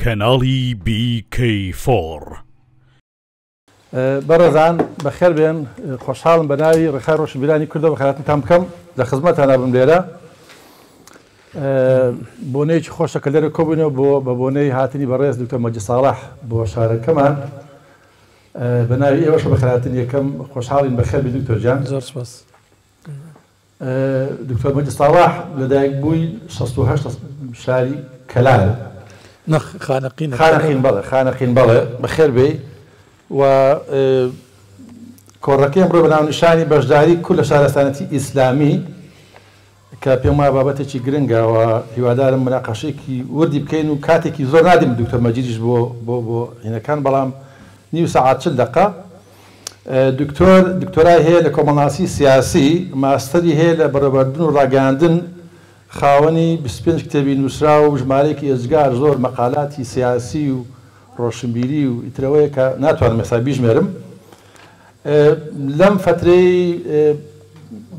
کەناڵی بی کەی فۆڕ. بەڕێزان بەخێر بێن، خۆشحاڵم بە ناوی ڕێکخراوی ڕۆشنبیرانی کوردەوە بەخێرهاتنتان بکەم، لە خزمەتانا بم لێرە. بۆنەیەکی خۆشە کە لێرە کۆبووینەوە بۆ بە بۆنەی هاتنی بەڕێز دکتۆر مەجید ساڵح بۆ شارەکەمان. بە ناوی ئێوەشە بەخێرهاتن یەکەم، خۆشحاڵین بەخێر بی دکتۆر گیان. زۆر سپاس. دکتۆر مەجید ساڵح لەدایکبووی 68 شاری کەلار. نەخ خانەقین. خانەقین بەڵێ، خانەقین بەڵێ، بەخێر بێی. و کۆڕەکەی ئەمڕۆ بە ناونیشانی بەشداری کورد لە شارستانێتی ئیسلامی کە پێم وایە بابەتێکی گرنگە و هیوادارم مناقەشەیەکی وردی بکەین و کاتێکی زۆر نادەین دکتۆر مەجیدیش بۆ بۆ بۆ هینەکان، بەڵام نیو سەعات 40 دەقە. دکتۆر دکتۆرای هەیە لە کۆمەڵناسی سیاسی، ماستەری هەیە لە بەڕێوەبردن و ڕاگەیاندن، خاوەنی 25 کتێبی نووسراو و ژمارەیەکی ئێجگار زۆر مەقالاتی سیاسی و ڕۆشنبیری و ئیترەوەیە کە ناتوانم ئێستا بیژمێرم. لەم فترەی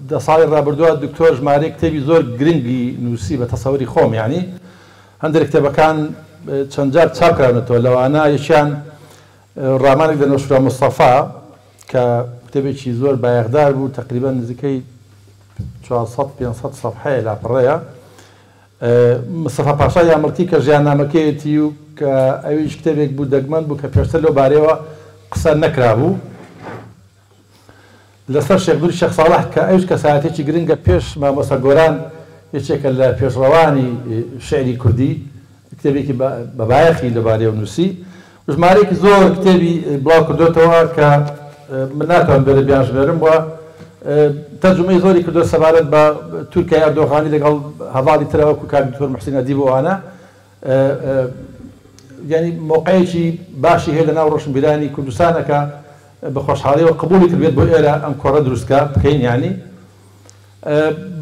10 ساڵی ڕابردووە دکتۆر ژمارەی کتێبی زۆر گرنگی نووسی بە تەسەوری خۆم، یعنی هەندێک کتێبەکان چەند جار چاپ کراونەتەوە، لەوانە یەکیان ڕامانێک لە نەوشیروان مستەفا کە کتێبێکی زۆر بایەخدار بوو، تقریبا نزیکەی 400-500 سەفحەیە لاپەڕەیە. مستەفا پاشا یامڵکی کە ژیاننامەکەیەتی و کە ئەویش کتێبێک بوو دەگمەن بوو کە پێشتر لەو بارەیەوە قسە نەکرابوو. لەسەر شێخ نوری شێخ ساڵح کە ئەویش کەسایەتێکی گرنگە پێش مامۆستا گۆران، یەکێکە لە پێشڕەوانی شعری کوردی، کتێبێکی بە بایەخی لەبارەیەوە نووسی. ژمارەیەکی زۆر کتێبی بڵاو کردوێتەوە کە من ناتوانم لێرە بیانژمێرم و تەرجومەی زۆری کردووە سەبارەت بە تورکیای ئەردۆغانی لەگەڵ هەواڵی ترە وەکو کاک دکتۆر محسین ئەدیب و ئەوانە. یعنی موقعێکی باشی هەیە لەناو ڕۆشنبیرانی کوردستانەکە بە خۆشحاڵیەوە قبولی کردبێت بۆ ئێرە ئەم کۆڕە دروستکە بکەین. یعنی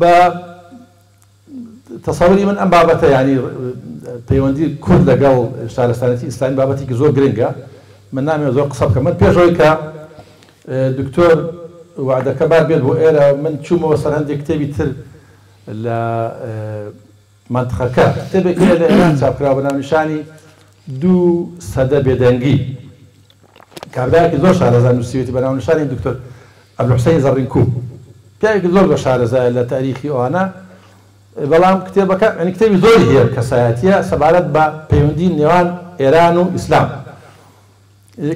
بە تەسەوری من ئەم بابەتە، یعنی پەیوەندی کورد لەگەڵ شارستانێتی ئیسلامی بابەتێکی زۆر گرنگە. من نامەوێت زۆر قسە بکەم. من پێش ئەوەی کە دکتۆر وعدەکە بار بێت بۆ ئێرە، من چوومەوە سەر هەندێک کتێبی تر لە منطقەکە. کتێبێک هەیە لە ئێران چاپکراوە بە ناونیشانی 2 سەدە بێدەنگی، کابرایەکی زۆر شارەزا نووسیوێتی بە ناونیشانی دکتۆر عەبدولحوسەین زەڕینکوو، پیاوێکی زۆر زۆر شارەزایە لە تاریخی ئەوانە. بەڵام کتێبەکە یعنی کتێبی زۆری هەیە کەسایەتیە سەبارەت بە پەیوەندی نێوان ئێران و ئیسلام.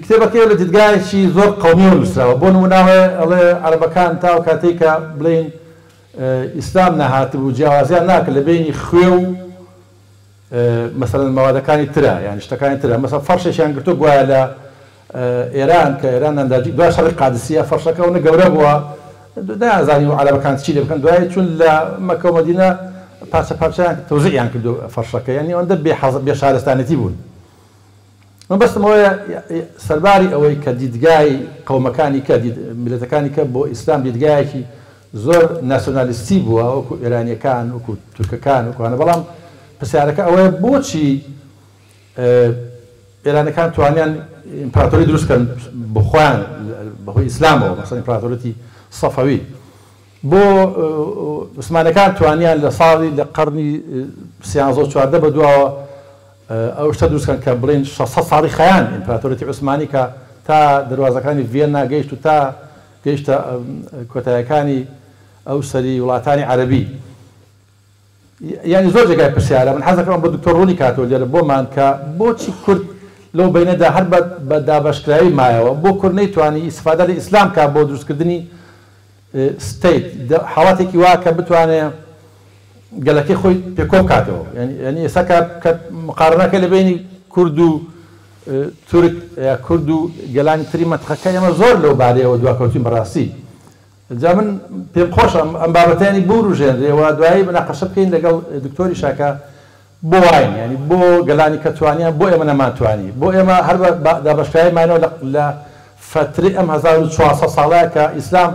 کتێبەکەی لە دیدگایەکی زۆر قەومیەوە نووسراوە. بۆ نموونە ئەڵێ عەرەبەکان تا ئەو کاتەی کە بڵێن ئیسلام نەهاتبوو جیاوازیان ناکرد لە بینی خوێ و مەسەلەن مەوادەکانی ترە، یعنی شتەکانی ترە. مەسەلەن فەرشێکیان گرتووە گوایە لە ئێران کە ئێران ئەنداجی دوای شەڕی قادسیە فەرشەکە ئەوەنە گەورە بووە نەیانزانی و عەرەبەکان چی لێ بکەن، دوای چون لە مەکە و مەدینە پارچە پارچەیان تەوزیعیان کردو فەرشەکە، یعنی ئەوەندە بێ شارستانێتی بوون. من بەستم ئەوەیە سەرباری ئەوەی کە دیدگای قەومەکانی کە میللەتەکانی کە بۆ ئیسلام دیدگایەکی زۆر ناسیۆنالیستی بووە، وەکو ئێرانیەکان، وەکو تورکەکان، وەکوانە، بەڵام پرسیارەکە ئەوەیە بۆچی ئێرانەکان توانیان ئیمپراتۆری دروست کەن بۆ خۆیان بەهۆی ئیسلامەوە، مەسەلەن ئیمپراتۆریەتی سەفەوی، بۆ عوسمانەکان توانیان لە ساڵی لە قەرنی 13 و 14 بە دواوە ئەو شتە دروست کەن کە بڵێن 600 ساڵی خەیان ئیمپراتۆریەتی عوسمانی کە تا دەروازەکانی ڤیەننا گەیشت و تا گەیشتە کۆتایەکانی ئەو سەری وڵاتانی عەرەبی. یعنی زۆر جێگای پرسیارە. من حەز دەکەم بۆ دکتۆر ڕوونی کاتەوە لێرە بۆمان کە بۆچی کورد لەو بینەدا هەر بە دابەشکراوی مایەوە، بۆ کورد نەیتوانی ئیسفادە لە ئیسلام کا بۆ دروستکردنی state، حاڵاتێکی وا کە بتوانێ گەلەکەی خۆی پێکۆ بکاتەوە. یعنی ئێستا کە مقارنەکە لە بینی کورد و تورک یا کورد و گەلانی تری مەنتقەکە، ئێمە زۆر لەو بارەیەوە دواکەوتین بەڕاستی. جا من پێم خۆشە ئەم بابەتیانی بوروژێنرێ و دوایی مناقەشە بکەین لەگەڵ دکتۆری شاکە بۆ واین، یعنی بۆ گەلانی کە توانیان، بۆ ئێمە نەمانتوانی، بۆ ئێمە هەر بە دابەشکراوی ماینەوە لە فترەی ئەم 1400 ساڵەیە کە ئیسلام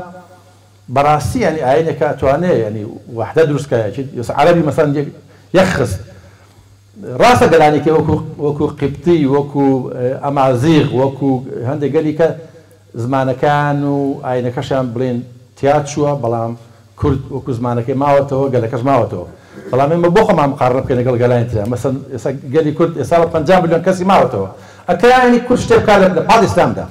بەڕاستی یعنی ئاینێکە ئەتوانێ یعنی وەحدە دروست کە، عەرەبی مەسەلەن یەک خست، ڕاستە گەلانێکی وەکو قیبتی، وەکو ئەمازیغ، وەکو هەندێک گەلی کە زمانەکان و ئاینەکەشیان بڵێن تیا چووە، بەڵام کورد وەکو زمانەکەی ماوەتەوە، گەلەکەش ماوەتەوە. بەڵام ئێمە بۆ خۆمان مقارنە بکەین لەگەڵ گەلانی ترا، مەسەن ئێستا گەلی کورد ئێستا بە 50 ملیۆن کەسی ماوەتەوە، ئەکرا یانی کورد شتێ بکات لە پاڵ ئیسلامدا.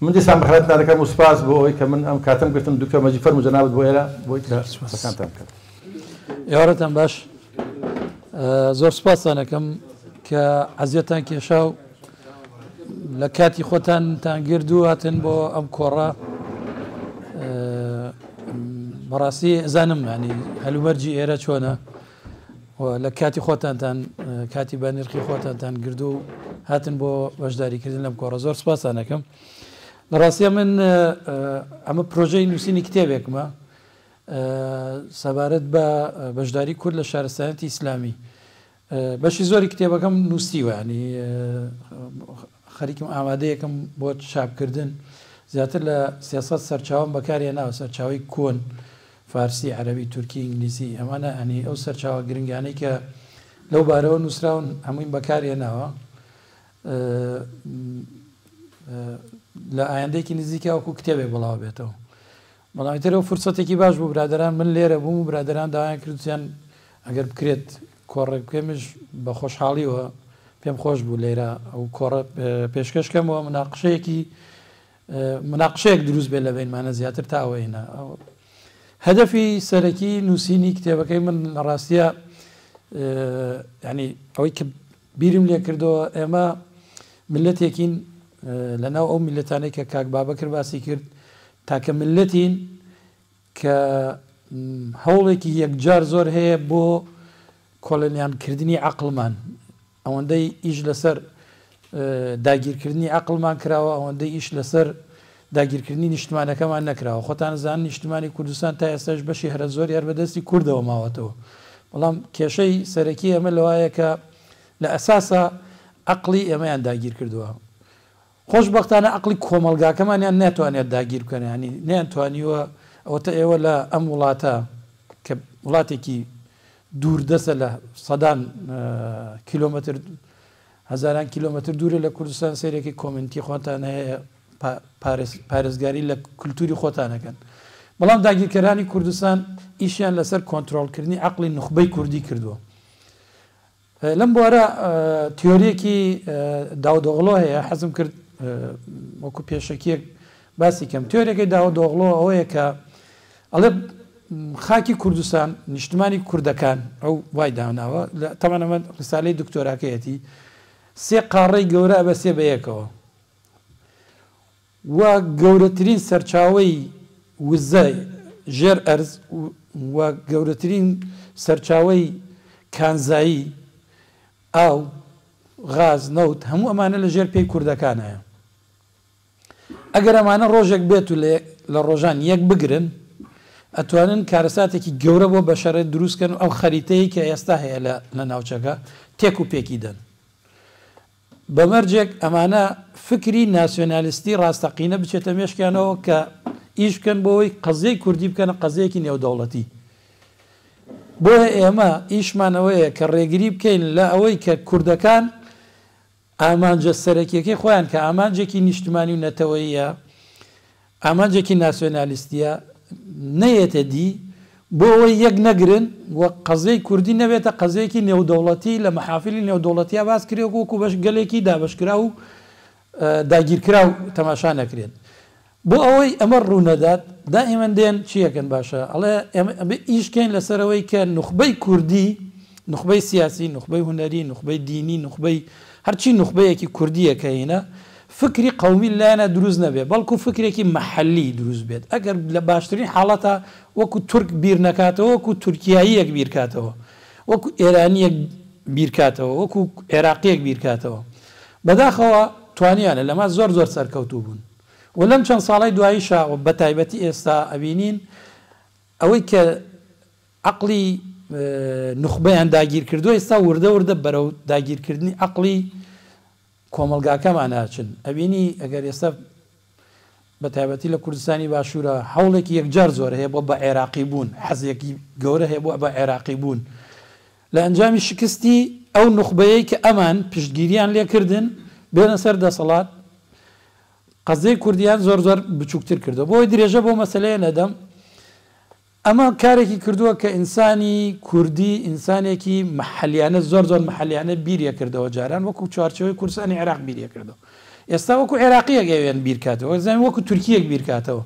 من دیسان بەخێرهاتنتان دەکەم و سوپاس بۆ ئەوەی کە من ئەم کاتەم گرتم. دکتۆر مەجید فەرموو جەنابت بۆ ئێرە بۆی کە قسەکانتان بکەن. ئێوارەتان باش. زۆر سوپاستان ئەکەم کە عەزیەتان کێشا و لە کاتی خۆتانتان گرد و هاتن بۆ ئەم کۆڕە. بەڕاستی ئەزانم ینی هەلومەرجی ئێرە چۆنە و لە کاتی خۆتانتان کاتی بە نرخی خۆتانتان گرد و هاتن بۆ بەشداریکردن لەم کۆڕە. زۆر سپاسان ئەکەم. لە ڕاستیە من ئەمە پرۆژەی نووسینی کتێبێکمە سەبارەت بە بەشداری کورد لە شارستانیەتی ئیسلامی. بەشی زۆری کتێبەکەم نووسیوە، ینی خەریکم ئامادەیەکم بۆ چاپکردن. زیاتر لە 300 سەرچاوم بەکارهێناوە، سەرچاوەی کۆن، فارسی، عەرەبی، تورکی، ئینگلیزی، ئەمانە ینی ئەو سەرچاوە گرنگانەی کە لەو بارەوە نووسراون هەموویم بەکارهێناوە. لە ئایندەیەکی نزیکە وەکو کتێبێک بڵاو بێتەوە. بەڵام ئیتر ئەو فرسەتێکی باش بوو برادەران، من لێرە بووم و برادەران داوایان کردیان ئەگەر بکرێت کۆڕێک بکەمیش بە خۆشحاڵیەوە پێم خۆش بوو لێرە ئەو کۆڕە پێشکەش کەمەوە، مناقشەیەک دروست بێت لە بینمانە زیاتر تا ئەوەینا. هەدەفی سەرەکی نووسینی کتێبەکەی من لە ڕاستیە ینی ئەوەی کە بیرم لێ کردەوە، ئێمە ملەتێکین لەناو ئەو میللەتانەی کە کاک بابەکر باسی کرد، تاکە میللەتین کە هەوڵێکی یەکجار زۆر هەیە بۆ کۆلۆنیانکردنی عەقڵمان. ئەوەندەی ئیش لەسەر داگیرکردنی عەقڵمان کراوە، ئەوەندەی ئیش لەسەر داگیرکردنی نیشتمانەکەمان نەکراوە. خۆتان زانن نیشتمانی کوردستان تا ئێستاش بەشی هەرە زۆری هەر بەدەستی کوردەوە ماوەتەوە. بەڵام کێشەی سەرەکی ئێمە لەوایە کە لە ئەساسا عەقڵی ئێمەیان داگیر کردووە. خۆشبەختانە عەقڵی کۆمەڵگاکەمانیان ناتوانێت داگیر بکەن، یانی نەیانتوانیوە. ئەوەتە ئێوە لە ئەم وڵاتە کە وڵاتێکی دووردەستە لە سەدان کیلۆمەتر، هەزاران کیلۆمەتر دوورە لە کوردستان، سەیرێکی کۆمێنتی خۆتان هەیە، پارێزگاری لە کولتوری خۆتانەکەن. بەڵام داگیرکەرانی کوردستان ئیشیان لەسەر کۆنترۆڵکردنی عەقڵی نوخبەی کوردی کردووە. لەم بوارە تیۆریەکی داودئۆغلۆ هەیە، حەزم کرد وەکو پێشەکیەک باسی کەم. تیۆریەکەی داودئۆغلۆ ئەوەیە کە ئەڵێ خاکی کوردستان، نیشتمانی کوردەکان، ئەو وای داناوە، تەبعەن ئەمە ڕیسالەی دکتۆراکەیەتی، سێ قاڕەی گەورە ئەبەسێ بە یەکەوە و گەورەترین سەرچاوەی وزە ژێر ئەرز و گەورەترین سەرچاوەی کانزایی، ئاو، غاز، نەوت، هەموو ئەمانە لە ژێر پێی کوردەکانایە. ئەگەر ئەمانە ڕۆژێک بێت و لە ڕۆژان یەک بگرن، ئەتوانن کارەساتێکی گەورە بۆ بەشەرێت دروست کەن و ئەو خەریتەیە کە ئێستا هەیە لە ناوچەکە تێک و پێکی دەن. بە مەرجێک ئەمانە فکری ناسیۆنالیستی ڕاستەقینە بچێتە مێشکیانەوە کە ئیش بکەن بۆ ئەوەی قەزیەی کوردی بکەنە قەزیەکی نێودەوڵەتی. بۆیە ئێمە ئیشمان ئەوەیە کە ڕێگری بکەین لە ئەوەی کە کوردەکان ئامانجە سەرەکیەکەی خۆیان کە ئامانجێکی نیشتمانی و نەتەوەییە، ئامانجێکی ناسیۆنالیستیە، نەیەتە دی، بۆ ئەوەی یەک نەگرن و قەزیەی کوردی نەبێتە قەزیەیەکی نێودەوڵەتی لە مەحافلی نێودەوڵەتیا باس کرێت وەکو بەش گەلێکی دابەشکراو و داگیرکراو تەماشا نەکرێت. بۆ ئەوەی ئەمە ڕوونەدات دائیمەن دێن چی ئەکەن باشە ئەڵێ ئێمە ئەبێ ئیش کەین لەسەر ئەوەی کە نوخبەی کوردی، نوخبەی سیاسی، نوخبەی هونەری، نوخبەی دینی، نوخبەی هەرچی نوخبەیەکی کوردیە کە هینە فکری قەومی لایانە دروست نەبێ بەڵکو فکرێکی مەحەلی دروست بێت ئەگەر لە باشترین حاڵەتا وەکو تورک بیر نەکاتەوە وەکو تورکیاییەک بیر کاتەوە وەکو ئێرانیەک بیر کاتەوە وەکو عێراقیەک بیر کاتەوە بەداخەوە توانیانە لەمە زۆر زۆر سەرکەوتوو بوون و لەم چەند ساڵەی دواییشا و بەتایبەتی ئێستا ئەبینین ئەوەی کە عەقڵی نوخبەیان داگیر کردووە ئێستا وردە وردە بەرەو داگیرکردنی عەقڵی کۆمەڵگاکەمان ئەچن. ئەبینی ئەگەر ئێستا بە تایبەتی لە کوردستانی باشوورە هەوڵێکی یەکجار زۆر هەیە بۆ بە عێراقی بوون، حەزێکی گەورە هەیە بۆ بە عێراقی بوون. لە ئەنجامی شکستی ئەو نوخبەیەی کە ئەمان پشتگیریان لێکردن بێنە سەر دەسەڵات، قەزیەی کوردیان زۆر زۆر بچووکتر کردووە. بۆ ئەوەی درێژە بەو مەسەلەیە نەدەم، ئەمە کارێکی کردووە کە ئینسانی کوردی ئینسانێکی مەحەلیانە زۆر زۆر مەحەلیانە بیریە کردەوە جاران وەکو چوارچێوەی کوردستانی عێراق بیریە کردەوە ئێستا وەکو عێراقیەک ئەوێن بیرکاتەوە زانین وەکو تورکیەک بیرکاتەوە.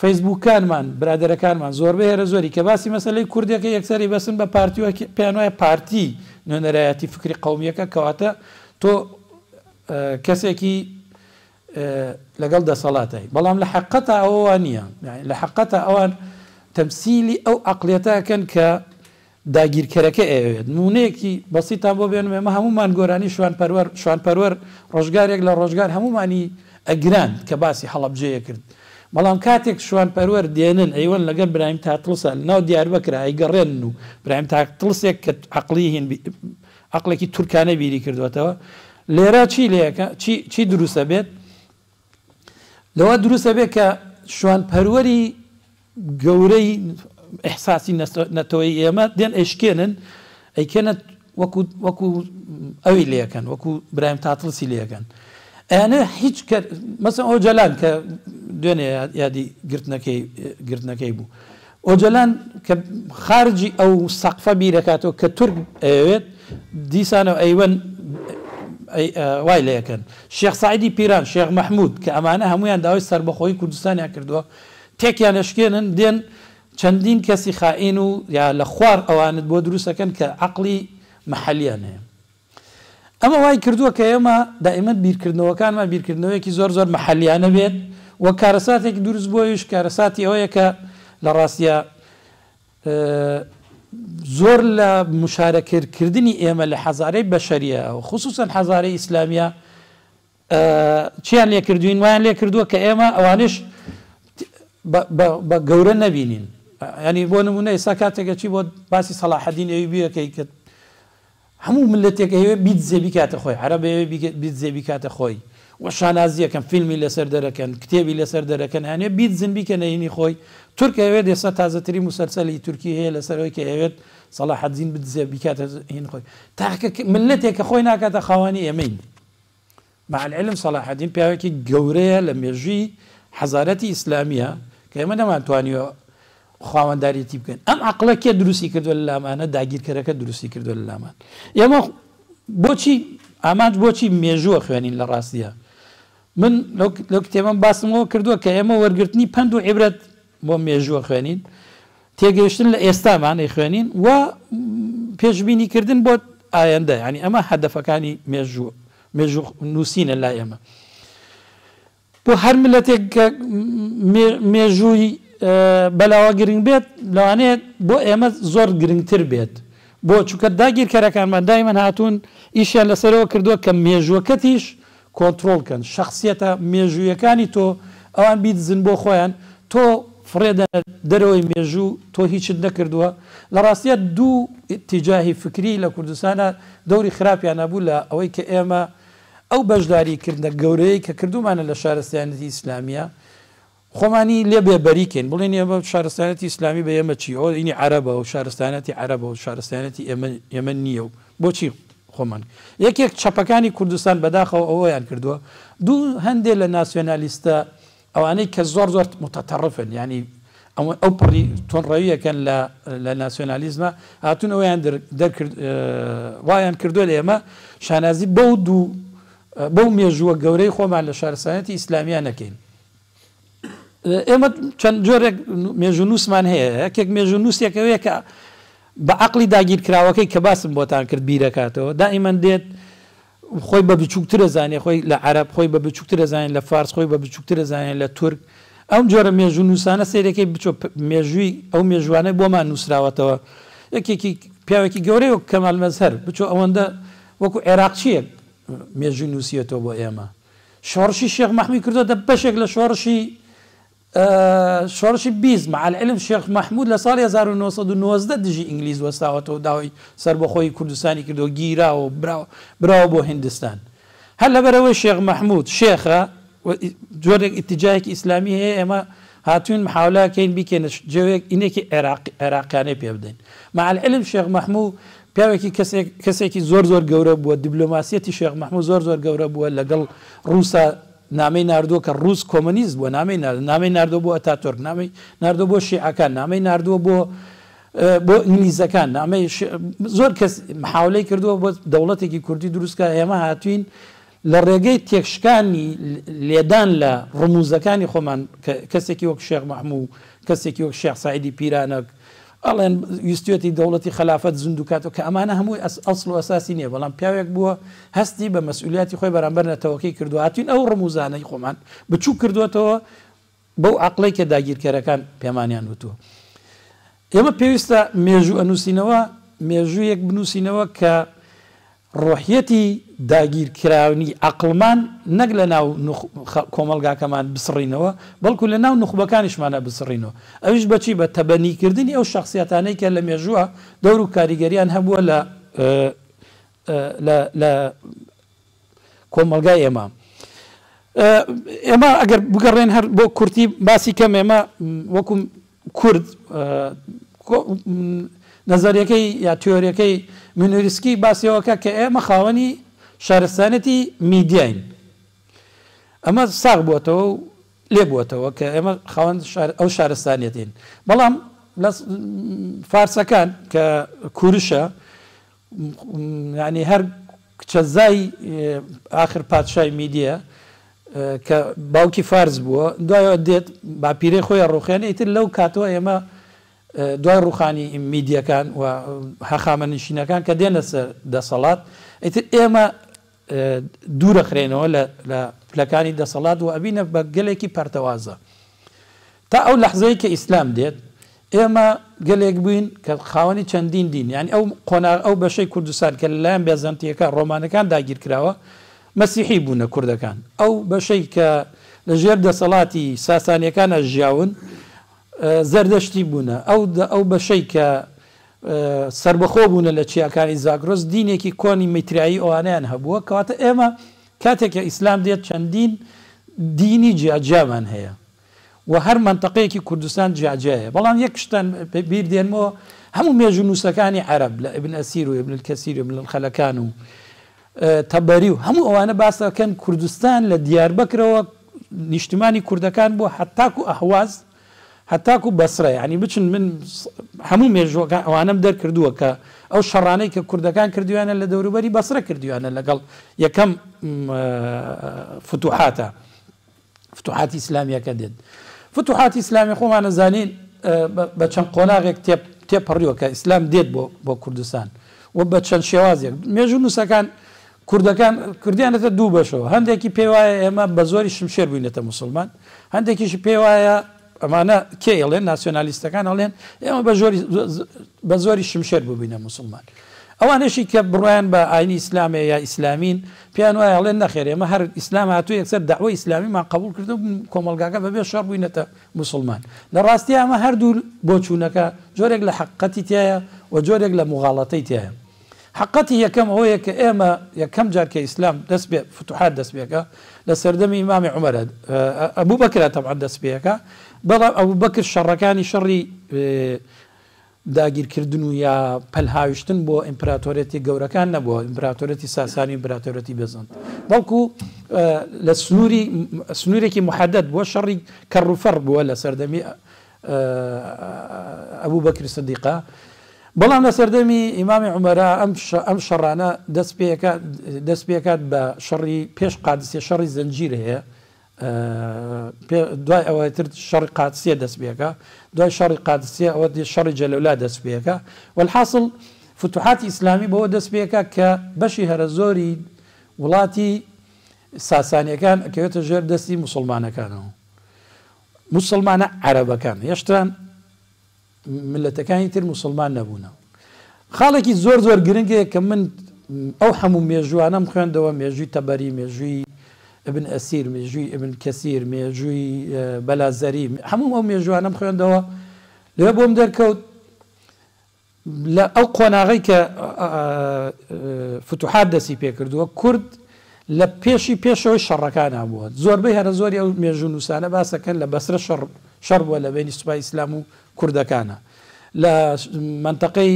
فەیسبووکانمان برادەرەکانمان زۆربەی هەرە زۆری کە باسی مەسەلەی کوردەکە یەکسەری بەسن بە پارتی و پێیان وایە پارتی نوێنەرایەتی فکری قەومیەکە، کەواتە تۆ کەسێکی لەگەڵ دەسەڵاتای. بەڵام لە حەقەتا ئەوە وا نییە، لە حەقەتا ئەوان تەمسیلی ئەو عەقڵیەتە ئەکەن کە داگیرکەرەکە ئەیەوێت. نموونەیەکی بەسیتان بۆ بێنم، ئێمە هەموومان گۆرانی شوان پەروەر، شوان پەروەر ڕۆژگارێک لە ڕۆژگار هەموومانی ئەگراند کە باسی هەڵەبجەیە کرد، بەڵام کاتێک شوان پەروەر دێنن ئەیوەن لەگەڵ برایم تاتڵسا لەناو دیاربەکرا ئەیگەڕێنن و برایم تاتڵسێک کە عەقڵی هین عەقڵێکی تورکانە بیری کردووەتەوە لێرە چی لێکە چی چی دروستە بێت لەوە دروستە بێت کە شوان پەروەری گەورەی ئیحساسی نەتەوەیی ئێمە دێن ئەیشکێنن ئەیکەنە وەکو وەکو ئەوی لێکەن وەکو برایم تاتڵسی لێکەن ئەیانە هیچ کە مەسەن ئۆجەلان کە دوێنێ یادی گرتنەکەی گرتنەکەی بوو ئۆجەلان کە خارجی ئەو سەقفە بیرەکاتەوە کە تورک ئەیەوێت دیسانەوە ئەیوەن وای لەکەن شێخ سعیدی پیران شێخ مەحمود کە ئەمانە هەمویان داوای سەربەخۆیی کوردستانیان کردووە تێکیان ئەشکێنن دێن چەندین کەسی خائین و یا لە خوار ئەوانت بۆ دروست ئەکەن کە عەقڵی مەحەلیان هەیە. ئەمە وای کردووە کە ئێمە دائیمەن بیرکردنەوەکانمان بیرکردنەوەیەکی زۆر زۆر مەحەلیانە بێت و کارەساتێکی دروست بۆیش کارەساتی ئەوەیە کە لە ڕاستیا زۆر لە مشارەکردنی ئێمە لە حەزارەی بەشەریە و خصوصا حەزارەی ئیسلامیە چیان لێ کردوین وایان لێ کردووە کە ئێمە ئەوانش بە گەورە نەبینین. ینی بۆ نمونە ئێستا کاتێکە چی بۆ باسی سەڵاحەدین ئەوی بیەکەی کە هەموو ملەتێک ئەیەوێ بیدزێ بیکاتە خۆی، عەرەب ئەیەوێ بیدزێ بیکاتە خۆی و شانازیەکەن، فیلمی لەسەر دەرەکەن، کتێبی لەسەر دەرەکەن، ئەیانەوێ بیدزن بیکەنە هینی خۆی. تورک ئەیەوێت ئێستا تازەترین موسەلسەلی تورکی هەیە لەسەر ئەوەی کە ئەیەوێت سەڵاحەدین بدزێ بیکاتە هین خۆی. تاکە ملەتێک کە خۆی ناکاتە خاوەنی ئێمەین. مع العلم سەڵاحەدین پیاوێکی گەورەیە لە مێژووی حەزارەتی ئیسلامیە کە ئێمە نەمانتوانیوە خاوەنداریەتی بکەین. ئەم عەقڵە کێ دروستی کردووە لە لامانە؟ داگیرکەرەکە دروستی کردووە لە لامان. ئێمە بۆچی ئامانج بۆچی مێژووە خوێنین لە ڕاستیە؟ من لەو کتێبەم باسمەوە کردووە کە ئێمە وەرگرتنی پەند و عیبرەت بۆ مێژووە خوێنین، تێگەیشتن لە ئێستامان ئەیخوێنین و پێشبینی کردن بۆ ئایەندە، یانی ئەمە هەدەفەکانی مێژوو مێژوو نووسینە لای ئێمە. بۆ هەر ملەتێک کە مێژووی بەلاوە گرنگ بێت لەوانەیە بۆ ئێمە زۆر گرنگتر بێت، بۆ چونکە داگیرکەرەکانمان دایمەن هاتوون ئیشیان لەسەرەوە کردووە کە مێژووەکەتیش کۆنترۆڵ کەن، شەخسیەتە مێژوویەکانی تۆ ئەوان بیدزن بۆ خۆیان، تۆ فڕێدەنە دەرەوەی مێژوو، تۆ هیچت نەکردووە. لە ڕاستیا دوو ئیتیجاهی فکری لە کوردستانا دەوری خراپیان هەبوو لە ئەوەی کە ئێمە ئەو بەشداری کردنە گەورەیەی کە کردوومانە لە شارستانیەتی ئیسلامییا خۆمانی لێ بێ بەری کەین، بڵێین ئێمە شارستانیەتی ئیسلامی بە ئێمە چی، ئەوە ئینی عەرەبە و شارستانیەتی عەرەبە و شارستانیەتی ئێمە ئێمە نییە و بۆچی خۆمان یەکێک چەپەکانی کوردستان بەداخەوە ئەوەیان کردووە، دوو هەندێ لە ناسیۆنالیستە ئەوانەی کە زۆر زۆر متطرفن یانی ئەو پەڕی تۆنڕەویەکەن لە لە ناسیۆنالیزمە هاتوون ئەویان دەرکرد وایان کردووە لە ئێمە شانازی بەو دوو بەو مێژووە گەورەی خۆمان لە شارستانیەتی ئیسلامیە نەکەین. ئێمە چەند جۆرێک مێژوونووسمان هەیە، یەکێک مێژوونووسێک ئەوەیە کە بە عەقڵی داگیرکراوەکەی کە باسم بۆتان کرد بیرەکاتەوە، دائیمەن دێت خۆی بە بچووکتر ئەزانێ، خۆی لە عەرەب، خۆی بە بچووکتر ئەزانێ لە فارس، خۆی بە بچووکتر ئەزانێ لە تورک. ئەم جۆرە مێژوونووسانە سەیرەکەی بچۆ مێژووی ئەو مێژووانەی بۆمان نووسراوەتەوە، یەکێکی پیاوێکی گەورەی وەک کەمال مەزهەر بچۆ ئەوەندە وەکو عێراقچییەک مێژووی نووسیوەتەوە بۆ ئێمە. شۆڕشی شێخ مەحموی کردۆتە بەشێک لە شۆڕشی شۆڕشی بیست، مع العلم شێخ مەحمود لە ساڵی 1919 دژی ئینگلیز وەستاوەتەوە و داوای سەربەخۆیی کوردستانی کردووە، گیراوە و براوە بۆ هیندستان. هەر لەبەرئەوەی شێخ مەحمود شێخە و جۆرێک ئیتیجاهێکی ئیسلامی هەیە، ئێمە هاتووین محاولە کەین بیکەینە جێوێک ئینێکی عێراقیانەی پێ بدەین. مع العلم شێخ مەحموو پیاوێکی کەسێک کەسێکی زۆر زۆر گەورە بووە، دیبلۆماسیەتی شێخ مەحموود زۆر زۆر گەورە بووە، لەگەڵ ڕووسا نامەی ناردووە کە ڕووس کۆمۆنیست بووە، نامەی ناردووە، نامەی ناردووە بۆ ئەتاتۆرک، نامەی ناردووە بۆ شیعەکان، نامەی ناردووە بۆ بۆ ئینگلیزەکان، نامەی زۆر کەس محاولەی کردووە بۆ دەوڵەتێکی کوردی دروست کە ئێمە هاتوین لە ڕێگەی تێکشکانی لێدان لە ڕموزەکانی خۆمان کە کەسێکی وەک شێخ مەحموو، کەسێکی وەک شێخ سەعیدی پیرانەک، ئەڵێن ویستویەتی دەوڵەتی خەلافەت زیندوو کاتەوە کە ئەمانە هەمووی ئەسڵ و ئەساسی نییە، بەڵام پیاوێک بووە هەستی بە مەسئولیاتی خۆی بەرامبەر نەتەوەکەی کردووە، هاتوین ئەو ڕموزانەی خۆمان بچووک کردووەتەوە بەو عەقڵەی کە داگیرکەرەکان پێمانیان وتووە. ئێمە پێویستە مێژوو ئەنووسینەوە، مێژوویەک بنووسینەوە کە ڕۆحیەتی داگیرکراونی عەقڵمان نەک لە ناو کۆمەڵگاکەمان بسڕینەوە، بەڵکو لە ناو نوخبەکانیشمانا بسڕینەوە. ئەویش بە چی؟ بە تەبەنیکردنی ئەو شەخسیەتانەی کە لە مێژووە دەور و کاریگەریان هەبووە لە لە کۆمەڵگای ئێمە. ئێمە ئەگەر بگەڕێن هەر بۆ کورتی باسی کەم ئێمە وەکو کورد نەزەریەکەی یا تیۆریەکەی مینۆرسکی باسیەوەکە کە ئێمە خاوەنی شارستانێتی میدیاین. ئەمە ساغ بووەتەوە و لێ بووەتەوە کە ئێمە خاوەن ئەو شارستانیەتین. بەڵام لە فارسەکان کە کورشە یانی هەر کچەزای ئاخر پادشای میدیە کە باوکی فارس بووە دوایەوە دێت باپیرەی خۆی ڕوخێنێ ئیتر لەو کاتەوە ئێمە دوای ڕوخانی میدیەکان و هەخامەنشینەکان کە دێنە سەر دەسەڵات ئیتر ئێمە دوورەخرێنەوە لە پلەکانی دەسەڵات و ئەبینە بە گەلێکی پەرتەوازە. تا ئەو لەحزەی کە ئیسلام دێت ئێمە گەلێک بووین کە خاوەنی چەندین دین، یانی ئەو قۆناغ ئەو بەشەی کوردستان کە لەلایەن بێزەنتییەکان ڕۆمانەکان داگیرکراوە مەسیحی بوونە کوردەکان، ئەو بەشەی کە لە ژێر دەسەڵاتی ساسانییەکانا ژیاون زەردەشتی بوونە، ئەو ئەو بەشەی کە سەربەخۆ بوونە لە چیاکانی زاگرۆس دینێکی کۆنی میترایی ئەوانەیان هەبووە، کەواتە ئێمە کاتێک کە ئیسلام دێت چەندین دینی جیاجیامان هەیە و هەر مەنتەقەیەکی کوردستان جیاجیایە، بەڵام یەک شتان بیر دێنمەوە هەموو مێژوونووسەکانی عەرەب لە ئیبن ئەسیر و ئیبن الکەسیر و ئیبن الخەلەکان و تەبەری و هەموو ئەوانە باس دەکەن کوردستان لە دیاربەکرەوە نیشتمانی کوردەکان بووە هەتاکو ئەهواز هەتاکو بەسرە یانی بچن من هەموو مێژووەکان ئەوانەم دەرکردووە کە ئەو شەڕانەی کە کوردەکان کردویانە لە دەوروبەری بەسرە کردویانە لەگەڵ یەکەم فتوحاتە فتوحاتی ئیسلامیەکە دێت فتوحاتی ئیسلامی خۆمان ئەزانین بە چەند قۆناغێک تێپەڕیوە کە ئیسلام دێت بۆ بۆ کوردستان و بە چەند شێوازێک مێژوو نووسەکان کوردەکان کردیانەتە دوو بەشەوە هەندێکی پێی وایە ئێمە بە زۆری شمشێر بووینەتە موسڵمان هەندێکیشی پێی وایە ئەمانە کێ ئەڵێن ناسیۆنالیستەکان ئەڵێن ئێمە بە زۆری بە زۆری شمشێر ببینە موسڵمان ئەوانەشی کە بڕوایان بە ئاینی ئیسلامێ یا ئیسلامین پێیان وایە ئەڵێن نەخێر ئێمە هەر ئیسلام هاتوو یەکسەر دەعوەی ئیسلامیمان قبوڵ کردو کۆمەڵگاکە بەبێ شەڕ بووینەتە موسڵمان لە ڕاستیا ئەمە هەردوو بۆچوونەکە جۆرێک لە حەقیقەتی تیایە و جۆرێک لە موغاڵەتەی تیایە حەقەتی یەکەم ئەوەیە کە ئێمە یەکەم جار کە ئیسلام دەست پێ فتوحات دەست پێکا لە سەردەمی ئیمامی عومەرە ئەبوبەکرە تەبعەن دەست پێکا بەڵام ئەبوبەکر شەڕەکانی شەڕی داگیرکردن و یا پەلهاویشتن بۆ ئیمپراتۆرێتی گەورەکان نەبووە ئیمپراتۆرێتی ساسانی ئیمپراتۆرێتی بێزەنت بەڵکو لە سنووری سنوورێکی محدد بووە شەڕی کەڕوفەڕ بووە لە سەردەمی ئەبوبەکر سدیقە بەڵام لە سەردەمی ئیمامی عومەرا ئەم شەڕانە دەست پێکات دەست پێکات بە شەڕی پێش قادسیە شەڕی زنجیر هەیە دوای ئەوە تر شەڕی قادسیە دەست پێکا دوای شەڕی قادسیە ئەوە شەڕی جەلەولا دەست پێکا والحاصل فتوحاتی ئیسلامی بەوە دەست پێکا کە بەشی هەرە زۆری وڵاتی ساسانیەکان ئەکەوێتە ژێر دەستی موسڵمانەکانەوە موسڵمانە عەرەبەکان هێشتان میللەتەکانی تر موسڵمان نەبوونە. خاڵێکی زۆر زۆر گرنگ هەیە کە من ئەو هەموو مێژووانەم خوێندەوە، مێژووی تەبەری، مێژووی ئیبن ئەسیر، مێژووی ئیبن کەسیر، مێژووی بەلازەری، هەموو ئەو مێژووانەم خوێندەوە، لەوێ بۆم دەرکەوت لە ئەو قۆناغەی کە فتوحات دەستی پێکردووە، کورد لە پێشی پێشەوەی شەڕەکانا بووە. زۆربەی هەرە زۆری ئەو مێژوونووسانە باس دەکەن لە بەسرە شەڕ شەڕ بووە لە بەینی سوپای ئیسلام و کوردەکانا. لە مەنتەقەی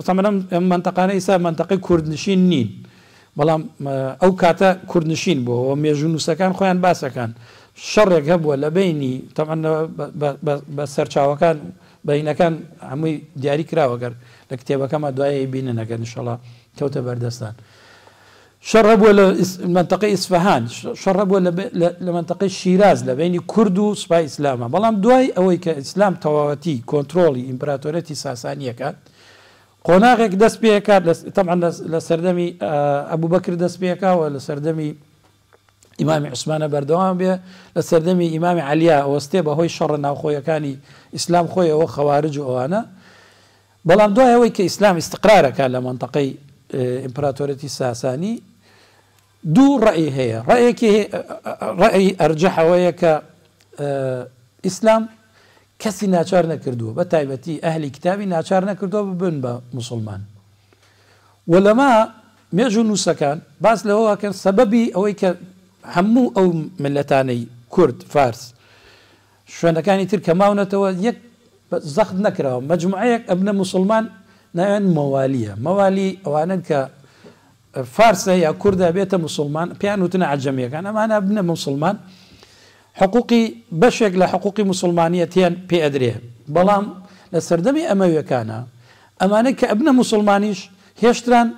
تەمەن ئەم مەنتەقانە ئیستا مەنتەقەی کوردنشین نین. بەڵام ئەو کاتە کوردنشین بووە و مێژوونووسەکان خۆیان باسەکان شەڕێک هەبووە لە بەینی تەبعەن بە سەرچاوەکان بەینەکان هەمووی دیاری کراوە گەر لە کتێبەکەما دوای ئەیبینن ئەگەر ئینشەڵا کەوتە بەردەستان. شەڕ هەبووە لە مەنتەقەی ئیسفەهان، شەڕ هەبووە لە مەنتەقەی شیراز لە بەینی کورد و سوپای ئیسلاما، بەڵام دوای ئەوەی کە ئیسلام تەواوەتی کۆنترۆڵی ئیمپراتۆریەتی ساسانی ئەکات، قۆناغێک دەست پێ ئەکات تەبعەن لە سەردەمی ئەبوبەکر دەست پێ ئەکا و لە سەردەمی ئیمامی عوسمانە بەردەوام بێ، لە سەردەمی ئیمامی عەلیا ئەوەستێ بە هۆی شەڕە ناوخۆیەکانی ئیسلام خۆیەوە خەوارج و ئەوانە. بەڵام دوای ئەوەی کە ئیسلام ئیستقرار ئەکات لە مەنتەقەی ئیمپراتۆرێتی ساسانی دوو ڕەئی هەیە ڕەئێکی ڕەئی ئەرجەح ئەوەیە کە ئیسلام کەسی ناچار نەکردووە بە تایبەتی ئەهلی کتابی ناچار نەکردووە ببن بە موسڵمان و لەما مێژوو نووسەکان باس لەوە کەن سەبەبی ئەوەی کە هەموو ئەو ملەتانەی کورد فارس شوێنەکانی تر کە ماونەتەوە یەک زەخت نەکراوە مەجموعەیەک ئەبنە موسڵمان ناویان مەوالیە مەوالی ئەوانەن کە فارسە یا کوردە بێتە موسڵمان پێیان وتنە عەجەمیەکان ئەمانە ئەبنە موسڵمان حقوقی بەشێک لە حقوقی موسڵمانیەتیان پێ ئەدرێ بەڵام لە سەردەمی ئەمەویەکانە ئەمانەی کە ئەبنە موسڵمانیش هێشتران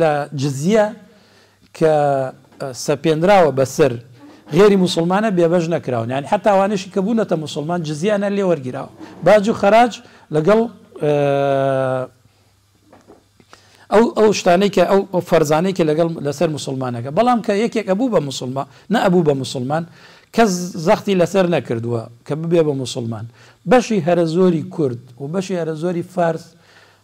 لە جزیە کە سەپێنراوە بەسەر غێری موسڵمانە بێبەش نەکراون یانی حەتا ئەوانەشی کە بوونەتە موسڵمان جزیانیان لێ وەرگیراوە باج و خەراج لەگەڵ ئەو ئەو شتانەی کە ئەو فەرزانەی کە لەگەڵ لەسەر موسڵمانەکە بەڵام کە یەکێک ئەبوو بە موسڵمان نە ئەبوو بە موسڵمان کەس زەختی لەسەر نەکردووە کە ببێ بە موسڵمان بەشی هەرە زۆری کورد و بەشی هەرە زۆری فارس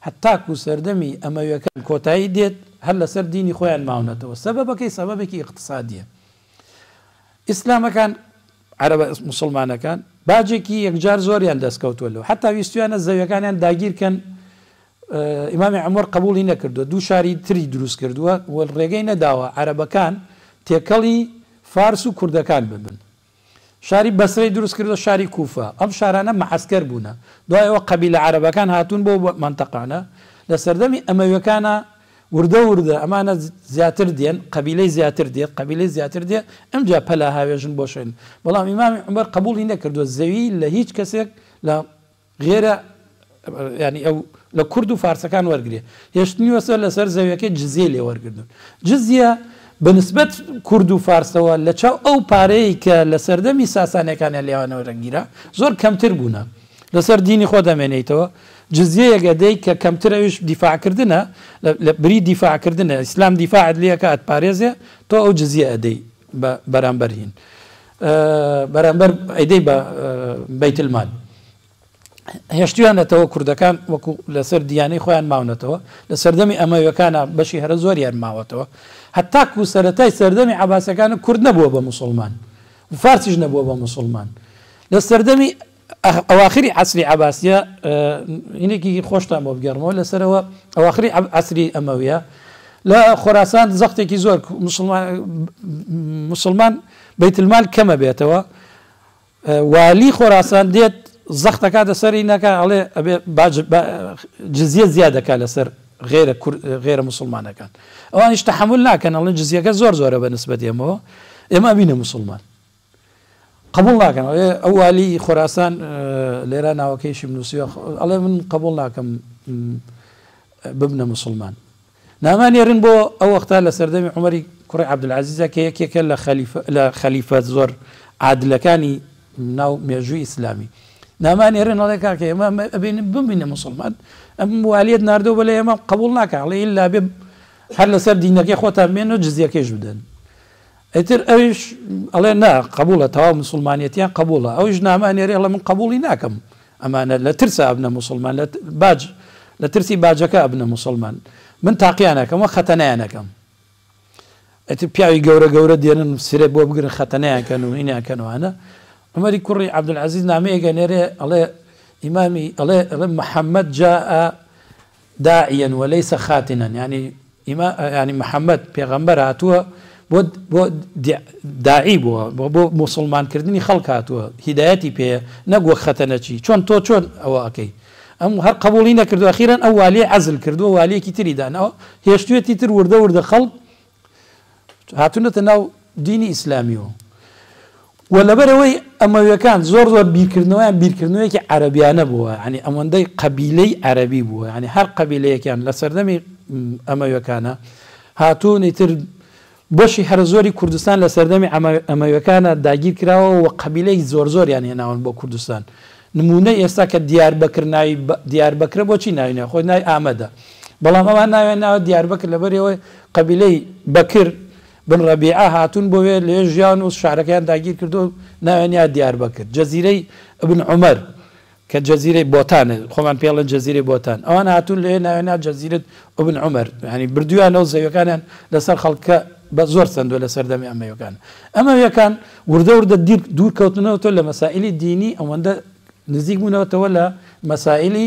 هەتاکو سەردەمی ئەمەویەکان کۆتایی دێت هەر لەسەر دینی خۆیان ماونەتەوە سەبەبەکەی سەبەبێکی ئیقتسادیە ئیسلامەکان عەرەبە موسڵمانەکان باجێکی یەکجار زۆریان دەست کەوتوە لەو حەتا ویستویانە زەویەکانیان داگیر کەن ئیمامی عومەر قبوڵی نەکردوە دوو شاری تری دروست کردوە و ڕێگەی نەداوە عەرەبەکان تێکەڵی فارس و کوردەکان ببن. شاری بەسرەی دروست کردوە شاری کوفە ئەم شارانە مەعەسکەر بوونە دوای ئەوە قەبیلە عەرەبەکان هاتوون بۆ مەنتەقانە لە سەردەمی ئەمەویەکانا وردە وردە ئەمانە زیاتر دێن قەبیلەی زیاتر دێت قەبیلەی زیاتر دێ ئەمجا پەلا هاوێژن بۆ شوێن بەڵام ئیمامی عومەر قەبوڵی نەکردوە زەوی لە هیچ کەسێک لە غێرە یانی ئەو لە کورد و فارسەکان وەرگرێ هێشتنیوەسە لەسەر زەویەکەی جزیەی لێ وەرگردوون جزیە بە نسبەت کورد و فارسەوە لە چاو ئەو پارەیەی کە لە سەردەمی ساسانیەکانیان لێوانە وەرەگیرا زۆر کەمتر بوونە لەسەر دینی خۆت ئەمێنیتەوە جزیەیەک ئەدەی کە کەمتر ئەویش دیفاع کردنە لە بری دیفاع کردنە ئیسلام دیفاعت لێکە ئەتپارێزێ تۆ ئەو جزیە ئەدەی بە بەرامبەر هین بەرامبەر ئەیدەی بە بەیت المال هێشتویانەتەوە کوردەکان وەکو لەسەر دیانەی خۆیان ماونەتەوە لە سەردەمی ئەمەویەکانا بەشی هەرە زۆریان ماوەتەوە هەتاکو سەرەتای سەردەمی عەباسەکان کورد نەبووە بە موسڵمان و فارسیش نەبووە بە موسڵمان لە سەردەمی ئەواخری عەسری عەباسیە هینێکی خۆشتان بۆ بگێڕمەوە لەسەرەوە ئەواخری عەسری ئەمەویە لە خۆراسان زەختێکی زۆر مسلمان مسلمان بەیت المال کەمە بێتەوە والی خۆراسان دێت زەخت ئەکاتە سەر هینەکە ئەڵێ ئەبێ باج جزیە زیاد ئەکا لەسەر غێرە کورد غێرە موسڵمانەکان ئەوانیش تەحەمول ناکەن ئەڵێن جزیەکە زۆر زۆرە بە نسبەت ئێمەوە ئێمە ئەبینە موسڵمان قبول ناکەن ئەڵێ ئەو والی خۆراسان لێرە ناوەکەیشیم نووسیوە ئەڵێ من قبول ناکەم ببنە موسڵمان نامە نێرن بۆ ئەو وەختە لە سەردەمی عومەری کوڕی عەبدولعەزیزە کە یەکێکە لە خەلیفە لە خەلیفە زۆر عادلەکانی ناو مێژووی ئیسلامی نامە نێرن ئەڵێ کاکە ئێمە ئەبین ببینە موسڵمان ئەم والیەت ناردەوە بەلێ ئێمە قبوڵ ناکا ئەڵێ ئیلا بێ هەر لەسەر دینەکەی خۆتان بێن و جزیەکەیش بدەن ئیتر ئەویش ئەڵێ نا قبوڵە تەواو موسڵمانەتیان قبوڵە ئەویش نامە نێرێ ئەڵێ من قبوڵی ناکەم ئەمانە لە ترسا ئەبنە موسڵمان لە باج لە ترسی باجەکە ئەبنە موسڵمان من تاقیان ئەکەم وە خەتەنەیان ئەکەم ئیتر پیاوی گەورە گەورە دێنن سرێ بۆ بگرن خەتەنەیان کەن و هینیان کەن وانە عومەری کوڕی عەبدولعەزیز نامەیەک ئەنێرێ ئەڵێ ئیمامی ئەڵێ ئەڵێ محەممەد جاء داعیا وليس خاتنا یانی ئیما یانی محمد پێغەمبەر هاتووە بۆ بۆ داعی بووە بۆ بۆ موسڵمان کردنی خەڵک هاتووە هیدایەتی پێیە نەک وەک خەتەنەچی چۆن تۆ چۆن ئەوە ئەکەی. ئەم هەر قبوڵی نەکردو، ئەخیرەن ئەو والیە عەزل کردووە، والیەکی تری داناوە، هێشتوێتی تر وردە وردە خەڵک هاتوونەتە ناو دینی ئیسلامیەوە. و لەبەرەوەی ئەمەویەکان زۆر زۆر بیرکردنەوەیان بیرکردنەوەیەکی عەرەبیانە بووە، یعنی ئەوەندەی قەبیلەی عەرەبی بووە، یعنی هەر قەبیلەیەکیان لە سەردەمی ئەمەویەکانە هاتوون ئیتر بەشی هەرە زۆری کوردستان لە سەردەمی ئەمەویەکانە داگیر کراوە و قەبیلەی زۆر زۆریان هێناون بۆ کوردستان. نمونەی ئێستا کە دیاربەکر ناوی دیاربەکرە بۆچی ناوی ناوی خۆی ناوی ئامەدە، بەڵام ئەوان ناویان ناوە دیاربەکر لەبەرەوەی قەبیلەی بەکر بن ڕەبیعە هاتوون بۆ وێ لێ ژیان و شارەکەیان داگیر کردو ناویان یا دیاربەکر. جەزیرەی ابن عومەر کە جەزیرەی بۆتانە، خۆمان پێڵێن جەزیرەی بۆتان، ئەوان هاتوون لێ ناویان نا جەزیرەت ابن عومەر، یعنی بردویانەوە زەویەکانیان لەسەر خەڵکە بە زۆر سەندووە لە سەردەمی ئەمەویەکان. ئەمەویەکان وردە وردە دوور کەوتنەوەتەوە لە مەسائلی دینی، ئەوەندە نزیک بوونەوەتەوە لە مەسائلی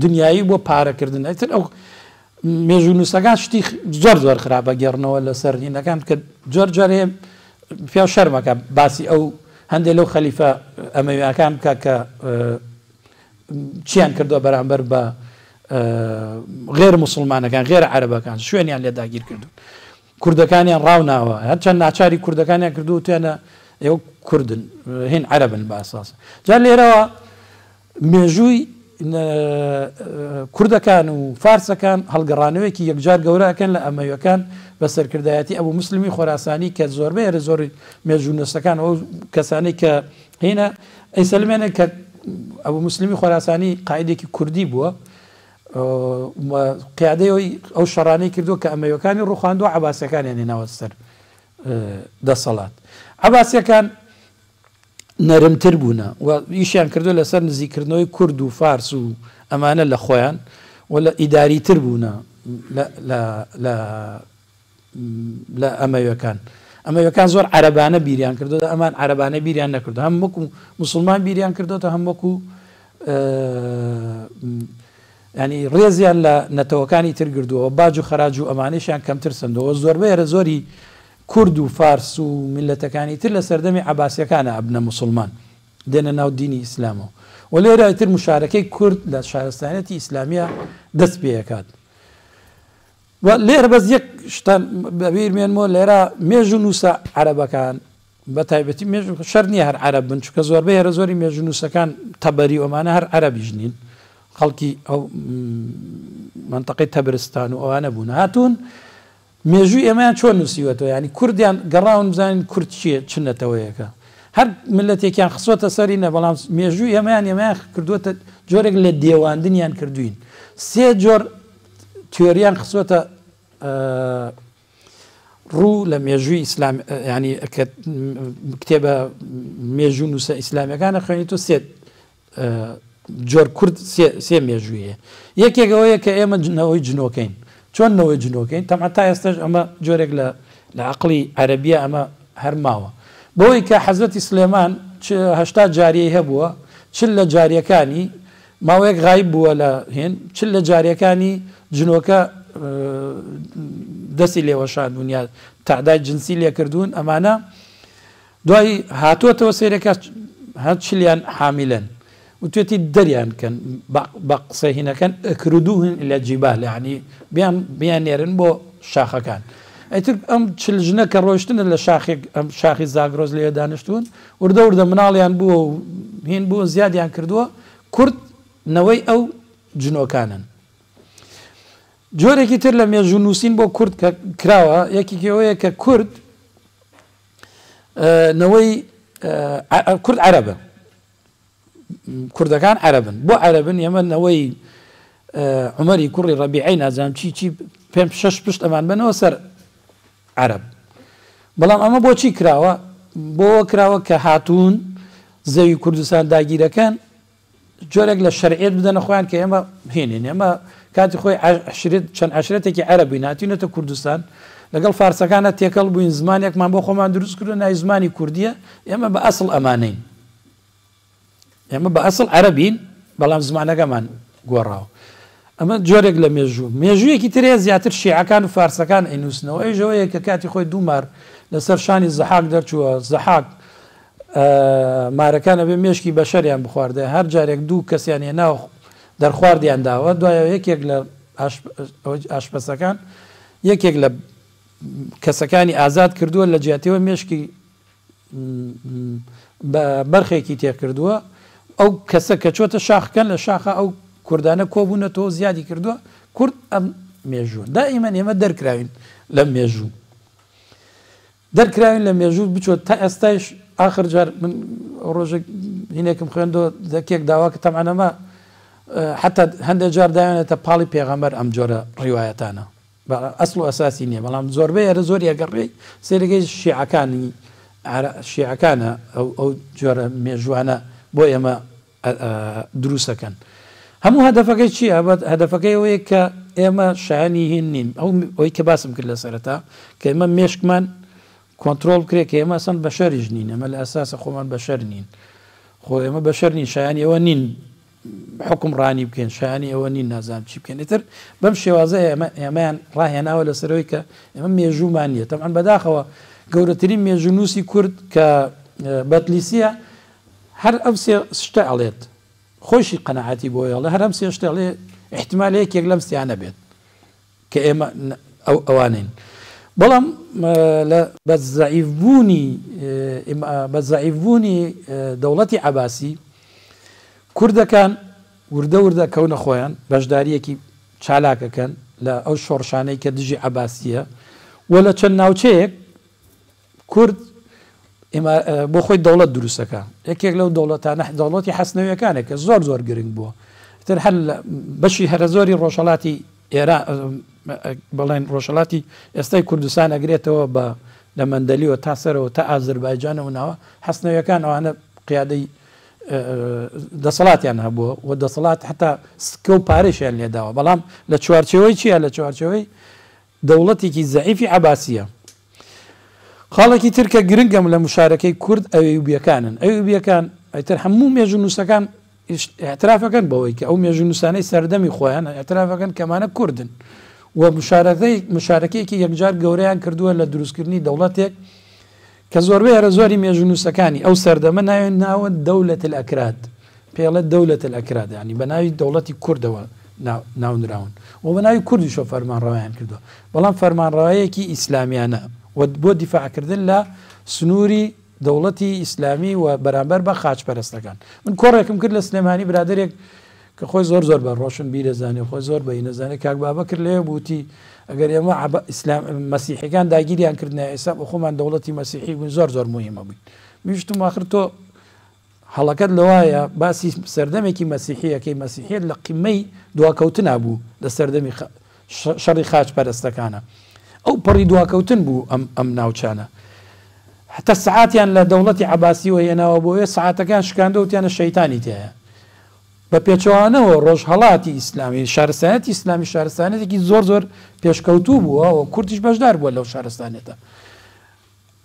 دنیایی بۆ پارەکردن. ئیتر ئەو مێژوونووسەکان شتی زۆر زۆر خراپە گێڕنەوە لەسەر هینەکان کە زۆر جارێ پیاو شەرمەکە باسی ئەو هەندێک لەو خەلیفە ئەمەویەکان بکە کە چیان کردووە بەرامبەر بە غێر مسلمانەکان، غێر عەرەبەکان، شوێنیان لێ داگیر کردوون، کوردەکانیان ڕاوناوە، هەرچەند ناچاری کوردەکانیان کردووە توانە ئێوە کوردن هین عەرەبن بە ئەساس. جا لێرەوە مێژووی کوردەکان و فارسەکان هەڵگەڕانەوەیەکی یەکجار گەورەکەن لە ئەمەویەکان بە سەرکردایەتی ئەبوو مسلمی خۆراسانی کە زۆربەی هەرە زۆری مێژوونووسەکان ئەو کەسانەی کە هینە ئەیسەلمێنن کە ئەبوو مسلمی خۆراسانی قائیدێکی کوردی بووە، قیادەی ئەو شەڕانەی کردووە کە ئەمەویەکانی ڕوخاندووە، عەباسیەکانیان هێناوە سەر دەسەڵات. عەباسیەکان نەرمتر بوونە و ئیشیان کردو لەسەر نزیکردنەوەی کورد و فارس و ئەمانە لە خۆیان و لە ئیداریتر بوونە لە ئەمەویەکان. ئەمەویەکان زۆر عەرەبانە بیریان کردووە، ئەمان عەرەبانە بیریان نەکردو، هەم وەکو مسلمان بیریان کردووە، هەم وەکو ینی ڕێزیان لە نەتەوەکانی تر گردووە، باج و خەراج و ئەمانەیشیان کەمتر سەندەوە. زۆربەی هەرە زۆری کورد و فارس و میللەتەکانی تر لە سەردەمی عەباسیەکانە ئەبنە مسلمان، دێنە ناو دینی ئیسلامەوە. و لێرە تر مشارەکەی کورد لە شارستانیەتی ئیسلامیە دەست پێکات. و لێرە بەس یەک شتان بەبیرمێنمەوە، لێرە مێژوونووسە عەرەبەکان بە تایبەتی مێژوو شەر نییە هەر عەرەب بن، چونکە زۆربەی هەرە زۆری مێژوونووسەکان تەبەری ئەمانە هەر عەرەبیش نین، خەڵکی ئەو منطقەی تەبرستان و ئەوانە بوون، هاتوون مێژووی ئێمەیان چۆن نووسیوەتەوە، یعنی کوردیان گەڕاون بزانین کورد چییە، چ نەتەوەیەکە، هەر ملەتێکیان خسووەتە سەری نە، بەڵام مێژووی ئێمەیان کردووەتە جۆرێک لە دێواندنیان کردوین. سێ جۆر تیۆریان خسووەتە ڕوو لە مێژووی ئیسلام، ینی کە کتێبە مێژوو نووسە ئیسلامیەکانە خوێنیتەوە سێ جۆر کورد سێ مێژوویە. یەکێک ئەوەیە کە ئێمە نەوەی جنۆکەین. چۆن نەوەی جنۆکەین؟ تەمە تا ئێستاش ئەمە جۆرێک لە عەقڵی عەرەبیە ئەمە هەرماوە، بەوەی کە حەزرەتی سلێمان 80 جاریەی هەبووە، 40 لە جاریەکانی ماوەیەک غایب بووە لە هێن، 40 لە جاریەکانی جنۆکە دەستی لێوەشاندون یا تەعدای جنسی لێکردوون. ئەمانە دوای هاتووەتەوە سەیرەکە هەر چلیان حامیلن وتوێتی دەریان کەن بە قسە هینەکەن ئەکردوهن لە جیبال، یعنی بیان نێرن بۆ شاخەکان. ئیتر ئەم چل ژنە کە ڕۆیشتنە لە شاخێک، ئەم شاخی زاگرۆس لێ دانیشتوون، وردە وردە مناڵیان بووە و هین بووە، زیادیان کردووە. کورد نەوەی ئەو جنۆکانن. جۆرێکی تر لە مێژوو نووسین بۆ کورد کە کراوە، یەکێکی ئەوەیە کە کورد نەوەی کورد عەرەبە، کوردەکان عەرەبن. بۆ عەرەبن؟ ئێمە نەوەی عومەری کوڕی ڕەبیعەی نازانم چی چی پێم شەش پشت ئەمان بنەوە سەر عەرەب. بەڵام ئەمە بۆچی کراوە؟ بۆ کراوە کە هاتوون زەوی کوردستان داگیرەکەن، جۆرێک لە شەرعیەت بدەنە خۆیان کە ئێمە هێنین. ئێمە کاتی خۆی چەند عەشرەتێکی عەرەب بووین، هاتوینەتە کوردستان، لەگەڵ فارسەکانە تێکەڵ بووین، زمانێکمان بۆ خۆمان دروست کردو ناوی زمانی کوردیە. ئێمە بە ئەسڵ ئەمانەین، ئێمە بە ئەسڵ عەرەبین، بەڵام زمانەکەمان گۆڕاوە. ئەمە جۆرێک لە مێژوو. مێژوویەکی ترێ زیاتر شیعەکان و فارسەکان ئەینووسنەوە، ئەویش کە کاتی خۆی دوو مار لەسەر شانی زەحاک دەرچووە. زەحاک مارەکان ئەبێ مێشکی بەشەریان بخواردە، هەر جارێک دوو کەسیان هێناوە دەرخواردیان داوە. دوایەوە یەکێک لە ئاشپەسەکان یەکێک لە کەسەکانی ئازاد کردووە، لە جیاتیەوە مێشکی بە بەرخێکی تێکردووە. ئەو کەسە کە چۆتە شاخەکان، لە شاخە ئەو کوردانە کۆبوونەتەوە زیادی کردووە. کورد ئەم مێژوو دائیمەن ئێمە دەرکراوین لە مێژوو، دەرکراوین لە مێژوو بچۆت تا ئێستایش. ئاخر جار من ڕۆژێک هینێکم خوێندەوە، دەکێک داوا کە تەبعەن ئەمە حتا هەندێک جار داوێنێتە پاڵی پێغەمبەر ئەم جۆرە ڕیوایەتانە ئەسڵ و ئەساسی نییە، بەڵام زۆربەی هەرە زۆر یەگەڕێی سەیرەکەی شیعەکانی شیعەکانە ئەو جۆرە مێژوانە بۆ ئێمە دروستەکەن. هەموو هەدەفەکەی چییە؟ هەدەفەکەی ئەوەیە کە ئێمە شایانی هین نین. ئەو ئەوەی کە باسم کرد لە سەرەتا، کە ئێمە مێشکمان کۆنترۆڵ بکرێت، کە ئێمە ئەسڵەن بەشەریش نین، ئێمە لە ئەساسە خۆمان بەشەر نین. خۆ ئێمە بەشەر نین، شایانی ئەوە نین حوکمڕانی بکەین، شایانی ئەوە نین نازانم چی بکەین. ئیتر بەم شێوازە ئێمەیان ڕاهێناوە لەسەرەوەی کە ئێمە مێژوومان نییە. تەبعەن بەداخەوە گەورەترین مێژوونووسی کورد کە بەتلیسیە هەر ئەم سێ شتە ئەڵێت، خۆیشی قەناعەتی بۆیە ئەڵێ هەر ئەم سێ شتە ئەڵێ، ئیحتیمال یەکێک لەم سیانە بێت کە ئێمە ئەو ئەوانین. بەڵام لە بە زەعیفبوونی بە زەعیفبوونی دەوڵەتی عەباسی، کوردەکان وردە وردە کەونە خۆیان بەشداریەکی چالاکەکەن لە ئەو شۆڕشانەی کە دژی عەباسیە و لە چەند ناوچەیەک کورد بۆ خۆی دەوڵەت دروستەکە. یەکێک لەو دەوڵەتانە دەوڵەتی حەسنەویەکانە کە زۆر زۆر گرنگ بووە. تر هەر بەشی هەرە زۆری ڕۆژهەڵاتی ئێران، بڵێن ڕۆژهەڵاتی ئێستای کوردستان ئەگرێتەوە بە لە مەندەلیەوە تا سەرەوە تا ئازربایجانەوە ناوە حەسنەویەکان ئەوانە قیادەی دەسەڵاتیان هەبووە و دەسەڵات حتا سکە و پارەشیان لێداوە، بەڵام لە چوارچێوەی چییە؟ لە چوارچێوەی دەوڵەتێکی زەعیفی عەباسیە. خاڵێکی تر کە گرنگەم لە مشارەکەی کورد ئەیوبیەکانن. ئەیوبیەکان ئیتر هەموو مێژوونووسەکان ئیعترافەکەن بەوەی کە ئەو مێژوونووسانەی سەردەمی خۆیان ئیعترافەکەن کەمانە کوردن و مشارەکەیەکی یەکجار گەورەیان کردووە لە دروستکردنی دەوڵەتێک کە زۆربەی هەرە زۆری مێژوونووسەکانی ئەو سەردەمە ناویان ناوە دەولەت الئەکراد، پێڵێت دەولەت الئەکراد، یانی بە ناوی دەوڵەتی کوردەوە ناونراون و بە ناوی کوردیشەوە فەرمانڕەوایان کردووە، بەڵام فەرمانڕەوایەکی ئیسلامیانە و بۆ دیفاعکردن لە سنووری دەوڵەتی ئیسلامی و بەرامبەر بە خاچپەرستەکان. من کۆڕێکم کرد لە سلێمانی، برادەرێک کە خۆی زۆر زۆر بە ڕۆشن بیرەزانێ، خۆی زۆر بە ئینەزانێ، کاک بابەکر لەوێ بووتی ئەگەر ئێمە ئیسلام مەسیحیەکان داگیریان کردنە ئێستا بۆ خۆمان دەوڵەتی مەسیحی بووین زۆر زۆر موهیمە بووین. میشتم آخر تۆ هەڵەکەت لەوایە باسی سەردەمێکی مەسیحیەکەی، مەسیحیەت لە قیمەی دواکەوتنا بوو لە سەردەمی شەڕی خاچ پەرستەکانە، ئەو پەڕی دواکەوتن بوو ئەم ناوچانە. حتا سەعاتیان لە دەوڵەتی عەباسیەوە هێناوە بۆیە سەعاتەکان شکاندەوە وتیانە شەیتانی تیایە. بە پێچەوانەوە ڕۆژهەڵاتی ئیسلامی، شارستانیەتی ئیسلامی شارستانیەتێکی زۆر زۆر پێشکەوتوو بووە و کوردیش بەشدار بووە لەو شارستانیەتە.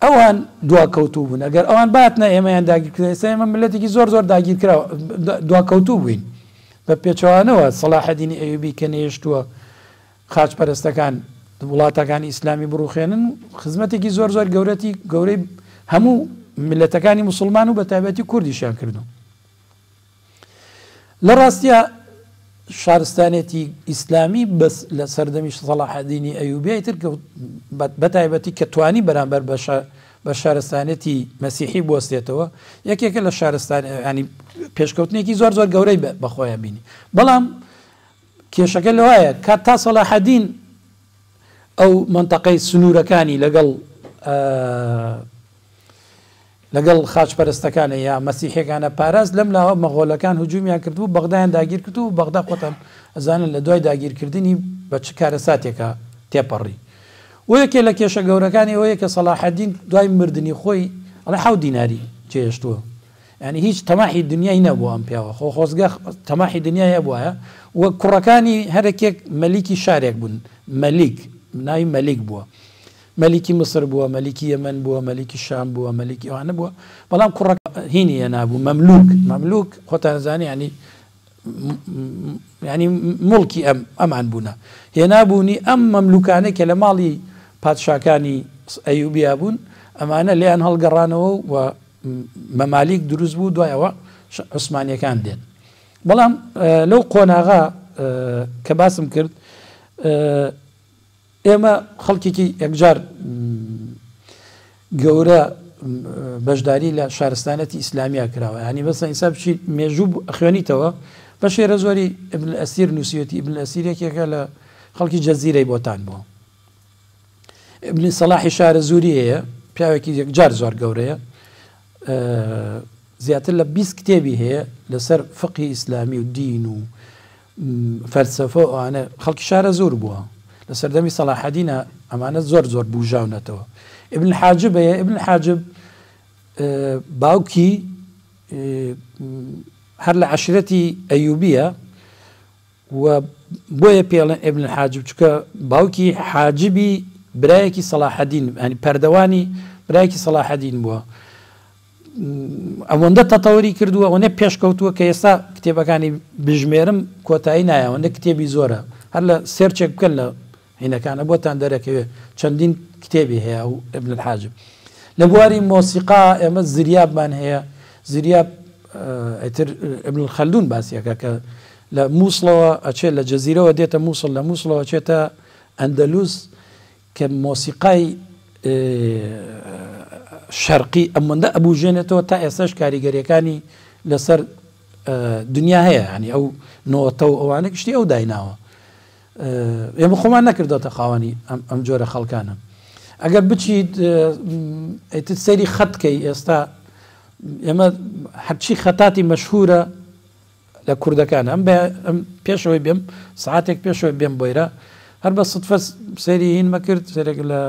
ئەوان دواکەوتوو بوون، ئەگەر ئەوان باتنە ئێمەیان داگیرکرد، ئێستا ئێمە ملەتێکی زۆر زۆر داگیرکراو دواکەوتوو بووین. بە پێچەوانەوە سەڵاحەدینی ئەیوبی کە نەیشتووە خاچپەرستەکان وڵاتەکانی ئیسلامی بڕوخێنن، خزمەتێکی زۆر زۆر گەورەتی گەورەی هەموو ملەتەکانی موسڵمان و بە تایبەتی کوردیشیان کردو. لە ڕاستیا شارستانێتی ئیسلامی بەس لە سەردەمی سەڵاحەدینی ئەیوبیای تر بە تایبەتی کە توانی بەرامبەر بە شارستانێتی مەسیحی بوەستێتەوە، یەکێکە لە شارستان ینی پێشکەوتنێکی زۆر زۆر گەورەی بەخۆیان بینی. بەڵام کێشەکە لەوایە کە تا سەڵاحەدین ئەو مەنتەقەی سنوورەکانی لەگەڵ لەگەڵ خاچپەرستەکانە یا مەسیحیەکانە پاراست، لەم لاوە مەغۆلەکان هجومیان کردبوو بەغدایان داگیر کردبوو، بەغدا خۆتان ئەزانن لە دوای داگیرکردنی بە چ کارەساتێکا تێپەڕی. و یەکێ لە کێشە گەورەکانی ئەوەیە کە سەڵاحەدین دوای مردنی خۆی ئەڵێ حەوت دیناری جێهێشتووە، یانی هیچ تەماحی دنیای نەبووە ئەم پیاوە، خۆ خۆزگە تەماحی دنیای هەبوایە و کوڕەکانی هەرەکێک مەلیکی شارێک بوون، مەلیک ناوی مەلیک بووە. مەلیکی میسر بووە، مەلیکی یەمەن بووە، مەلیکی شام بووە، مەلیکی ئەوانە بووە، بەڵام کوڕەکە هینی هێنابوو، مەملوک، مەملوک خۆتان ئەزانی یانی یانی موڵکی ئەم ئەمان بوونە، هێنابوونی ئەم مەملوکانەی کە لە ماڵی پادشاکانی ئەیوبیا بوون، ئەمانە لێیان هەڵگەڕانەوە و مەمالیک دروست بوو، دوای ئەوە عوسمانیەکان دێن. بەڵام لەو قۆناغا کە باسم کرد ئێمە خەڵکێکی یەکجار گەورە بەشداری لە شارستانەتی ئیسلامیا کراوە یانی بەسە ئینسان بچی مێژوو ئەخوێنیتەوە بەشێرە زۆری ابن الاسیر نووسیوەتی ابن الاسیر یەکێکە لە خەڵکی جەزیرەی بۆتان بووە ابن سەلاحی شارەزووری هەیە پیاوێکی یەکجار زۆر گەورەیە زیاتر لە 20 کتێبی هەیە لەسەر فقهی ئیسلامی و دین و فەلسەفە و ئەوانە خەڵکی شارەزوور بووە لە سەردەمی سەڵاحەدینە ئەمانە زۆر زۆر بوژاونەتەوە ئیبن حاجب هەیە ئیبن حاجب باوکی هەر لە عەشرەتی ئەیوبیە و بۆیە پێڵێن ئیبن حاجب چکە باوکی حاجبی برایەکی سەڵاحەدین ینی پەردەوانی برایەکی سەڵاحەدین بووە ئەوەندە تەتەوری کردووە ئەوەنە پێشکەوتووە کە ئێستا کتێبەکانی بژمێرم کۆتایی نایە ئەوەندە کتێبی زۆرە هەر لە سێرچێک بکەن لە هینەکانە بۆتان دەرەکەوێت چەندین کتێبی هەیە و ابن الحاجب لە بواری مۆسیقا ئێمە زریابمان هەیە زریاب ئیتر ابن الخلدون باسیەکە کە لە مووسڵەوە ئەچێت لە جەزیرەوە دێتە مووسڵ لە مووسڵەوە چێتە ئەندەلوس کە مۆسیقای شەرقی ئەمەندە ئەبوژێنێتەوە تا ئێستاش کاریگەریەکانی لەسەر دنیا هەیە ینی ئەو نۆتە و ئەوانە گشتی ئەو دایناوە ئێمە خۆمان نەکردۆتە خاوەنی ئەم جۆرە خەڵکانە ئەگەر بچیت ئیتر سەیری خەت کەی ئێستا ئێمە هەرچی خەتاتی مەشهورە لە کوردەکان ئەم ئەم پێشەوەی بێم سعاتێک پێشەوەی بێم بۆیرە هەر بە سدفە سەیری هینمە کرد سەرێک لە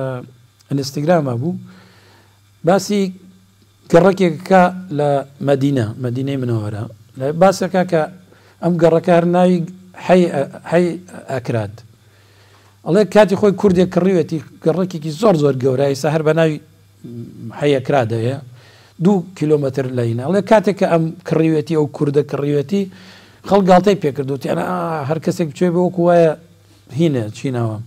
ئینستاگرامە بوو باسی گەڕەکێکەکە لە مەدینە مەدینەی منەوەرە باسەکە کە ئەم گەڕەکە هەر ناوی حەی ئەکراد ئەڵێ کاتی خۆی کوردێک کڕیوێتی گەڕەکێکی زۆر زۆر گەورە ئیسا هەر بە ناوی حەیە کرادەیە دوو کیلۆمەتر لە هینا ئەڵێ کاتێک کە ئەم کڕیوێتی ئەو کوردە کڕیوێتی خەڵک گاڵتەی پێکردوتیان هەر کەسێک بچێ بۆ وەکو وایە هینە چینەوە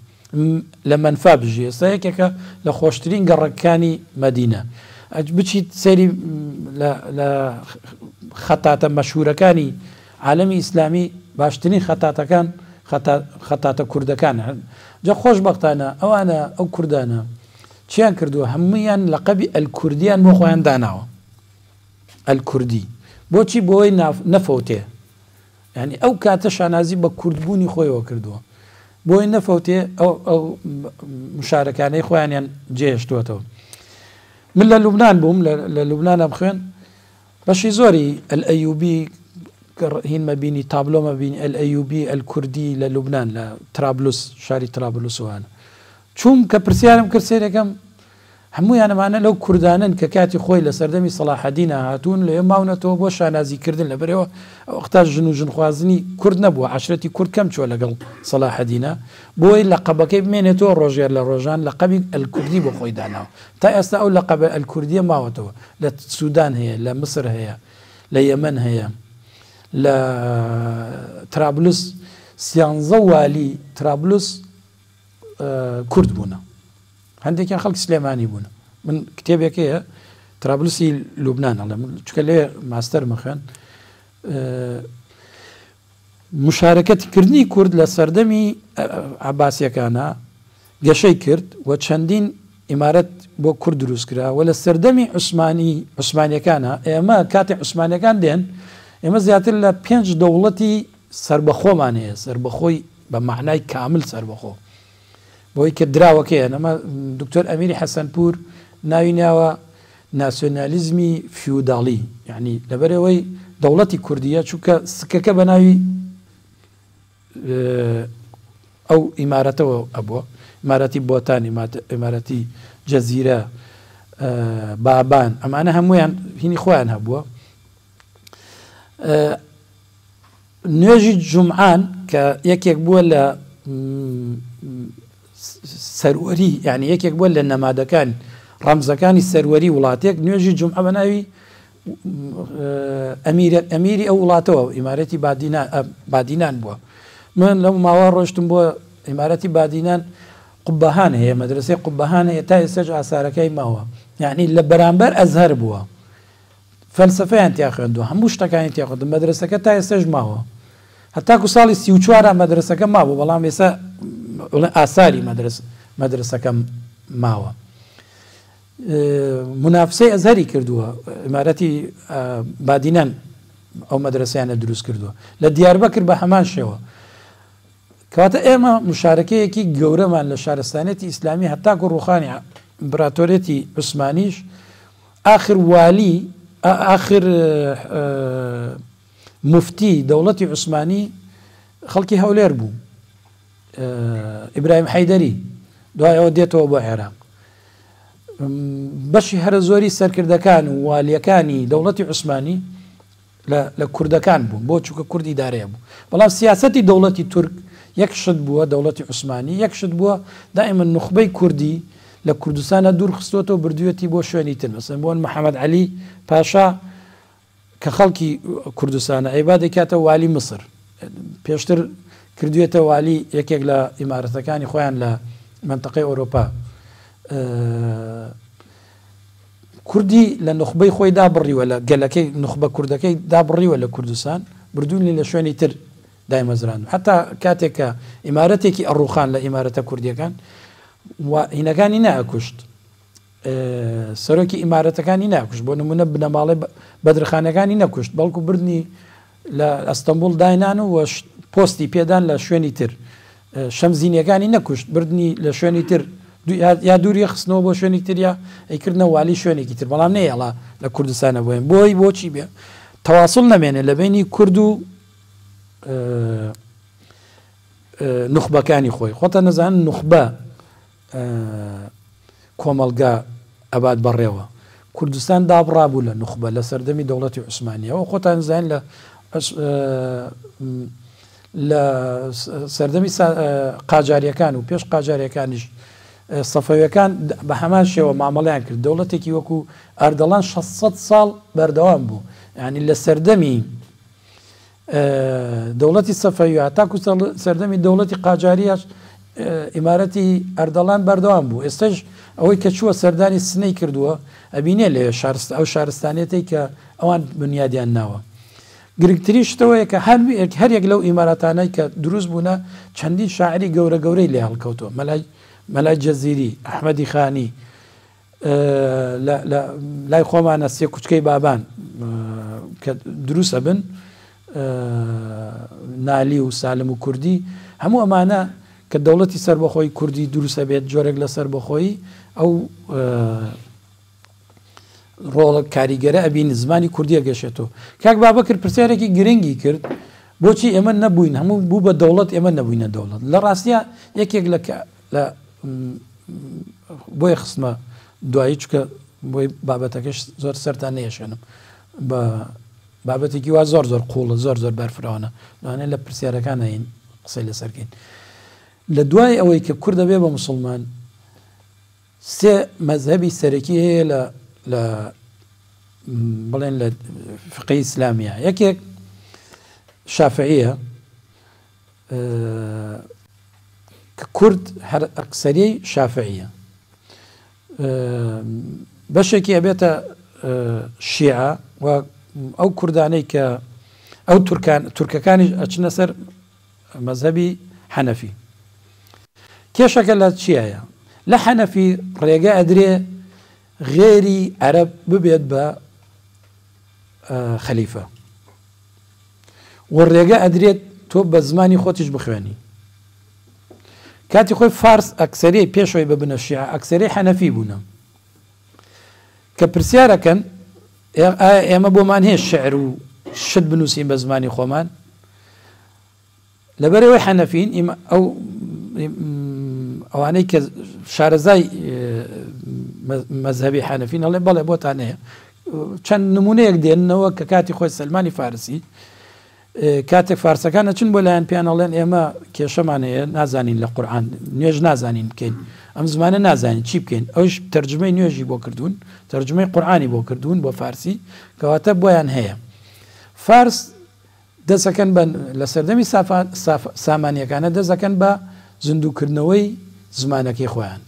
لە مەنفا بژی ئێستا یەکێکە لە خۆشترین گەڕەکانی مەدینە بچیت سەیری لە خەتاتە مەشهورەکانی عالەمی ئیسلامی باشترین خەتاتەکان خەتاتە کوردەکان جا خۆشبەختانە ئەوانە ئەو کوردانە چیان کردووە هەموویان لەقەبی ئەلکوردیان بۆ خۆیان داناوە ئەلکوردی بۆچی بۆی نەفەوتێ یعنی ئەو کاتە شانازی بە کوردبوونی خۆیەوە کردووە بۆی نەفەوتێ ئەو ئەو مشارەکانەی خۆیانیان جێهێشتووەتەوە من لە لوبناان بووم لە لوبنانم خوێن بەشی زۆری ئەلئەیوبی هینمە بینی تابلۆمە بینی ئەلئەیوبی ئەلکوردی لە لوبناان لە ترابلوس شاری ترابلوس وانە چووم کە پرسیارم کرد سەیرەکەم هەموویان ئەمانە لەو کوردانەن کە کاتی خۆی لە سەردەمی سەڵاحەدینا هاتوون لەوێ ماونەتەوە بۆ شانازی کردن لەبەرئەوە ئەو وەختە ژن و ژنخوازنی کورد نەبووە عەشرەتی کورد کەم چووە لەگەڵ سەڵاحەدینا بۆی لەقەبەکەی بمێنێتەوە ڕۆژێر لە ڕۆژان لەقەبی ئەلکوردی بۆ خۆی داناوە تا ئێستا ئەو لەقەبە ئەلکوردیە ماوەتەوە لە سودان هەیە لە مسر هەیە لە یەمەن هەیە لە ترابلس سیانزە والی ترابلس کورد بوونە هەندێکیان خەڵکی سلێمانی بوون من کتێبێک هەیە ترابلسی لوبناان ئەڵێم چکە لێ ماستەرمە خوێن مشارەکەتی کردنی کورد لە سەردەمی عباسیەکانە گەشەی کرد و چەندین ئیمارەت بۆ کورد دروست کرا و لە سەردەمی عوسمانی عوسمانیەکانە ئێمە کاتێ عوسمانیەکان دێن ئێمە زیاتر لە پێنج دەوڵەتی سەربەخۆمان هەیە سەربەخۆی بە مەعنای کامل سەربەخۆ بۆی کە دراوەکەیان ئەمە دکتۆر ئەمیری حەسەنپوور ناوی ناوە ناسیۆنالیزمی فیوداڵی یعنی لەبەرئەوەی دەوڵەتی کوردیە چونکە سکەکە بە ناوی ئەو ئیمارەتەوە ئەبووە ئیمارەتی بۆتان ئیمارەتی جەزیرە بابان ئەمانە هەمویان هینی خۆیان هەبووە نوێژی جومعان کە یەکێک بووە لە سەروەری یعنی یەکێک بووە لە نەمادەکان ڕەمزەکانی سەروەری وڵاتێک نوێژی جومعە بە ناوی ئەمیرە ئەمیری ئەو وڵاتەوە ئیمارەتی بادینان بووە من لەو ماوە ڕۆشتم بۆ ئیمارەتی بادینان قوبەهان هەیە مەدرسەی قوبەهان هەیە تا ئێستاش ئاسارەکەی ماوە یعنی لە بەرامبەر ئەزهەر بووە. فەلسەفەیان تیا خوێندووە، هەموو شتەکانی تیا خوێندووە، مەدرەسەکە تا ئێستاش ماوە. هەتاکو ساڵی 34 مەدرەسەکە مابوو، بەڵام ئێستا ئاساری مەدرەسەکە ماوە. مونافسەی ئەزهەری کردووە، ئیمارەتی بادینان ئەو مەدرەسەیانە دروست کردووە. لە دیاربەکر بە هەمان شێوە. کەواتە ئێمە مشارەکەیەکی گەورەمان لە شارستانیەتی ئیسلامی هەتاکو ڕوخانی ئیمپراتۆریەتی عوسمانیش، ئاخر والی، ئاخر موفتی دەوڵەتی عوسمانی خەڵکی هەولێر بوو، ئیبراهیم حەیدەری، دوای ئەوە دێتەوە بۆ عێراق. بەشی هەرە زۆری سەرکردەکان و والیەکانی دەوڵەتی عوسمانی لە کوردەکان بوون، بۆ چونکە کورد ئیدارەیە بوو. بەڵام سیاسەتی دەوڵەتی تورک یەک شت بووە، دەوڵەتی عوسمانی یەک شت بووە، دائیمە نوخبەی کوردی لە کوردستانە دوور خستووەتەوە، بردوویەتی بۆ شوێنی تر. مەسەلەن بۆ محەممەد عەلی پاشا کە خەڵکی کوردستانە ئەیبا دەیکاتە والی میسر، پێشتر کردوێتە والی یەکێک لە ئیمارەتەکانی خۆیان لە مەنتەقەی ئەوروپا. کوردی لە نوخبەی خۆی دابڕیوە، لە گەلەکەی نوخبە کوردەکەی دابڕیوە لە کوردستان، بردوونی لە شوێنی تر دایمەزراند. حتا کاتێک کە ئیمارەتێکی ئەڕوخان لە ئیمارەتە کوردیەکان و هینەکانی نەئەکوشت، سەرۆکی ئیمارەتەکانی ناکوشت، بۆ نمونە بنەماڵەی بەدرخانەکانی نەکوشت، بەڵکو بردنی لە ئەستەنبوڵ داینان و پۆستی پێدان لە شوێنی تر. شەمزینیەکانی نەکوشت، بردنی لە شوێنی تر یا دووری خستنەوە بۆ شوێنی تر یا ئەیکردنە والی شوێنێکی تر، بەڵام نەیەڵا لە کوردستانە بۆین. بۆی بۆچی بێ تەواصل نەمێنێ لە بینی کورد و نوخبەکانی خۆی. خۆتە نەزانن نوخبە کۆمەڵگا ئەبات بەڕێوە. کوردستان دابڕابوو لە نوخبە لە سەردەمی دەوڵەتی عوسمانیەوە. خۆتان زانین لە سەردەمی قاجاریەکان و پێش قاجاریەکانیش سەفەویەکان بە هەمان شێوە مامەڵەیان کرد. دەوڵەتێکی وەکو ئەردەڵان 600 ساڵ بەردەوام بوو. یعنی لە سەردەمی دەوڵەتی سەفەوی تاکو سەردەمی دەوڵەتی قاجاریاش ئیمارەتی ئەردەڵان بەردەوام بوو. ئێستاش ئەوەی کە چووە سەردانی سنەی کردووە ئەبینێ لەوێ ئەو شارستانیەتەی کە ئەوان بنیادیان ناوە. گرنگترین شتەوەیە کە هەر یەک لەو ئیماراتانەی کە دروست بوونە چەندین شاعری گەورە گەورەی لێ هەڵکەوتووە. مەلای جەزیری، ئەحمەدی خانی، لای خۆمانە سێ کوچکەی بابان کە دروست ئەبن، نالی و سالم و کوردی، هەموو ئەمانە کە دەوڵەتی سەربەخۆی کوردی دروستە بێت، جۆرێک لە سەربەخۆیی ئەو ڕۆڵە کاریگەرە ئەبین، زمانی کوردیە گەشێتەوە. کاک بابەکر پرسیارێکی گرنگی کرد، بۆچی ئێمە نەبووین، هەموو بوو بە دەوڵەت، ئێمە نەبووینە دەوڵەت. لە ڕاستیە یەکێک لە بۆیە خستمە دوایی، چونکە بۆی بابەتەکەش زۆر سەرتان نەیەشێنم، بە بابەتێکی وا زۆر زۆر قوڵە، زۆر زۆر بەرفراوانە، لەوانەیە لە پرسیارەکان هەین قسەی لەسەرکەین. لە دوای ئەوەی کە کورد دەبێ بە مسلمان، سێ مەذهبی سەرەکی هەیە لە بڵێن لە فقهی ئیسلامیە. یەکێک شافعیە کە کورد هەر ئەکسەریەی شافعیە، بەشێکی ئەبێتە شیعە و ئەو کوردانەی کە ئەو تورکەکانیش ئەچنە سەر مەذهبی حەنەفی. کێشەکە لە چیایە؟ لە حەنەفی ڕێگە ئەدرێ غێری عەرەب ببێت بە خەلیفە و ڕێگە ئەدرێت تۆ بە زمانی خۆتیش بخوێنی. کاتی خۆی فارس ئەکسەریەی پێشەوەی ببنە شیعە ئەکسەریەی حەنەفی بوونە. کە پرسیارەکەن ئایا ئێمە بۆمان هەیە شعر و شت بنووسین بە زمانی خۆمان؟ لەبەرەوەی حەنەفین، ئەو ئەوانەی کە شارەزای مەذهبی حەنەفین ئەڵێ بەڵێ بۆتان هەیە. چەند نمونەیەک دێننەوە کە کاتی خۆی سەلمانی فارسی کاتێک فارسەکان ئەچن بۆ لایەن پیان ئەڵێن ئێمە کێشەمان هەیە، نازانین لە قورئان نوێژ نازانین بکەین، ئەم زمانە نازانین چی بکەین. ئەوش تەرجمەی نوێژی بۆ کردوون، تەرجمەی قورئانی بۆ کردوون بۆ فارسی، کەواتە بۆیان هەیە. فارس دەسەکەن بە لە سەردەمی سامانیەکانە دەسەکەن بە زیندووکردنەوەی زمانەکەی خۆیان.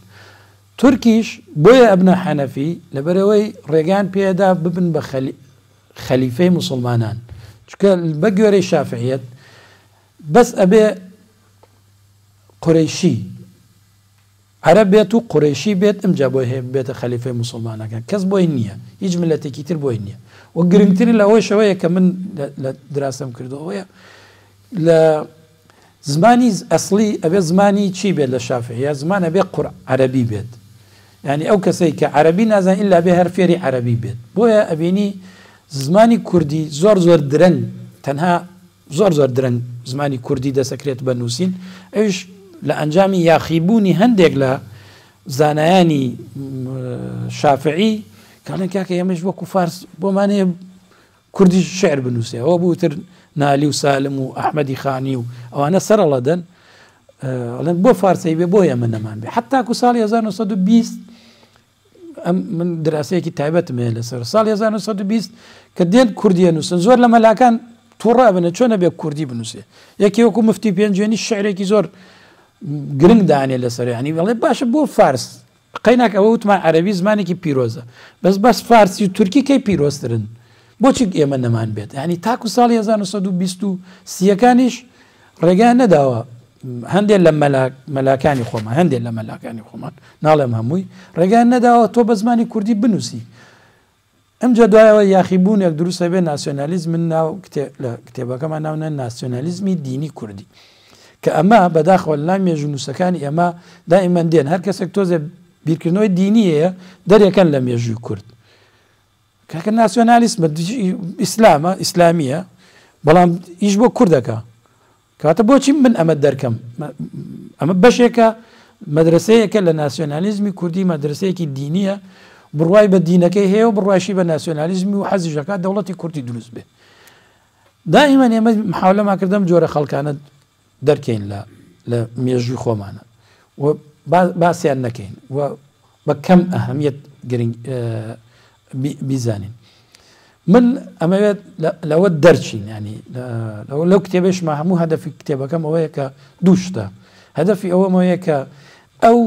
تورکیش بۆیە ئەبنە حەنەفی لەبەرەوەی ڕێگان پێدا ببن بە خەلیفەی موسڵمانان، چونکە بە گوێرەی شافعیەت بەس ئەبێ قورەیشی عەرەب بێت و قورەیشی بێت ئمجا بۆی هەیە ببێتە خەلیفەی موسڵمانەکان، کەس بۆی نییە، هیچ میللەتێکی تر بۆی نییە. و گرنگتر لەوەش ئەوەیە کە من لە دراسەم کردو ئەوەیە لە زمانی ئەسڵی ئەبێ زمانی چی بێت لە شافعیە زمان ئەبێ قور عەرەبی بێت یعنی ئەو کەسەی کە عەرەبی نازان ئیلا بێ هەر فێری عەرەبی بێت بۆیە ئەبینی زمانی کوردی زۆر زۆر درەنگ تەنها زۆر زۆر درەنگ زمانی کوردی دەسەکرێت بە نووسین ئەویش لە ئەنجامی یاخیبوونی هەندێک لە زانایانی شافعی کاڵێن کاکە ئێمەش وەکو فارس بۆمان هەیە کوردیش شعر بنووسێ ئەوە بوو تر نالی و سالم و ئەحمەدی خانی و ئەوانە سەرەڵەدەن ئەڵێن بۆ فارسی بێ بۆ ئێمە نەمان بێ حتاکو ساڵی 1920 ئەم من دراسەیەکی تایبەتم هەیە لەسەر ساڵی 1920 کە دێن کوردیە نووسن زۆر لە مەلاکان تووڕە بنە چۆنە بێ کوردی بنووسێ یەکی وەکو مفتی پێنجوێنی شعرێکی زۆر گرنگ دانێ لەسەر ینی بڵێ باشە بۆ فارس قەیناک ئەوە وتمان عەرەبی زمانێکی پیرۆزە بەس بەس فارسی و تورکی کەی پیرۆزترن بۆچی ئێمە نەمان بێت یعنی تاکو ساڵی 1920 و سیەکانیش ڕێگایان نەداوە هەندێک لە مەلاکانی خۆمان هەندێک لە مەلاکانی خۆمان ناڵێم هەمووی ڕێگایان نەداوە تۆ بە زمانی کوردی بنووسی ئمجا دوایەوە یاخیبوونێک دروست ئەبێ ناسیۆنالیزم من ناو لە کتێبەکەمان ناو نا ناسیۆنالیزمی دینی کوردی کە ئەمە بەداخەوە لەلای مێژوونووسەکانی ئێمە دائیمەن دێن هەر کەسێک تۆزێ بیرکردنەوەی دینی هەیە دەرێکەن لە مێژووی کورد کاکە ناسیۆنالیسمە ئیسلامە ئیسلامیە بەڵام ئیش بۆ کوردەکە کەواتە بۆچی من ئەمە دەرکەم؟ ئەمە بەشێکە مەدرەسەیەکە لە ناسیۆنالیزمی کوردی، مەدرەسەیەکی دینییە، بڕوای بە دینەکەی هەیە و بڕوایشی بە ناسیۆنالیزمی و حەزیش دەکات دەوڵەتی کوردی دروست بێ. دائیمەن ئێمە محاولەمان کرد ئەم جۆرە خەڵکانە دەرکەین لە لە مێژووی خۆمانە و باسیان نەکەین و بە کەم ئەهمیەت گرنگ بیزانین. من ئەمەوێت لەوە دەرچین ینی لەو کتێبێشمە هەموو هەدەفی کتێبەکەم ئەوەیە کە دوو شتە هەدەفی ئەوەمەوەیە کە ئەو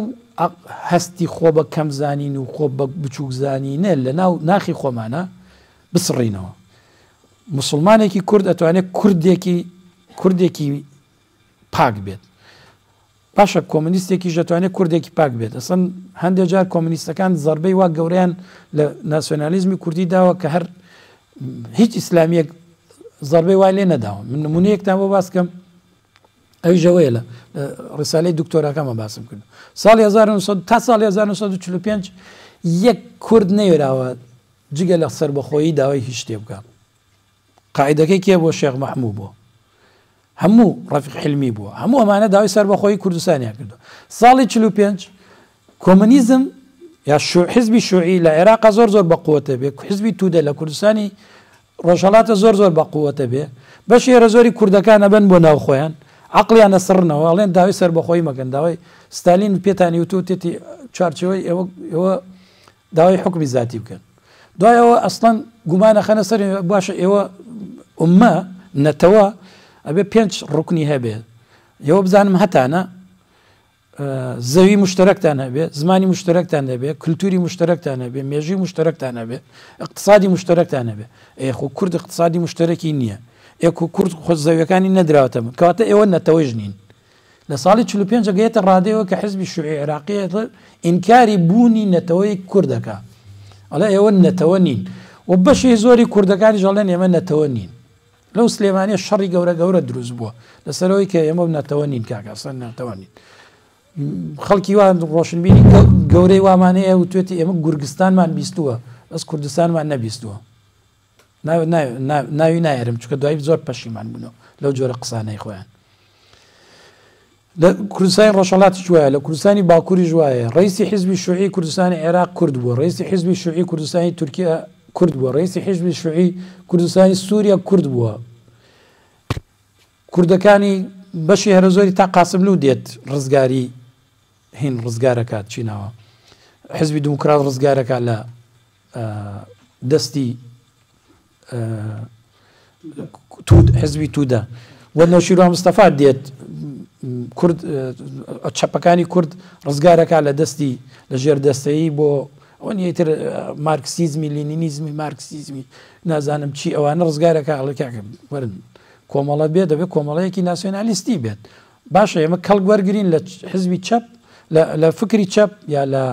هەستی خۆ بە کەم زانین و خۆ بە بچووک زانینە لە ناو ناخی خۆمانە بسڕینەوە مسلمانێکی کورد ئەتوانێت کوردێکی کوردێکی پاک بێت باشە کۆمۆنیستێکیش دەتوانێت کوردێکی پاک بێت، ئەسڵەن هەندێ جار کۆمۆنیستەکان زەربەی وا گەورەیان لە ناسیۆنالیزمی کوردی داوە کە هەر هیچ ئیسلامیەک زەربەی وای لێ نەداوە. من نمونەیەکتان بۆ باس کەم ئەویش ئەوەیە لە ڕسالەی دکتۆراکەمە باسم کرد ساڵی 1900 تا ساڵی 1945 یەک کورد نەوێراوە جگە لە سەربەخۆیی داوای هیچ شتێ بکە. قائیدەکەی کێ بووە شێخ مەحموو بووە هەموو ڕەفیق حلمی بووە هەموو ئەمانە داوای سەربەخۆیی کوردستانیان کردووە ساڵی 45 کۆمۆنیزم یا حزبی شوعی لە عێراق زۆر زۆر بە قوتە بێ حزبی تودە لە کوردستانی ڕۆژهەڵاتە زۆر زۆر بە قوتە بێ بەشی هەرە زۆری کوردەکان ئەبەن بۆ ناو خۆیان عەقڵیان ئەسڕنەوە ئەڵێن داوای سەربەخۆیی مەکەن داوای ستالین پێتانی وتوو تێتی چوارچێوەی ئێوە ئێوە داوای حوکمی زاتی بکەن دوای ئەوە ئەسڵەن گومان ئەخەنە سەر باشە ئێوە ئوممە نەتەوە ئەبێ پێنج ڕکنی هەبێ ئێوە بزانم هەتانە زەوی مشتەرەکتان هەبێ زمانی مشتەرەکتان هەبێ کللتوری مشتەرەکتان هەبێ مێژوی مشتەرەکتان هەبێ اقتصادی مشتەرەکتان هەبێ ئێ خۆ کورد اقتصادی مشتەرەکی نییە ئێکو کورد خۆ زەویەکانی نەدراوەتە من کەواتە ئێوە نەتەوەیش نین لە ساڵی 45 گەیەتە ڕادەیەوە کە حزبی شوعی عێراقی ئینکاری بوونی نەتەوەی کورد دەکا ئەڵێ ئێوە نەتەوە نین و بەشی زۆری کوردەکانیش ئەڵێن ئێمە نەتەوە نین لەو سلێمانیە شەڕی گەورە گەورە دروست بووە لەسەرەوەی کە ئێمە نەتەوە نین کاکە ئەسڵەن نەتەوە نین خەڵکی وا ڕۆشنبیری گەورەی وامان هەیە وتوێتی ئێمە گورگستانمان بیستووە بەس کوردستانمان نەبیستووە ناوی نایەرم چونکە دوایی زۆر پەشیمان بوونەوە لەو جۆرە قسانەی خۆیان لە کوردستانی ڕۆژهەڵاتیش وایە لە کوردستانی باکووریش وایە ڕئیسی حیزبی شوعی کوردستانی عێراق کورد بووە ڕئیسی حیزبی شوعی کوردستانی تورکیا کورد بووە ڕئیسی حیزبی شوعی کوردستانی سووریا کورد بووە کوردەکانی بەشی هەرە زۆری تا قاسملوو دێت ڕزگاری هین ڕزگارەکات چینەوە حزبی دیموکرات ڕزگارەکە لە دەستی حزبی تودە و نەوشیروان مستەفا دێت کورد چەپەکانی کورد ڕزگارەکە لە دەستی لە ژێر دەستەیی بۆ ئەوە نییە ئیتر مارکسیزمی لینینیزمی مارکسیزمی نازانم چی ئەوانە ڕزگارەکە ئەڵێ کاکە وەرن کۆمەڵە بێت دەبێت کۆمەڵەیەکی ناسیۆنالیستی بێت. باشە ئێمە کەڵک وەرگین لە حزبی چەپ، لە فکری چەپ یا لە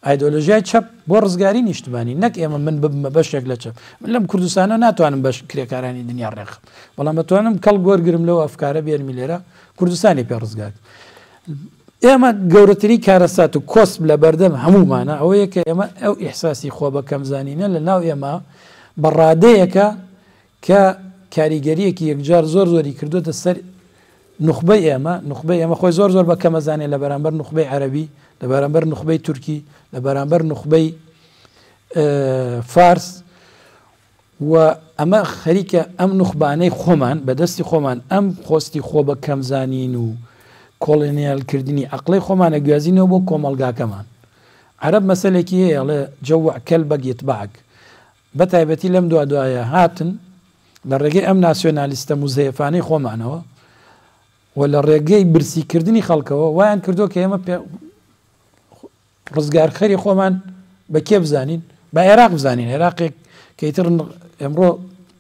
ئایدۆلۆژیای چەپ بۆ ڕزگاری نیشتمانی، نەک ئێمە من ببمە بەشێک لە چەپ. من لەم کوردستانە ناتوانم بەش کرێکارانی دنیا ڕێکخم، بەڵام دەتوانم کەڵک وەرگرم لەو ئەفکارە بێنمی لێرە کوردستانی پێ ڕزگار. ئێمە گەورەترین کارەسات و کۆسپ لە بەردەم هەموومانە ئەوەیە کە ئێمە ئەو ئیحساسی خۆ بە کەمزانینە لە ناو ئێمە بە ڕادەیەکە کە کاریگەریەکی یەکجار زۆر زۆری کردوتە سەر نوخبەی ئێمە. نوخبەی ئێمە خۆی زۆر زۆر بە کەمەزانێ لە بەرامبەر نوخبەی عەرەبی، لە بەرامبەر نوخبەی تورکی، لە بەرامبەر نوخبەی فارس، و ئەمە خەریکە ئەم نوخبانەی خۆمان بە دەستی خۆمان ئەم خۆستی خۆ بە کەمزانین و کۆڵێنیالکردنی عەقڵی خۆمانە گوازینەوە بۆ کۆمەڵگاکەمان. عەرەب مەسەلێکی هەیە ئەڵێ جوع کەلبەک یتبعک، بە تایبەتی لەم دوا دوایە هاتن لە ڕێگەی ئەم ناسیۆنالیستە موزەیەفانەی خۆمانەوە و لە ڕێگەی برسیکردنی خەڵکەوە وایان کردووە کە ئێمە ڕزگارخەری خۆمان بە کێ بزانین؟ بە عێراق بزانین. عێراقێک کە ئیتر ئێمڕۆ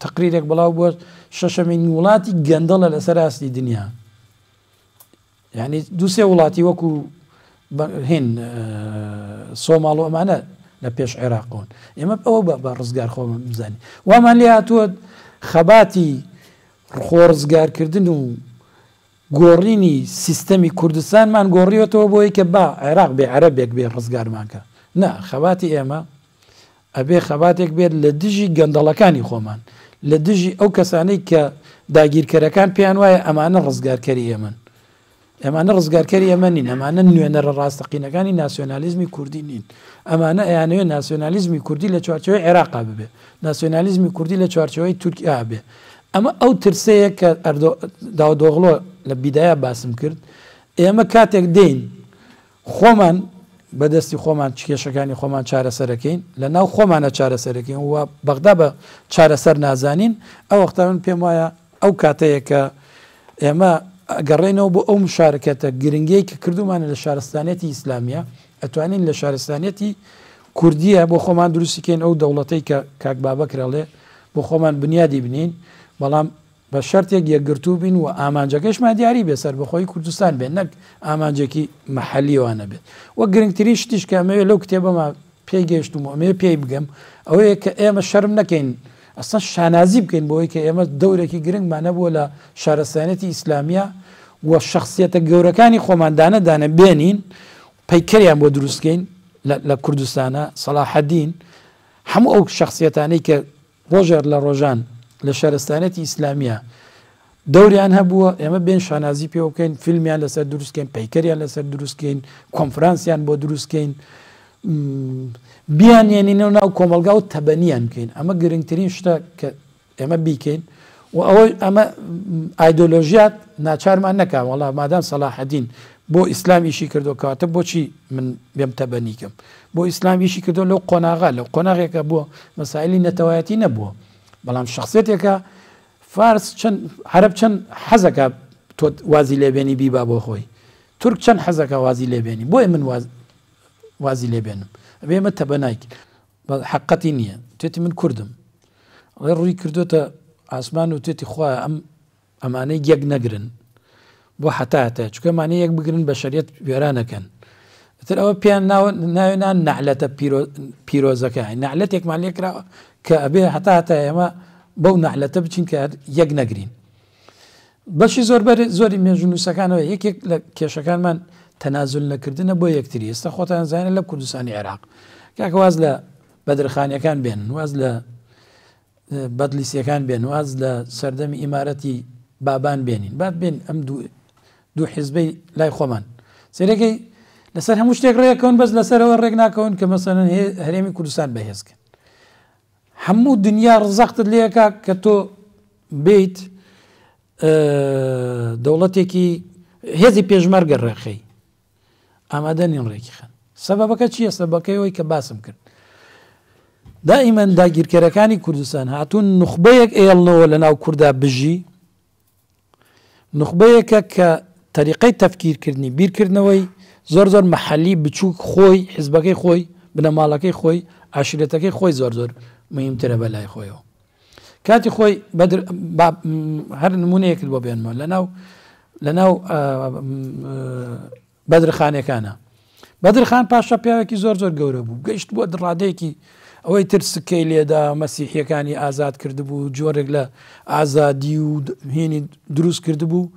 تەقریرێک بڵاو بووە شەشەمین وڵاتی گەندەڵە لەسەر ئاستی دنیا. یعنی دوو سێ وڵاتی وەکو هین سۆماڵ و ئەمانە لە پێش عێراقەوەن. ئێمە ئەوە بە ڕزگار خۆمان بزانین. وامان لێ هاتووە خەباتی خۆ ڕزگارکردن و گۆڕینی سیستەمی کوردستانمان گۆڕیوەتەوە بۆ ئەوەی کە با عێراق بێ عەرەبێک بێ ڕزگارمان کە. نا، خەباتی ئێمە ئەبێ خەباتێک بێت لە دژی گەندەڵەکانی خۆمان، لە دژی ئەو کەسانەی کە داگیرکەرەکان پێیان وایە ئەمانە ڕزگارکەری ئێمەن. ئەمانە ڕزگارکەری ئێمە نین، ئەمانە نوێنەرە ڕاستەقینەکانی ناسیۆنالیزمی کوردی نین. ئەمانە ئەیانەوێت ناسیۆنالیزمی کوردی لە چوارچێوەی عێراقا ببێ، ناسیۆنالیزمی کوردی لە چوارچێوەی تورکیا بێ. ئەمە ئەو ترسەیە کە داودۆغڵۆ لە بیدایە باسم کرد. ئێمە کاتێک دێین خۆمان بە دەستی خۆمان کێشەکانی خۆمان چارەسەرەکەین، لە ناو خۆمانە چارەسەرەکەین و بەغدا بە چارەسەر نازانین، ئەو وەختە من پێم وایە ئەو کاتەیە کە ئێمە گەڕێنەوە بۆ ئەو مشارکەتە گرنگەی کە کردومانە لە شارستانیەتی ئیسلامیە، ئەتوانین لە شارستانیەتی کوردیە بۆ خۆمان دروستیکەین ئەو دەوڵەتەی کە کاک بابەکر ئەڵێ بۆ خۆمان بنیادی بنین، بەڵام بە شەرتێک یەکگرتوو بین و ئامانجەکەشمان دیاری بێ، سەربەخۆیی کوردستان بێ، نەک ئامانجێکی مەحەلیەوانە بێت. وە گرنگترین شتیش کە ئەمەوێ لەو کتێبەما پێی گەیشتم و ئەمەوێ پێی بگەم ئەوەیە کە ئێمە شەرم نەکەین، ئەسڵەن شانازی بکەین بۆی کە ئێمە دەورێکی گرنگمان هەبووە لە شارستانیەتی ئیسلامیە و شەخسیەتە گەورەکانی خۆمان دانە دانە بێنین، پەیکەریان بۆ دروستکەین لە کوردستانە، سەلاحەدین، هەموو ئەو شەخسیەتانەی کە ڕۆژێک لە ڕۆژان لە شارستانیەتی ئیسلامیە دەوریان هەبووە، ئێمە بێن شانازی پێوە بکەین، فیلمیان لەسەر دروستکەین، پەیکەریان لەسەر دروستکەین، کۆنفرانسیان بۆ دروستکەین، بیانێنینەوە ناو کۆمەڵگا و تەبەنیان بکەین. ئەمە گرنگترین شتە کە ئێمە بیکەین و ئەوەی ئەمە ئایدۆلۆژیات ناچارمان نەکا وەڵا مادام سەلاحەدین بۆ ئیسلام ئیشی کردو کەواتە بۆچی من بێم تەبەنی کەم؟ بۆ ئیسلام ئیشی کردو لەو قۆناغا، لەو قۆناغێکە بۆ مەسائلی نەتەوایەتی نەبووە، بەڵام شخصیەتێکە فارس چەند عەرەب چەند حەزەکە تۆ وازی لێبێنی بیبا بۆ خۆی، تورک چەند حەزەکە وازی لێبێنی، بۆیە من وازی لێبێنم ئەبێ ئێمە تەبەنایکەین. حەقەتی نییە توێتی من کوردم، ئەڵێ ڕووی کردوتە ئاسمان و توێتی خوایە ئەم ئەمانەی یەک نەگرن بۆ حتا هەتا، چونکە ئەمانەی یەک بگرن بەشەریەت وێرانەکەن. ئیتر ئەوە پێیان ناوێ نا نەعلەتە پیرۆزەکە، نەعلەتێکمان لێ کراوە کە ئەبێ هەتا هەتا ئێمە بەو نەعلەتە بچین کە یەک نەگرین. بەشی زۆری مێژوونووسەکانەوە یەکێک لە کێشەکانمان تەنازول نەکردنە بۆ یەکتری. ئێستا خۆتان زانن لە کوردستانی عێراق کاکە واز لە بەدرخانیەکان بێن، واز لە بەدلیسیەکان بێن، واز لە سەردەمی ئیمارەتی بابان بێنین، با بێن ئەم دوو حیزبەی لای خۆمان سەرەکەی لەسەر هەموو شتێک ڕێکەون، بەس لەسەرەوە ڕێک ناکەون کە مەسەلەن هەرێمی کوردستان بەهێزکەن. هەموو دنیا ڕزەختت لێکا کە تۆ بیت دەوڵەتێکی هێزی پێشمەرگە ڕێکخەی، ئامادە نین ڕێکی خەن. سەبەبەکە چییە؟ سەبەبەکەی ئەوەی کە باسم کرد، دائیمەن داگیرکەرەکانی کوردستان هاتوون نوخبەیەک ئێڵنەوە لە ناو کوردا بژی، نوخبەیەکە کە تەریقەی تەفکیرکردنی بیرکردنەوەی زۆر زۆر مەحەلی بچووک خۆی حزبەکەی خۆی بنەماڵەکەی خۆی، عەشیرەتەکەی خۆی زۆر زۆر مهمترە بە لای خۆیەوە. کاتی خۆی بەدر با هەر نمونەیەکت بۆ بێنمەوە لەناو لەناو بەدرخانەکانە بەدرخان پاشا پیاوێکی زۆر زۆر گەورە بوو گەیشت بووە ڕادەیەکی ئەوەی تر سکەی لێدا مەسیحیەکانی ئازاد کردبوو جۆرێک لە ئازادی و هینی دروست کردبوو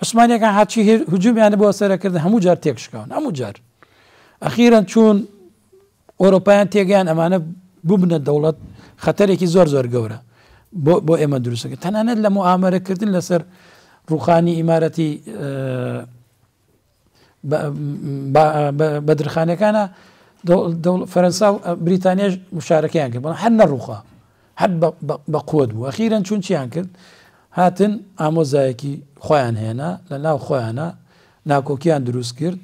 عوسمانیەکان هەرچی هجومیان بۆ سەرەکردن هەموو جار تێکشکاون هەموو جار ئەخیرەن چوون ئۆرۆپایان تێگەیان ئەمانە ببنە دەوڵەت خەتەرێکی زۆر زۆر گەورە بۆ بۆ ئێمە دروستەکە تەنانەت لە موئامەرەکردن لەسەر ڕوخانی ئیمارەتی بەدرخانەکانە فەرەنسا و بریتانیاش مشارەکەیان کرد بەڵام هەر نەڕوخا هەر بە قوت بوو ئەخیرەن چون چیان کرد هاتن ئامۆزایەکی خۆیان هێنا لە ناو خۆیانە ناکۆکیان دروست کرد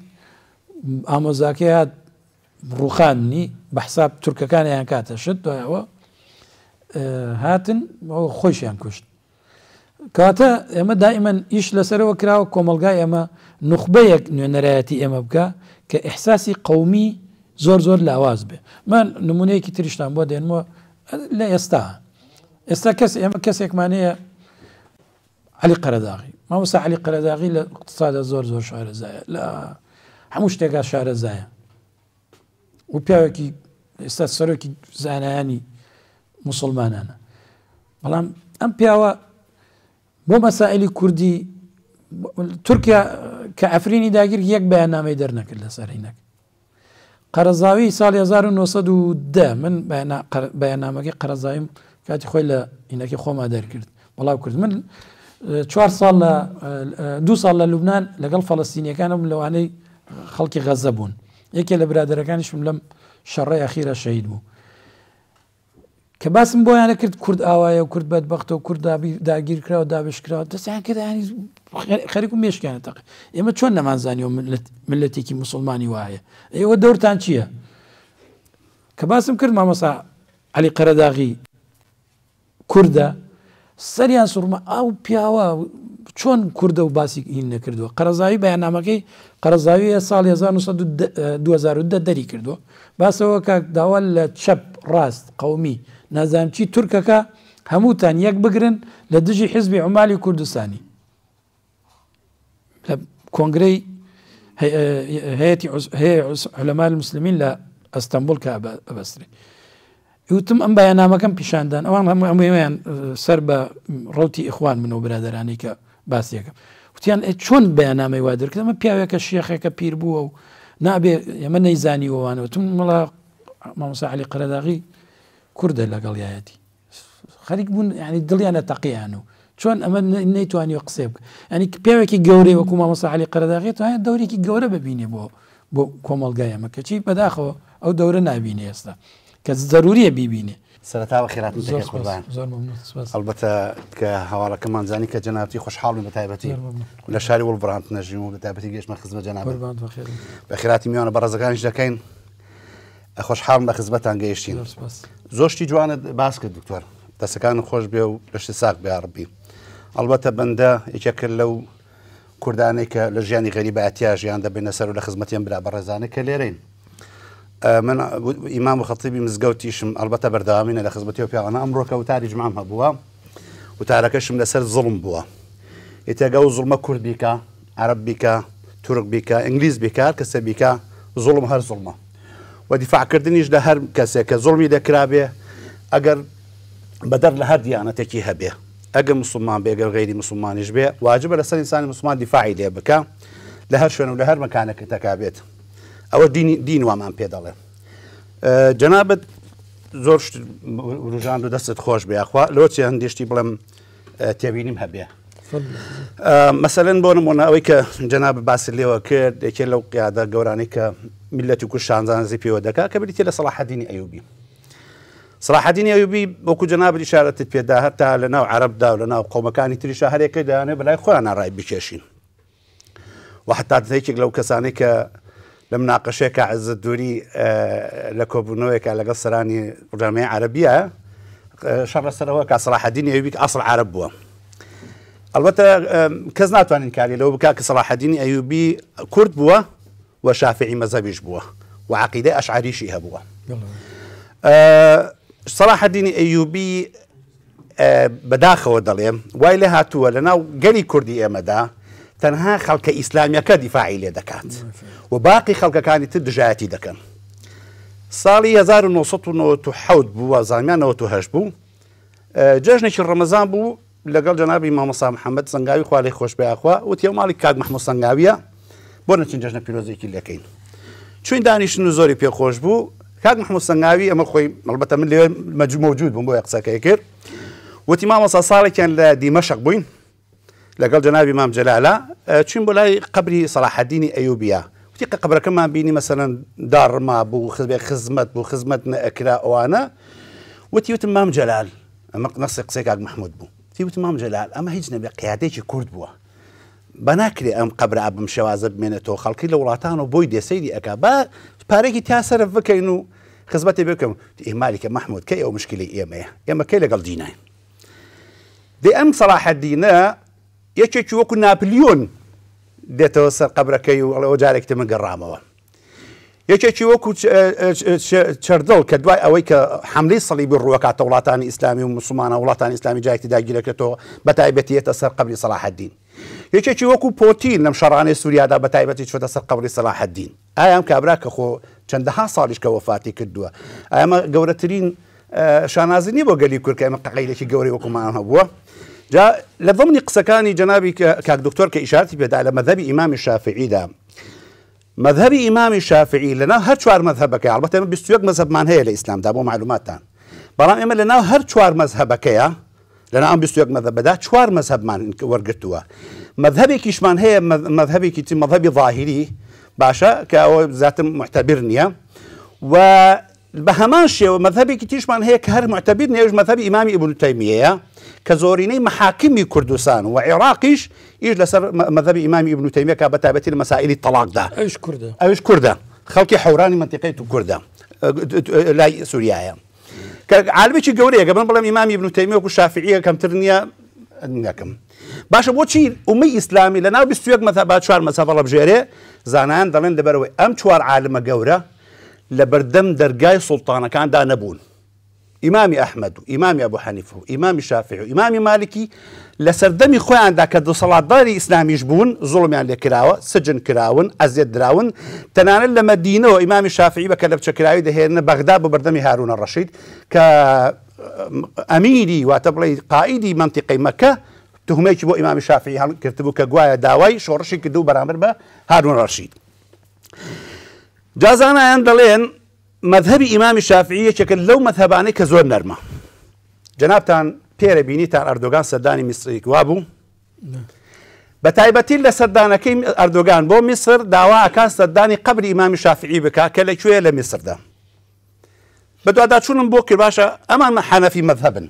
ئامۆزاکەی هات ڕوخاندنی بە حساب تورکەکانیان کاتە شت دوایەوە هاتن خۆشیان کوشت کەواتە ئێمە دائیمەن ئیش لەسەرەوە کراوە کۆمەڵگای ئێمە نوخبەیەک نوێنەرایەتی ئێمە بکا کە ئیحساسی قەومی زۆر زۆر لاواز بێ من نمونەیەکی تریشتان بۆ دێنمەوە لە ئێستا ئێستا کەس ئێمە کەسێکمان هەیە علی قەرەداغی مامۆستا علی قەرەداغی لە اقتصادە زۆر زۆر شارەزایە لە هەموو شتێکا شارەزایە و پیاوێکی ئێستا سەرۆکی زانایانی موسڵمانانە بەڵام ئەم پیاوە بۆ مەسائلی کوردی تورکیا کە ئەفرینی داگیر یەک بەیاننامەی دەرنەکرد لەسەر هینەک قەرەزاوی ساڵی 1910 من بەیاننامەکەی قەرەزاویم کاتی خۆی لە هینەکەی خۆما دەرکرد بەڵاو کرد من چوار ساڵ لە دوو ساڵ لە لوبناان لەگەڵ فەڵستینیەکانم لەوانەی خەڵکی غەزە بوون یەکێ لە برادەرەکانیشم لەم شەڕەی ئەخیرە شەهید بوو کە باسم بۆیان کرد کورد ئاوایە و کورد بەدبەختە و کورد داگیر کرا و دابش کرا دەستیان کرد ینی خەریک و مێشکیان تەق ئێمە چۆن نەمانزانی و ملەتێکی مسلمانی وایە ئێوە دەورتان چییە کە باسم کرد مامۆسا عەلی قەرەداغی کوردە سەریان سوڕما ئەو پیاوە چۆن کوردە و باسی هین نەکردووە قەرەزاوی بەیاننامەکەی قەرەزاویە ساڵی 1920 دەری کردووە باسەوە کاک داوا لە چەپ ڕاست قەومی نازانم چی تورکەکە هەمووتان یەک بگرن لە دژی حزبی عومالی کوردستانی لە کۆنگرەی هەیەتی علەمای المسلمین لە ئەستەنبوڵ کە ئەبەسترێ وتم ئەم بەیاننامەکەم پیشاندان ئەوان هەموو ئەمەیان سەر بە ڕوتی ئیخوان من و برادەرانی کە باسیەکەم وتیان ئێ چۆن بەیاننامەی وا دەرکرد ئەمە پیاوێکە شێخێکە پیر بووە و نابێ ئێمە نەیزانیوەوانە وتم مەڵا مامۆستا عەلی قەرەداغی کوردە لەگەڵ یایەتی خەریک بوون یعنی دڵیان لە تەقیان و چۆن ئەمە نەیتوانیوە قسەی بکە ینی پیاوێکی گەورەی وەکو مامۆستا عەلی قەرەداغی توانێت دەورێکی گەورە ببینێ بۆ بۆ کۆمەڵگای ئەمە کەچی بەداخەوە ئەو دەورە نابینێ ئێستا کە زەروریە بیبینێ. سەرەتا بە خێراتن دەکەین قوربان. زۆر مەمنون سپاس. ئەڵبەتە کە هەواڵەکەمان زانی کە جەنابتی خۆشحاڵ بووین بە تایبەتی لە شاری وڵڤرانتن نەژیم و بە تایبەتی گەیشتمە خزمەت جەنابت. قوربانت بەخێر بن. بە خێراتی میوانە بەڕێزەکانیش دەکەین. خۆشحاڵم بە خزمەتان گەیشتین. زۆر شتی جوانت باس کرد دکتۆر. دەستەکانت خۆش بێ و لەشت ساغ بێ یاڕەبی. ئەڵبەتە بەندە یەکێکە لەو کوردانەی کە لە ژیانی غەریبایەتیا ژیان دەبینە سەر و لە خزمەتی ئەم برا بەڕێزانەی کە لێرەین. من ئیمام و خەتیبی مزگەوتیشم ئەڵبەتە بەردەوامینە لە خزمەتی ئەو پیاوانە. ئەمڕۆ کە وتاری جومعەم هەبووە وتارەکەشم لەسەر زوڵم بووە. ئیتێگە ئەو زوڵمە کورد بیکا، عەرەب بیکا، تورک بیکا، ئینگلیز بیکا، هەر کەسێ بیکا زوڵم هەر زوڵمە. و دیفاعکردنیش لە هەر کەسێک کە زوڵمی لێکرابێ ئەگەر بەدەر لە هەر دیانەتێکی هەبێ ئەگەر مسلمان بێ گەر غەیری مسلمانیش بێ واجبە لەسەر ئینسانی مسلمان دیفاعی لێ بکا لە هەر شوێن و لە هەر مەکانێک تەکا بێت ئەوە دینی دین وامان پێ دەڵێ جەنابت زۆر شت وروژاند و دەستت خۆش بێ یاخوا لەوە چێ هەندێ شتی بڵێم تێبینیم هەبێ مەسەلەن بۆ نمونە ئەوەی کە جەناب باسی لێوە کرد یەکێ لەو قیادە گەورانەی کە میلەتی کورد شانزانزی پێوە دەکا کە بریتە لە سەڵاحەدینی ئەیوبی سەڵاحەدینی ئەیوبی وەکو جەنابت ئیشارەتت پێدا هەتا لە ناو عەرەبدا و لە ناو قەومەکانی تریشا هەرێکەی دەیانەوێت بەلای خۆیان ڕای بکێشین و حتا یەکێک لەو کەسانەی کە لە مناقەشەیەکا عزت دووری لە کۆبوونەوەیەکا لەگەڵ سەرانی ڕژامەی عەرەبیە شەڕ لەسەرەوە کا سەڵاحەدینی ئەیوبی کە ئەسڵ عەرەب بووە ئەلبەتە کەس ناتوانین کاری لەوە بکا کە سەڵاحەدینی ئەیوبی کورد بووە و شافعی مەزهەبیش بووە و عەقیدەی ئەشعەریشی هەبووە. سەڵاحەدینی ئەیوبی بەداخەوە دەڵێم وای لێ هاتووە لە ناو گەلی کوردی ئێمەدا تەنها خەڵکە ئیسلامیەکە دیفاعی لێ دەکات و باقی خەڵکەکانی تر دژایەتی دەکەن. ساڵی 1997 بوو وازانیان 98 بوو جەژنێکی ڕەمەزان بوو لەگەڵ جەنابی مامۆستا محەممەد سەنگاوی خوا لێی خۆش بێ ئاخوا وتی ئەو ماڵی کاک مەحموود سەنگاویە بۆ نەچین جەژنە پیرۆزێکی لێکەین چوین دانیشتن و زۆری پێ خۆش بوو کاک محمود سەنگاوی ئەمە خۆی مەڵبەتە من لێ مەوجود بووم بۆ قسەکەی کرد وتی مامۆستا ساڵێکیان لە دیمەشق بووین لەگەڵ جەنابی مام جەلالە چوین بۆ لای قەبری سەڵاحەدینی ئەیوبیە وتی قە قەبرەکەمان بینی مەسەلەن داڕما بوو خزبێ خزمەت بوو خزمەت نەئەکرا ئەوانە وتی وتم مام جەلال ئەمە نەسی قسەی کاک محمود بوو وتی وتم مام جەلال ئەمە هیچ نەبێ قیادێکی کورد بووە با ناکرێ ئەم قەبرە بەم شێوازە بمێنێتەوە خەڵکی لە وڵاتانەوە بۆی دێ سەیری ئەکا با پارێکی تیا سەرف بکەین و خزمەتی بکەم ئیهمالی کە مەحمود کەی ئەو مشکلەی ئێمەیە ئێمە کەی لەگەڵ دیناین دەی ئەم سەڵاحەدینە یەکێکی وەکو ناپلیۆن دێتەوە سەر قەبرەکەی و ئەڵێ ئەوە جارێکی تر من گەڕامەوە. یەکێکی وەکو چەردڵ کە دوای ئەوەی کە حملەی سەلیبی ڕووەکاتە وڵاتانی ئیسلامی و مسلمانە وڵاتانی ئیسلامی جایەکی داگیرەکرێتەوە بە تایبەتیەتە سەر قەبری سەڵاحەدین. یەکێکی وەکو پۆتین لەم شەڕانەی سووریادا بە تایبەتی چۆتە سەر قەبری سەڵاحەدین. ئایا ئەم کابرا کە خۆ چەندەها ساڵیش کە وەفاتی کردووە ئایا ئەمە گەورەترین شانازی نییە بۆ گەلی کورد کە ئێمە قەیلێکی گەورەی وەکومان هەبووە؟ جا لە ضمنی قسەکانی جەنابی کاک دکتۆر کە ئیشارەتی پێدا لە مەذهبی ئیمامی شافعیدا مەذهبی ئیمامی شافعی لەناو هەر چوار مەذهبەکەی ئەڵبەتە ئێمە 21 مەذهبمان هەیە لە ئیسلامدا بۆ معلوماتتان بەڵام ئێمە لەناو هەر چوار مەذهبەکەیە لەناو ئەم 21 مەذهبەدا چوار مەذهبمان وەرگرتووە مەذهبێکیشمان هەیە مەذهبێکی تر مەذهبی ظاهری باشە کە ئەوە زیاتر معتبر نییە و بە هەمان شێوە مەذهبێکی تریشمان هەیە کە هەر معتبر نییە ئەویش مەذهبی ئیمامی ئیبن تەیمیەیە کە زۆرینەی مەحاکمی کوردستان و عێراقیش ئیش لەسەر مەذهبی ئیمامی ئیبن تەیمیە کە بە تایبەتی لە مەسائلی تەڵاقدا ئەویش کوردە ئەویش کوردە خەڵکی حەورانی مەنتیقەی تو کوردە لای سووریایە کە عالمێکی گەورەیە گە من بڵێم ئیمامی ئیبن تەیمیە وەکو شافعیە کەمتر نییە نەکەم باشە بۆچی ئومەی ئیسلامی لە ناو 21 مەذهب چوار مەذهب هەڵبژێرێ زانایان دەڵێن لەبەرەوەی ئەم چوار عالمە گەورە لە بەردەم دەرگای سوڵتانەکاندا نەبوون. ئیمامی ئەحمەد و ئیمامی ئەبو حەنیفە و ئیمامی شافعی و ئیمامی مالکی لە سەردەمی خۆیاندا کە دەسەڵاتداری ئیسلامیش بوون زوڵمیان لێ کراوە، سجن کراون، ئەزیەت دراون، تەنانەت لە مەدینەوە ئیمامی شافعی بە کەلەپچەکراوی دەهێننە بەغدا بۆ بەردەمی هارونە ڕەشید کە ئەمیری واتە بڵێی قائیدی مەنتیقەی مەکە توهمەیەکی بۆ ئیمامی شافعی هەڵگرتبوو کە گوایە داوای شۆڕشی کردبوو بەرامبەر بە هارون ڕەشید. جا زانایان دەڵێن مەذهەبی ئیمامی شافعی یەکێکە لەو مەذهەبانەی کە زۆر نەرمە. جەنابتان پێرە بینیتان ئەردۆگان سەردانی میسری وابوو؟ بە تایبەتی لە سەردانەکەی ئەردۆگان بۆ میسر داوا ئەکات سەردانی قەبری ئیمامی شافعی بکا کە لە کوێیە لە میسردا. بەدواداچوونم بۆ کرد باشە ئەمان حەنەفی مەذهەبن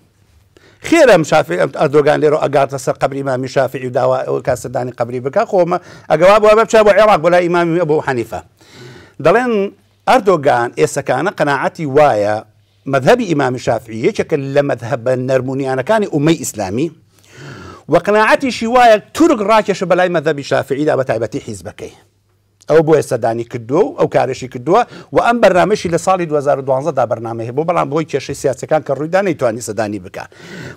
خێرە ئەم شافعی ئەم ئەردۆگان لێرە ئەگاتە سەر قەبری ئیمامی شافعی و داوا ئەوە کا سەردانی قەبری بکا خۆمە ئەگە وا بووە بچا بۆ عێراق بۆ لای ئیمامی ئەبو حەنیفە دەڵێن ئەردۆگان ئێسەکانە قەناعەتی وایە مەذهەبی ئیمامی شافعی یەکێکە لە مەذهەبە نەرمونیانەکانی ئومەی ئیسلامی و قەناعەتیشی وایە تورک ڕاکێشە بەلای مەذهەبی شافعیدا بە تایبەتی حیزبەکەی ئەو بۆیە سەردانی کردووە و ئەو کارەشی کردووە و ئەم بەرنامەشی لە ساڵی 2012 دا بەرنامەی هەبوو بەڵام بەهۆی کێشەی سیاسیەکان کە ڕوویدا نەیتوانی سەردانی بکا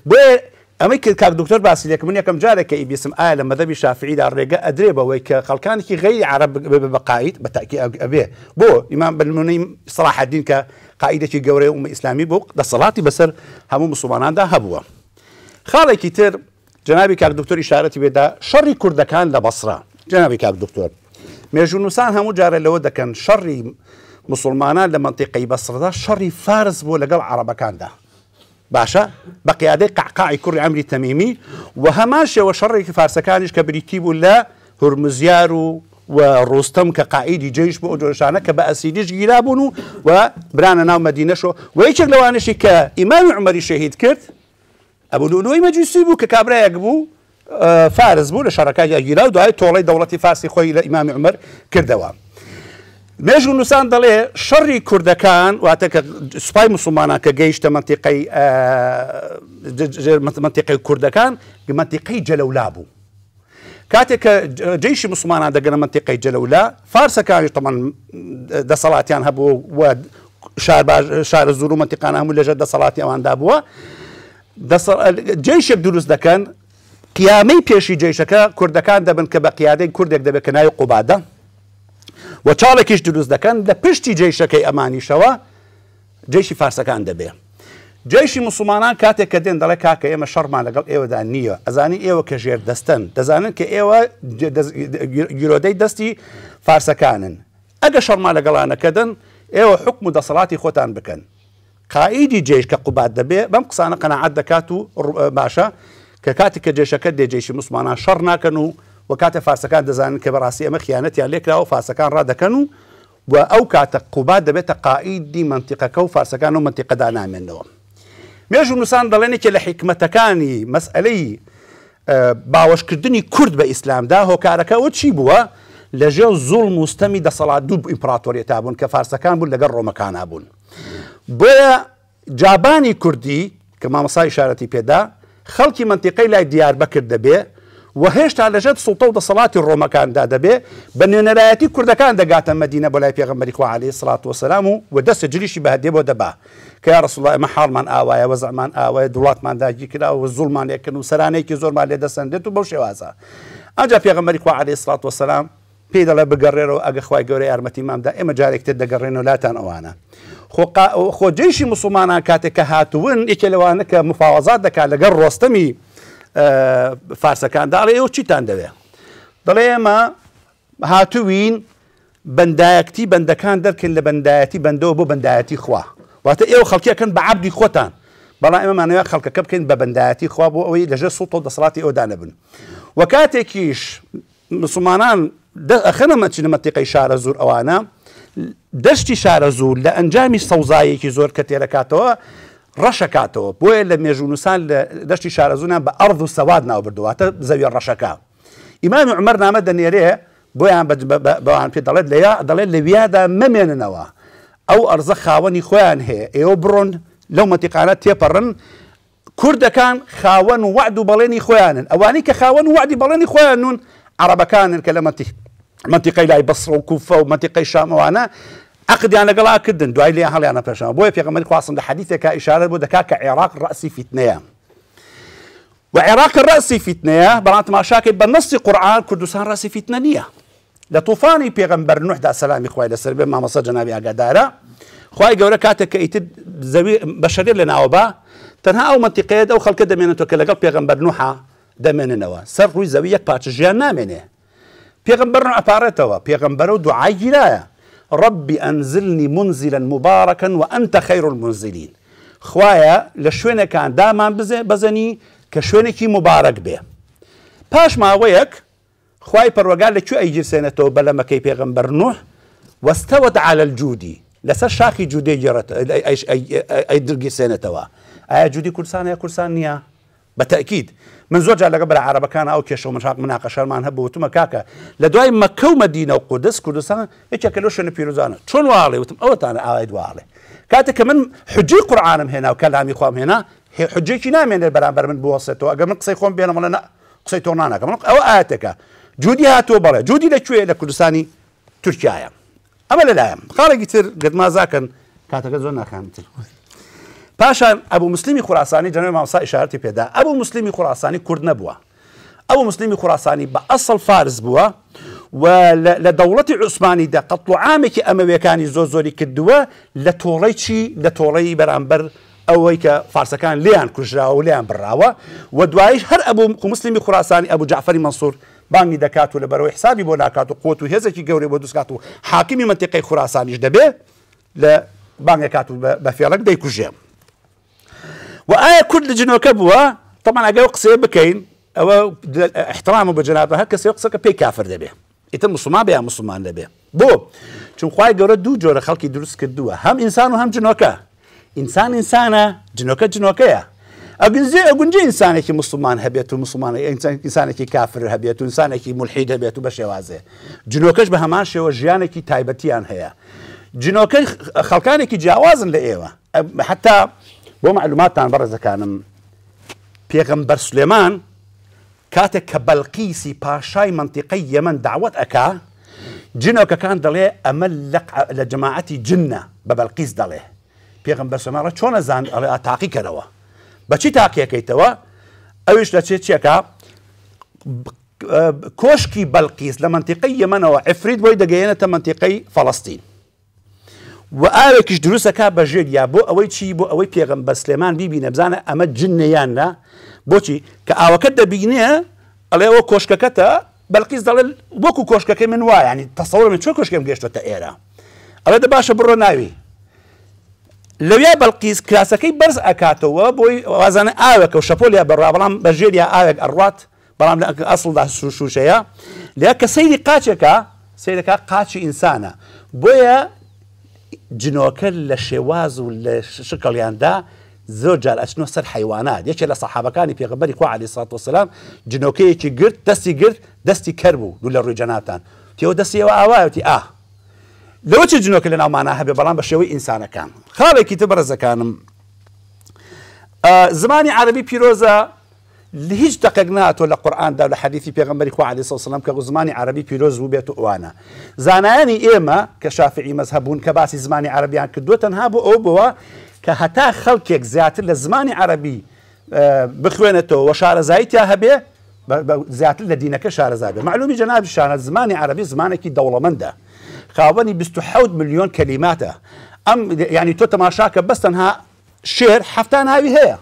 بۆیە ئەمەی کە کاک دکتۆر باسی لێکرد من یەکەم جارێک کە ئیبیسم ئایا لە مەزهەبی شافعیدا ڕێگە ئەدرێ بەوەی کە خەڵکانێکی غەیری عەرەب ببێ بە قائید بە تاکی ئەبێ بۆ ئیمام بە نمونەی سەڵاحەدین کە قائیدێکی گەورەی ئوممە ئیسلامی بوو دەسەڵاتی بەسەر هەموو موسڵماناندا هەبووە خاڵێکی تر جەنابی کاک دکتۆر ئیشارەتی پێدا شەڕی کوردەکان لە بەسرە. جەنابی کاک دکتۆر مێژوونووسان هەموو جارێ لەوە دەکەن شەڕی موسڵمانان لە مەنتیقەی بەسرەدا شەڕی فارس بووە لەگەڵ عەڕەبەکاندا باشە بە قیادەی قەعقاعی کوڕی عەمری تەمیمی و هەمان شێوە شەڕێکی فارسەکانیش کە بریتی بوو لە هورمزیار و و ڕۆستەم کە قائیدی جەیش بۆ ئەو جۆرە کە بە ئەسیریش گیرابوون و و برانە ناو مەدینەشەوە و یەکێک لەوانەشی کە ئیمامی عومەری شەهید کرد ئەبو لولوی مەجوسی بوو کە کابرایەک بوو فارس بوو لە شەڕەکانیا گیرا و دوای تۆڵەی دەوڵەتی فارسی خۆی لە ئیمامی عومەر کردەوە. مێژوو نووسان دەڵێ شەڕی کوردەکان واتە کە سوپای مسلمانان کە گەیشتە مەنتیقەی مەنتیقەی کوردەکان مەنتیقەی جەلەولا بوو. کاتێک کە جەیشی موسڵمانان دەگەنە مەنتیقەی جەلەولا، فارسەکانیش تەبعەن دەسەڵاتیان هەبوو و شارەزوور و مەنتیقانە هەموو لەژێر دەسەڵاتی ئەواندا بووە. جەیشێک دروست دەکەن، قیامەی پێشی جەیشەکە کوردەکان دەبن کە بە قیادەی کوردێک دەبێت کە ناوی قوبادە و چاڵێکیش دروست دەکەن لە پشتی جەیشەکەی ئەمانیشەوە جەیشی فارسەکان دەبێ. جەیشی موسڵمانان کاتێک کە دێن دەڵێ کاکە ئێمە شەڕمان لەگەڵ ئێوەدا نییە، ئەزانین ئێوە کە ژێر دەستەن، دەزانن کە ئێوە گیرۆدەی دەستی فارسەکانن، ئەگە شەڕمان لەگەڵا نەکەدن ئێوە حوکم و دەسەڵاتی خۆتان بکەن. قائیدی جەیش کە قوباد دەبێ بەم قسانە قەناعەت دەکات و باشە کە کاتێک کە جەیشەکە دێ جەیشی موسڵمانان شەڕ ناکەن و و کاتێ فارسەکان دەزانن کە بەڕاستی ئەمە خیانەتیان لێکراوە فارسەکان ڕادەکەن و و ئەو کاتە قوباد دەبێتە قائیدی مەنتیقەکە و فارسەکان لەو مەنتیقەدا نامێنەوە. مێژوونووسان دەڵێن یەکێ لە حیکمەتەکانی مەسئەلەی باوەشکردنی کورد بە ئیسلامدا هۆکارەکە ئەوە چی بووە؟ لەژێر زوڵم و ستەمی دەسەڵات دوو ئیمپڕاتۆریەتا بوون کە فارسەکان بوون لەگەڵ ڕۆمەکانا بوون. بۆیە جابانی کوردی کە مامۆستا ئیشارەتی پێدا، خەڵکی مەنتیقەی لای دیاربەکر دەبێ و هێشتا لەژێر سوڵتە و دەسەڵاتی ڕۆمەکاندا دەبێ، بە نوێنەرایەتی کوردەکان دەگاتە مەدینە بۆ لای پێغەمبەری خوا علیە الصلوە والسلام و و دەستە جلیشی بە هەدیە بۆ دەبا کە یا رسول اللە ئێمە حاڵمان ئاوایە وەزعمان ئاوایە دوڵاتمان داگیرکراوە و زوڵمان لێکردن و سەرانەیەکی زۆرمان لێ دەسەنرێت و بەو شێوازە. ئەوجا پێغەمبەری خوا علیە الصلوە والسلام پێی دەڵێ بگەڕێرەوە ئەگە خوای گەورە یارمەتیمان بدا ئێمە جارێکی تر دەگەڕێنەوە لاتان ئەوانە خۆ خۆ جەیشی موسڵمانان کاتێک کە هاتوون یەکێ لەوانە کە مفاوەزات دەکات لەگەڵ ڕۆستەمی فارسەکاندا ئەڵێ ئێوە چیتان دەوێ دەڵێ ئێمە هاتووین بەندایەتی بەندەکان دەرکەین لە بەندایەتی بەندەوە بۆ بەندایەتی خوا واتە ئێوە خەڵکیەکەن بە عەبدی خۆتان بەڵام ئێمە مانەوە خەڵکەکە بکەین بە بەندایەتی خوا بۆ ئەوەی لەژێر سوڵتە و دەسەڵاتی ئەودا نەبن و کاتێکیش مسوڵمانان ئەخەنە مەچنە مەنتیقەی شارەزوور ئەوانە دەشتی شارەزوور لە ئەنجامی سەوزایەکی زۆر کە تێرەکاتەوە ڕەشەکاتەوە بۆیە لە مێژوونووسان لە دەشتی شارەزوونیان بە ئەرض و سەواد ناو بردووە واتە زەویە ڕەشەکە ئیمامی عومەر نامە دەنێرێ بۆیان بەوان پێ دەڵێت لەیا دەڵێت لەویادا مەمێننەوە ئەو ئەرزە خاوەنی خۆیان هەیە ئێوە بڕۆن لەو مەنتیقانە تێپەڕن کوردەکان خاوەن وەعد و بەڵێنی خۆیانن، ئەوانەی کە خاوەن وەعدی بەڵێنی خۆیانن عەڕەبەکانن کە لە مەنتیقەی لای بەسڕە و کوفە و مەنتیقەی شام ئەوانە عەقدیان لەگەڵا کردن دوای لێیان هەڵیانە پێشەوە. بۆیە پێغەمبەری خوا صلی لە حەدیثێکا ئیشارەت بۆ دەکات کە عێراق ڕەئسی فیتنەیە و عێراق کە ڕەئسی فیتنەیە بەڵام تماشاکەی بە نەسی قورئان کوردستان ڕەئسی فیتنە نییە. لە تۆفانی پێغەمبەر نوحدا سەلامی خوای لەسەر بێ مامۆستا جەنابی ئاگادارە خوای گەورە کاتێک کە ئیتر زەوی بەشەریەت لەناوە با تەنها ئەو مەنتیقەیە ئەو خەڵکە دەمێنێتەوە کە لەگەڵ پێغەمبەر نوحا دەمێننەوە سەر ڕووی زەوی یەک پارچە ژیان نامێنێ پێغەمبەر نوح ئەپارێتەوە پێغەمبەرە و دوعای گیرایە رب انزلنی منزلا مبارکا وانت خیر المنزلین خوایە لە شوێنەکان دامان بزێ بەزەنی کە شوێنێکی مبارەک بێ پاش ماوەیەک خوای پەروەگار لە کوێ ئەیگیرسێنێتەوە بەلەمەکەی پێغەمبەر نوح، واستوت علی الجودی، لەسەر شاخی جودی ئەیگیرسێنێتەوە، ئایا جودی کوردستانە یا کوردستان نییە؟ بە تەئکید من زۆر جار لەگەڵ برا عەرەبەکانا ئەو کێشە و مناقەشەمان هەبوو وتمە کاکە لە دوای مەککە و مەدینە و قودس کوردستان یەکێکە لەو شوێنە پیرۆزانە چۆن وا ئەڵێ وتم ئەوەتانە ئاوای دوا ئەڵێ کاتێک کە من حجەی قورئانم هێنا و کەلامی خوام هێنا حجەیەکی نامێنێت بەرامبەر من بوەستێتەوە ئەگەر من قسەی خۆم بێنم بڵێ نا قسەی تۆ ناناکەم ئەوە ئاەتێکە جودی هاتووە بەڵێ جودی لە کوێ لە کوردستانی تورکایە ئەمە لەلایم خاڵێکی تر گەرمازاکەن کاتەکە زۆر ناخانتر پاشان ئەبوو مسلمی خوراسانی جەنەوە مامسا ئشارەتی پێدا ئەبوو مسلمی خوراسانی کورد نەبووە ئەبوو مسلمی خوراسانی بە ئەسڵ فارس بووە و لە دەوڵەتی عوسمانیدا قەتڵ و عامێکی ئەمەویەکانی زۆر زۆری کردووە لە تۆڵەی چی لە تۆڵەی بەرامبەر ئەوەی کە فارسەکان لێیان کوژراوە و لێیان بڕاوە و دوایش هەر ئەبوو موسلیمی خوراسانی ئەبوو جەعفەری مەنسوور بانگی دەکات و لەبەرەوەی حسابی بۆ ناکات و قوت و هێزێکی گەورەی بۆ دروست کات و حاکمی مەنتیقەی خوراسانیش دەبێ لە بانگەکات و بە فێڵک دەیکوژێ و ئایا کورد لە جنۆکە بووە طبعا ئەگەر قسەیە بکەین ئەوە احترام بە جەنابە هەر کەسێ قسەکە پێی کافر دەبێ ئیتر موسڵمان بێ یا موسڵمان نەبێ بۆ؟ چون خوای گەورە دوو جۆرە خەڵکی دروست کردووە هەم ئینسان و هەم جنۆکە ئینسان ئینسانە جنۆکە جنۆکەیە ئەگنجێ ئەگونجێ ئینسانێکی مسلمان هەبێت و مسلمان ئینسانێکی کافر هەبێت و ئینسانێکی ملحید هەبێت و بە شێوازێ جنۆکەش بە هەمان شێوە ژیانێکی تایبەتیان هەیە جنۆکە خەڵکانێکی جیاوازن لە ئێوە حتا بۆ معلوماتتان بەڕێزەکانم پێغەمبەر سلێمان کاتێک کە بەلقیسی پاشای مەنتیقەی یەمەن دەعوەت ئەکا، جنۆکەکان دەڵێ ئەمە لە جەماعەتی جنە بە بەلقیس دەڵێ پێغەمبەر سەما ئەڵێ چۆن ئەزان ئەڵێ ئا تاقی کەرەوە بەچی تاقیەکەیتەوە ئەویش دەچێت چیەکە کۆشکی بەلقیس لە مەنتیقەی یەمەنەوە عفریت بۆی دەگەیەنێتە مەنتیقەی فەڵەستین و ئاوێکیش دروستەکە بە ژێریا بۆ ئەوەی چی بۆ ئەوەی پێغەمبەر سلێمان بیبینە بزانە ئەمە جنە یان نا بۆچی کە ئاوەکە دەبینێ ئەڵێ ئەوە کۆشکەکەتە بەلقیس دەڵێ وەکو کۆشکەکەی من وایە ینی تەسەوڕ من چۆن کۆشکەکەم گەشتۆتە ئێرە ئەڵێ دە باشە بڕۆ ناوی لەویا بەلقیس کراسەکەی بەرز ئەکاتەوە بۆی وازانە ئاوێکە و شەپۆلیا بەڕا بەڵام بە ژێریا ئاوێک ئەڕوات بەڵام لە ئەسڵدا شوشەیە لە کە سەیری قاچێکە سەیرەکە قاچی ئینسانە بۆیە جنۆکە لە شێواز و لە شکڵیاندا زۆر جار ئەچنۆ سەر حەیوانات یەکێ لە سەحابەکانی پێغەمبەری خوا علیە سڵات وسلام جنۆکەیەکی گرت دەستی گرت دەستی کەر بوو دوو لە ڕووی جەنابتان تێوە دەستی ئێوە ئاوایە وتی ئاه لەوە چ جنۆکە لە ناومانا هەبێ بەڵام بە شێوەی ئینسانەکان خاڵێکی تر بەڕێزەکانم زمانی عەرەبی پیرۆزە لە هیچ دەقێک نەهاتووە لە قورئاندا و لە حەدیثی پێغەمبەری خوا علیە سڵات وسلام کە زمانی عەرەبی پیرۆز بووبێت و ئەوانە. زانایانی ئێمە کە شافعی مەزهەب بوون کە باسی زمانی عەرەبیان کردووە تەنها بۆ ئەوە بووە کە هەتا خەڵکێک زیاتر لە زمانی عەرەبی بخوێنێتەوە و شارەزایی تیا هەبێ زیاتر لە دینەکە شارەزا بێ. مەعلومی جەنابیشانە زمانی عەرەبی زمانێکی دەوڵەمەندە خاوەنی 27 ملیۆن کەلیماتە ئەم یعنی تۆ تەماشاکە بەس تەنها شێر 70 ناوی هەیە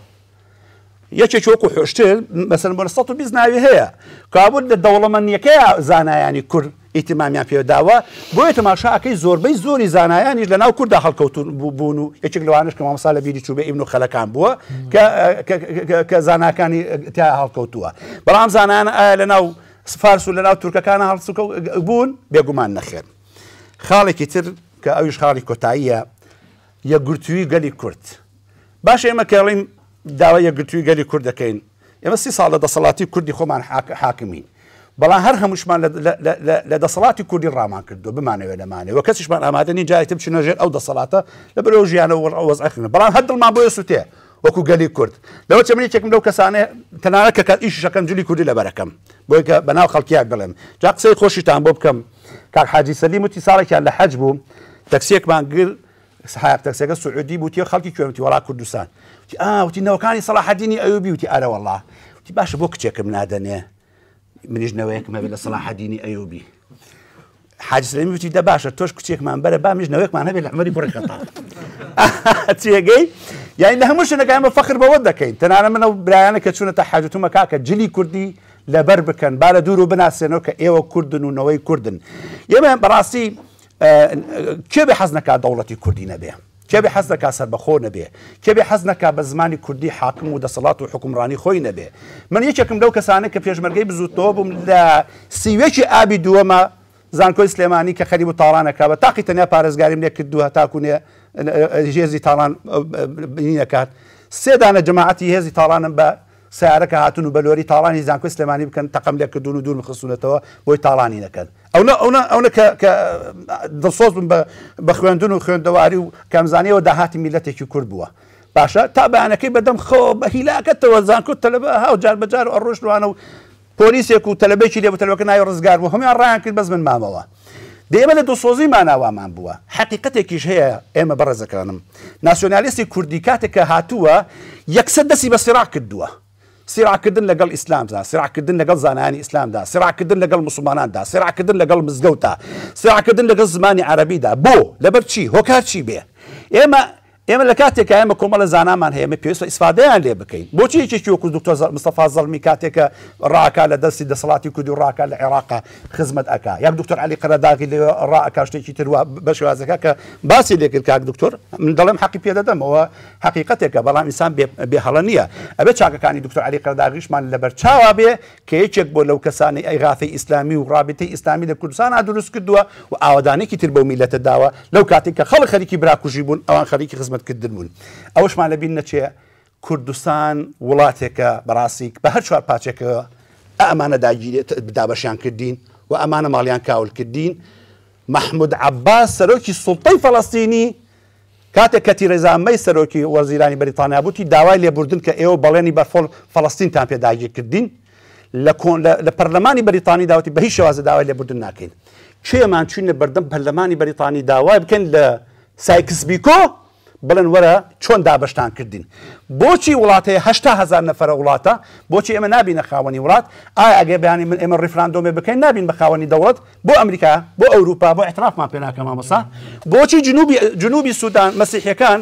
یەکێکی وەکو حوشتر مەسەلەن بۆ 120 ناوی هەیە کابوت لە دەوڵەمەندیەکەی زانایانی کورد ئیتمامیان پێداوە بۆیە تەماشا ئەکەی زۆربەی زۆری زانایانیش لە ناو کووردا هەڵکەوتون بوون و یەکێک لەوانش کە مامۆستا لە بیری چوو بێ ئیبن خەلەکان بووە کە زاناکانی تیا هەڵکەوتووە بەڵام زانایان ئایا لە ناو فارس و لە ناو تورکەکان هەڵسوکە بوون بێگومان نەخێر خاڵێکی تر کە ئەویش خاڵی کۆتاییە یەکگرتووی گەلی کورد باشە ئێمە کە ئەڵێین داوای یەکگرتووی گەلی کورد دەکەین، ئێمە سی ساڵ لە دەسەڵاتی کوردی خۆمان حاکمین، بەڵام هەر هەمووشمان لە دەسەڵاتی کوردی ڕامان کردووە، بمانەوێ نەمانەوێ و کەسیشمان ئامادە نین جارێک تر بچینە ژێر ئەو دەسەڵاتە لەبەر ئەو ژیانە و وەزعە خراپە، بەڵام هەر دڵمان بۆی ئەسووتێ وەکوو گەلی کورد. لەوە چێ من یەکێکم لەو کەسانەی تەنانەت کە ئیشیش ئەکەم جلی کوردی لەبەر ئەکەم بۆی کە بەناو خەڵکیا بڵێم. جا قسەی خۆشیتان بۆ بکەم کاک حاجی سەلیم وتی ساڵێکیان لە حەج بوو تەکسییەکمان گر سایەق تەکسیەکە سعودی بوو وتی خەڵکی کوێن وتی وەڵا کوردستان وتی ئا وتی نەوەکانی سەڵاحەدینی ئەیوبی وتی ئەرە وەڵا وتی باشە بۆ کچێکم نادەنێ منیش نەوەیەکم هەبێت لە سەڵاحەدینی ئەیوبی حاجی سلێمی وتی دە باشە تۆش کچێکمان بەرە با منیش نەوەیەکمان هەبێت لە عومەری کوڕی خەتاب تێگەی یانی لە هەموو شوێنەکان بە فەخر بەوە دەکەین تەنانە من ئەو برایانە کە چوونەتە حاجەتومە کاکە جلی کوردی لەبەر بکەن با لە دوور و بناسێنەوە کە ئێوە کوردن و نەوەی کوردن ئێمە بەڕاستی کێ بێ حەز نەکا دەوڵەتی کوردی نەبێ؟ کێ بێ حەز نەکا سەربەخۆ نەبێ؟ کێ بێ حەز نەکا بە زمانی کوردی حاکم و دەسەڵات و حوکمڕانی خۆی نەبێ؟ من یەکێکم لەو کەسانەی کە پێشمەرگەی بزووتنەوە بووم لە 31 ئابی دووەمە زانکۆی سلێمانی کە خەریب و تاڵان ئەکا بە تاقی تەنیا پارێزگاریم لێ کردووە هەتاکوو نێ هێزی تاڵان نەکات سێ دانە جەماعەتی هێزی تاڵانم بە سەیارەکە هاتوون و بە لۆری تاڵانی زانکۆی سلێمانی بکەن تەقەم لێ کردوون و دوورم خستوونەتەوە بۆی تاڵانی نەکەن ئەونە ئەونە ئەونە کە کە دڵسۆز بوون بە بە خوێندن و خوێندەواری و کەمزانیەوە داهاتی میلەتێکی کورد بووە باشە تا بەیانەکەی بەدەم خەوە بە هیلاکەتەوە زانکۆ تەلەبە هاو جار بە جار ئەڕۆشتوانە و پۆلیسێک و تەلەبەیەکی لێ بوو تەلەبەکە ناوی ڕزگار بوو هەموویان ڕایان کرد بەس من مامەوە دە ئێمە لە دڵسۆزیمانا وامان بووە حەقیقەتێکیش هەیە ئێمە بەڕێزەکانم ناسیۆنالیستی کوردی کاتێک کە هاتووە یەکسەر دەستی بە سیراع کردووە سیراعکردن لەگەڵ ئیسلامدا سیراعکردن لەگەڵ زانایانی ئیسلامدا سیراعکردن لەگەڵ مسلماناندا سیراعکردن لەگەڵ مزگەوتدا سیراعکردن لەگەڵ زمانی عەرەبیدا بۆ لەبەر چی هۆکار چی بێ ئێمە ئێمە لە کاتێکا ئێمە کۆمەڵە زانامان هەیە ئێمە پێویستە ئیسفادەیان لێ بکەین بۆچی یەکێکی وەکو دکتۆر مستەفا زەڵمی کاتێک کە ڕاکا لە دەستی دەسەڵاتی کوردی و ڕاکا لە عێراقا خزمەت ئەکا یاک دکتۆر عەلی قەرەداغی لێ ڕائەکا شتێکی تر وا بە شێوازەکە کە باسی لێ کرد کاک دکتۆر من دەڵێم حەقی پێ دەدەمەوە حەقیقەتێکە بەڵام ئینسان بێ بێ هەڵە نییە ئەبێ چاکەکانی دکتۆر عەلی قەرەداغیشمان لەبەر چاوا بێ کە یەکێک بووە لەو کەسانەی ئیغاثەی ئیسلامی و ڕابیتەی ئیسلامی لە کوردستانا دروست کردووە و ئاوەدانێکی تر بەو میللەتە داوە لەو کاتەی کە خەڵک خەریکی براکوژی بوون ئەوان خەریکی خزمەت کردن بوون ئەوەشمان لەبیر نەچێ کوردستان وڵاتێکە بەڕاستی بە هەر چوار پارچێکەوە ئەمانە داگیرێت دابەشیان کردین و ئەمانە ماڵیان کاول کردین مەحمود عەباس سەرۆکی سوڵتەی فەڵەستینی کاتێک کە تیرێزا مەی سەرۆکی وەزیرانی بەریتانیا بووتی داوای لێبوردن کە ئێوە بەڵێنی بە فەڵەستینتان پێ داگیرکردین لە کۆن لە پەرلەمانی بەریتانی داوتی بە هیچ شێوازە داوای لێبوردن ناکەین. کێمان چوینە بەردەم پەرلەمانی بەریتانی داوای بکەین لە سایکس بیکۆ بڵێن وەرە چۆن دابەشتان کردین؟ بۆچی وڵات هەیە 80 هەزار نەفەرە وڵاتە؟ بۆچی ئێمە نابینە خاوەنی وڵات؟ ئایا ئەگەر بەیانی من ئێمە ڕیفراندۆمێ بکەین نابین بە خاوەنی دەوڵەت؟ بۆ ئەمریکا، بۆ ئەوروپا، بۆ ئیعترافمان پێ ناکەن مامۆستا؟ بۆچی جنوبی جنوبی سودان مەسیحیەکان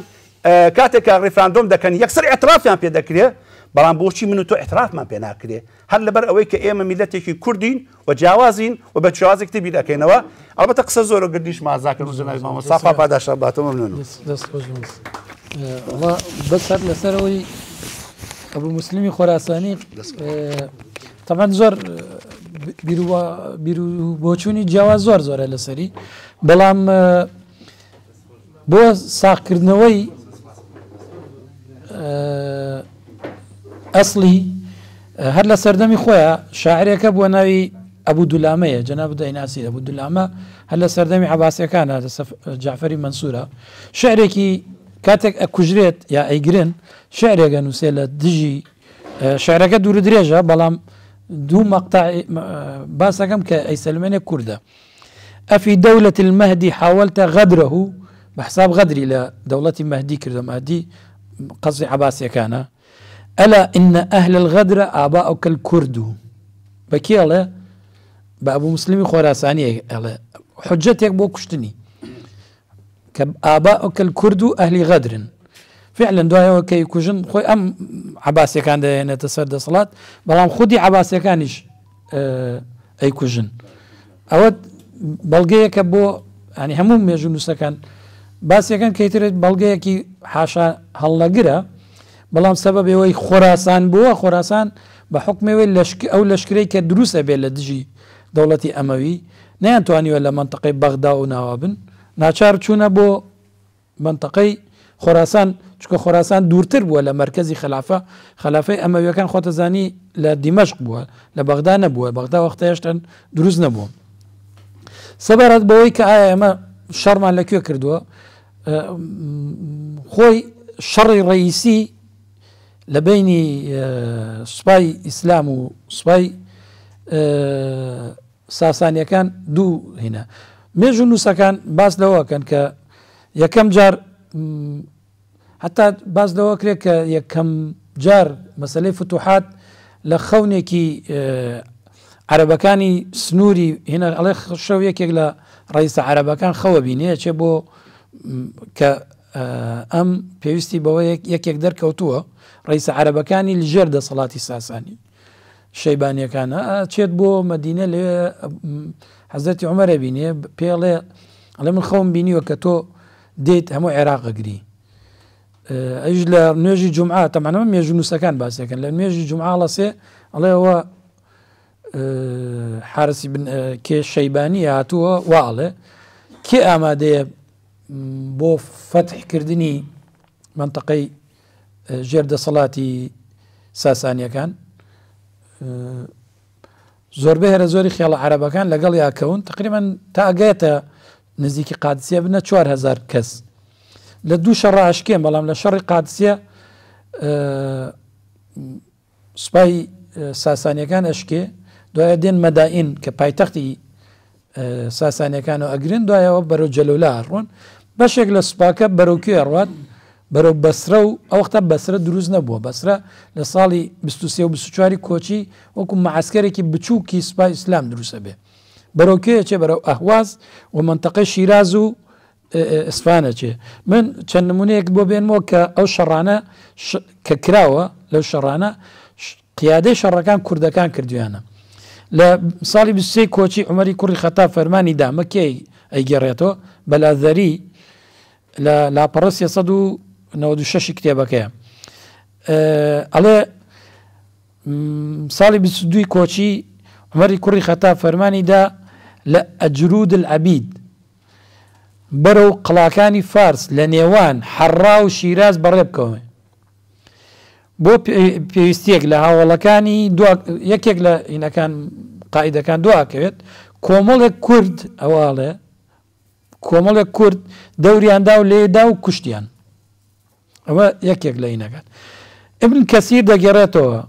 کاتێک کە ڕیفراندۆم دەکەن یەکسەر ئیعترافیان پێ دەکرێ، بەڵام بۆچی من و تۆ ئیعترافمان پێ ناکرێ؟ هەر لەبەر ئەوەی کە ئێمە میللەتێکی کوردین و جیاوازین و بە جیاوازێک تر بیر ئەکەینەوە. ئەڵبەتە قسە زۆرە گردیش مازاکەن و جەنابی مامۆستا خوا پاداشتان باتەوە مەمنونم. دەست خۆش مامۆستا. وەڵا بەس هەر لەسەرەوەی ئەبو موسلمی خۆراسانی تەبعەن زۆر بیر و بۆچوونی جیاواز زۆر زۆرە لەسەری، بەڵام بۆ ساغکردنەوەی ئەسڵی هەر لە سەردەمی خۆیان شاعرێکە بووە ناوی ئەبوو دولامەیە، جەناب دەیناسی ئەبوو دولامە، هەر لە سەردەمی عەباسیەکانە جەعفەری مەنسوورە، شعرێکی کاتێک ئەکوژرێت یا ئەیگرن شعرێک ئەنووسێ لە دژی، شعرەکە دوور درێژە بەڵام دوو مەقتەع باسەکەم کە ئەیسەلمێنێ کوردە. ئەفی دەولەت المەهدی حاولت غدره، بە حساب غەدری لە دەوڵەتی مەهدی کردە، مەهدی قەزی عەباسیەکانە. ئەلا ئین ئەهل الغدر آباؤک الکرد، بە کێ ئەڵێ؟ بە ئەبو مسلمی خۆراسانی ئەڵێ، حجەتێک بۆ کوشتنی کە آباؤک الکرد و ئەهلی غەدرن. فعلا دوایەوە کە کوژن خۆی ئەم عەباسیەکان دەهێنێتە سەر دەسەڵات، بەڵام خودی عەباسیەکانیش ئەیکوژن. ئەوە بەڵگەیەکە بۆ ینی هەموو مێژوونووسەکان باسیەکەن کە ئیتر بەڵگەیەکی حاشا هەڵنەگرە، بەڵام سەبەب ئەوەی خۆراسان بووە، خۆراسان بە حوکمەوەی ئەو لەشکرەی کە دروست ئەبێت لە دژی دەوڵەتی ئەمەوی نەیانتوانیوە لە مەنتەقەی بەغدا و ناوە بن، ناچار چوونە بۆ مەنتەقەی خۆراسان، چونکە خۆراسان دوورتر بووە لە مەرکەزی خەلافە، خەلافەی ئەمەویەکان خۆتەزانی لە دیمەشق بووە، لە بەغدا نەبووە، بەغدا وەختە هێشتا دروست نەبووە. سەبارەت بەوەی کە ئایا ئێمە شەڕمان لە کوێ کردووە، خۆی شەڕی ڕئیسی لە بینی سوپای ئیسلام و سوپای ساسانیەکان دوو هینە. مێژوو نووسەکان باس لەوەکەن کە یەکەم جار حتا باس لەوە کرێت کە یەکەم جار مەسلەی فتوحات لە خەونێکی عەرەبەکانی سنووری هێنا، ئەڵێ شەو یەکێک لە ڕئیسە عەرەبەکان خەوە بینێ چێ بۆ کە ئەم پێویستی بەوە یەکێک دەرکەوتووە ڕئیسە عەرەبەکانی لەژێر دەسەڵاتی ساسانی شەیبانیەکانە ئەچێت بۆ مەدینە لەوێ حەزرەتی عومەر ئەبینێ پێڵێ ئەڵێ من خەوم بینیوە کە تۆ دێیت هەموو عێراق ئەگری ئەویش لە نوێژی جومعە تەمانەمە مێژوونووسەکان باسیەکەن لە نوێژی جومعە ئەڵەسێ ئەڵێ ئەوە حارسی بن کێ شەیبانی هاتووە وا ئەڵێ کێ ئامادەیە بۆ فەتحکردنی منطقەی ژێر دەسەڵاتی ساسانیەکان زۆربەی هەرە زۆری خێڵە عەرەبەکان لەگەڵ یاکەون تقریبا تا ئەگەێتە نزیکی قادسیە بنە 4000 کەس لە دوو شەڕ ئاشکێن بەڵام لە شەڕی قادسیە سوپای ساسانیەکان ئەشکێ، دوایە دێن مەدائین کە پایتەختی ساسانیەکان و ئەگرن، دوایەوە بەرەو جەلەولا ئەڕۆن. بەشێک لە سوپاکە بەرەو کوێ ئەڕوات؟ بەرەو بەسرە و ئەو وەختە بەسرە دروست نەبووە. بەسرە لە ساڵی 23 و 24 کۆچی وەکو مەعەسکەرێکی بچووکی سوپای ئیسلام دروست ئەبێ. بەرەو کوێ ئەچێ؟ بەرەو ئەهواز و مەنتەقەی شیراز و ئیسفان ئەچێ. من چەند نمونەیەک بۆ بێنمەوە کە ئەو شەڕانە کە کراوە، لەو شەڕانە قیادەی شەڕەکان کوردەکان کردویانە. لە ساڵی 23 کۆچی عومەری کوڕی خەتاب فەرمانی دا، مە کێ ئەیگێڕێتەوە؟ بەلاذەری لە لاپەڕە 396 کتێبەکەیە ئەڵێ ساڵی 22 کۆچی عومەری کوڕی خەتاب فەرمانی دا لە ئەجرود العبید بەرەو قەڵاکانی فارس لە نێوان حەڕا و شیراز بەڕێ بکەون. بۆ پێویستیەک لە هاوەڵەکانی یەکێک لە هینەکان قائیدەکان دواکەوێت، کۆمەڵێک کورد ئەوە ئەڵێ کۆمەڵێک کورد دەوریان دا و لێدا و کوشتیان. ئەوە یەکێک لە هینەکان. ابن کەسیر دەگێڕێتەوە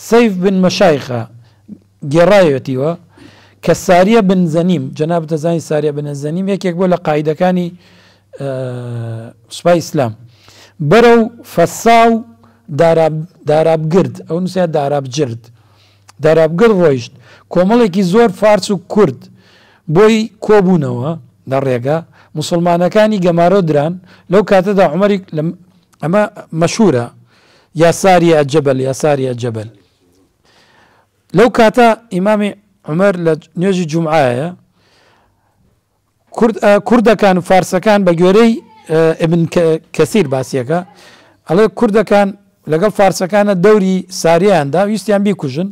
سەیف بن مەشایخە گێڕایەتیوە کە ساریە بن زەنیم، جەنابت دەزانی ساریە بن زەنیم یەکێک بووە لە قائیدەکانی سوپای ئیسلام، بەرەو فەسا و دارابگرد، ئەو نووسیا دارابجرد، دارابگرد ڕۆیشت، کۆمەڵێکی زۆر فارس و کورد بۆی کۆبوونەوە لە ڕێگا، موسڵمانەکانی گەمارۆ دران، لەو کاتەدا عومەری ئەمە مەشهورە، یا ساریە الجبل، یا ساریە الجبل. لەو کاتە ئیمامی عومەر لە نوێژی جومعایە، کورد کوردەکان و فارسەکان بە گوێرەی ئبن کەسیر باسیەکە ئەڵێ کوردەکان لەگەڵ فارسەکانە دەوری ساریان دا ویستیان بیکوژن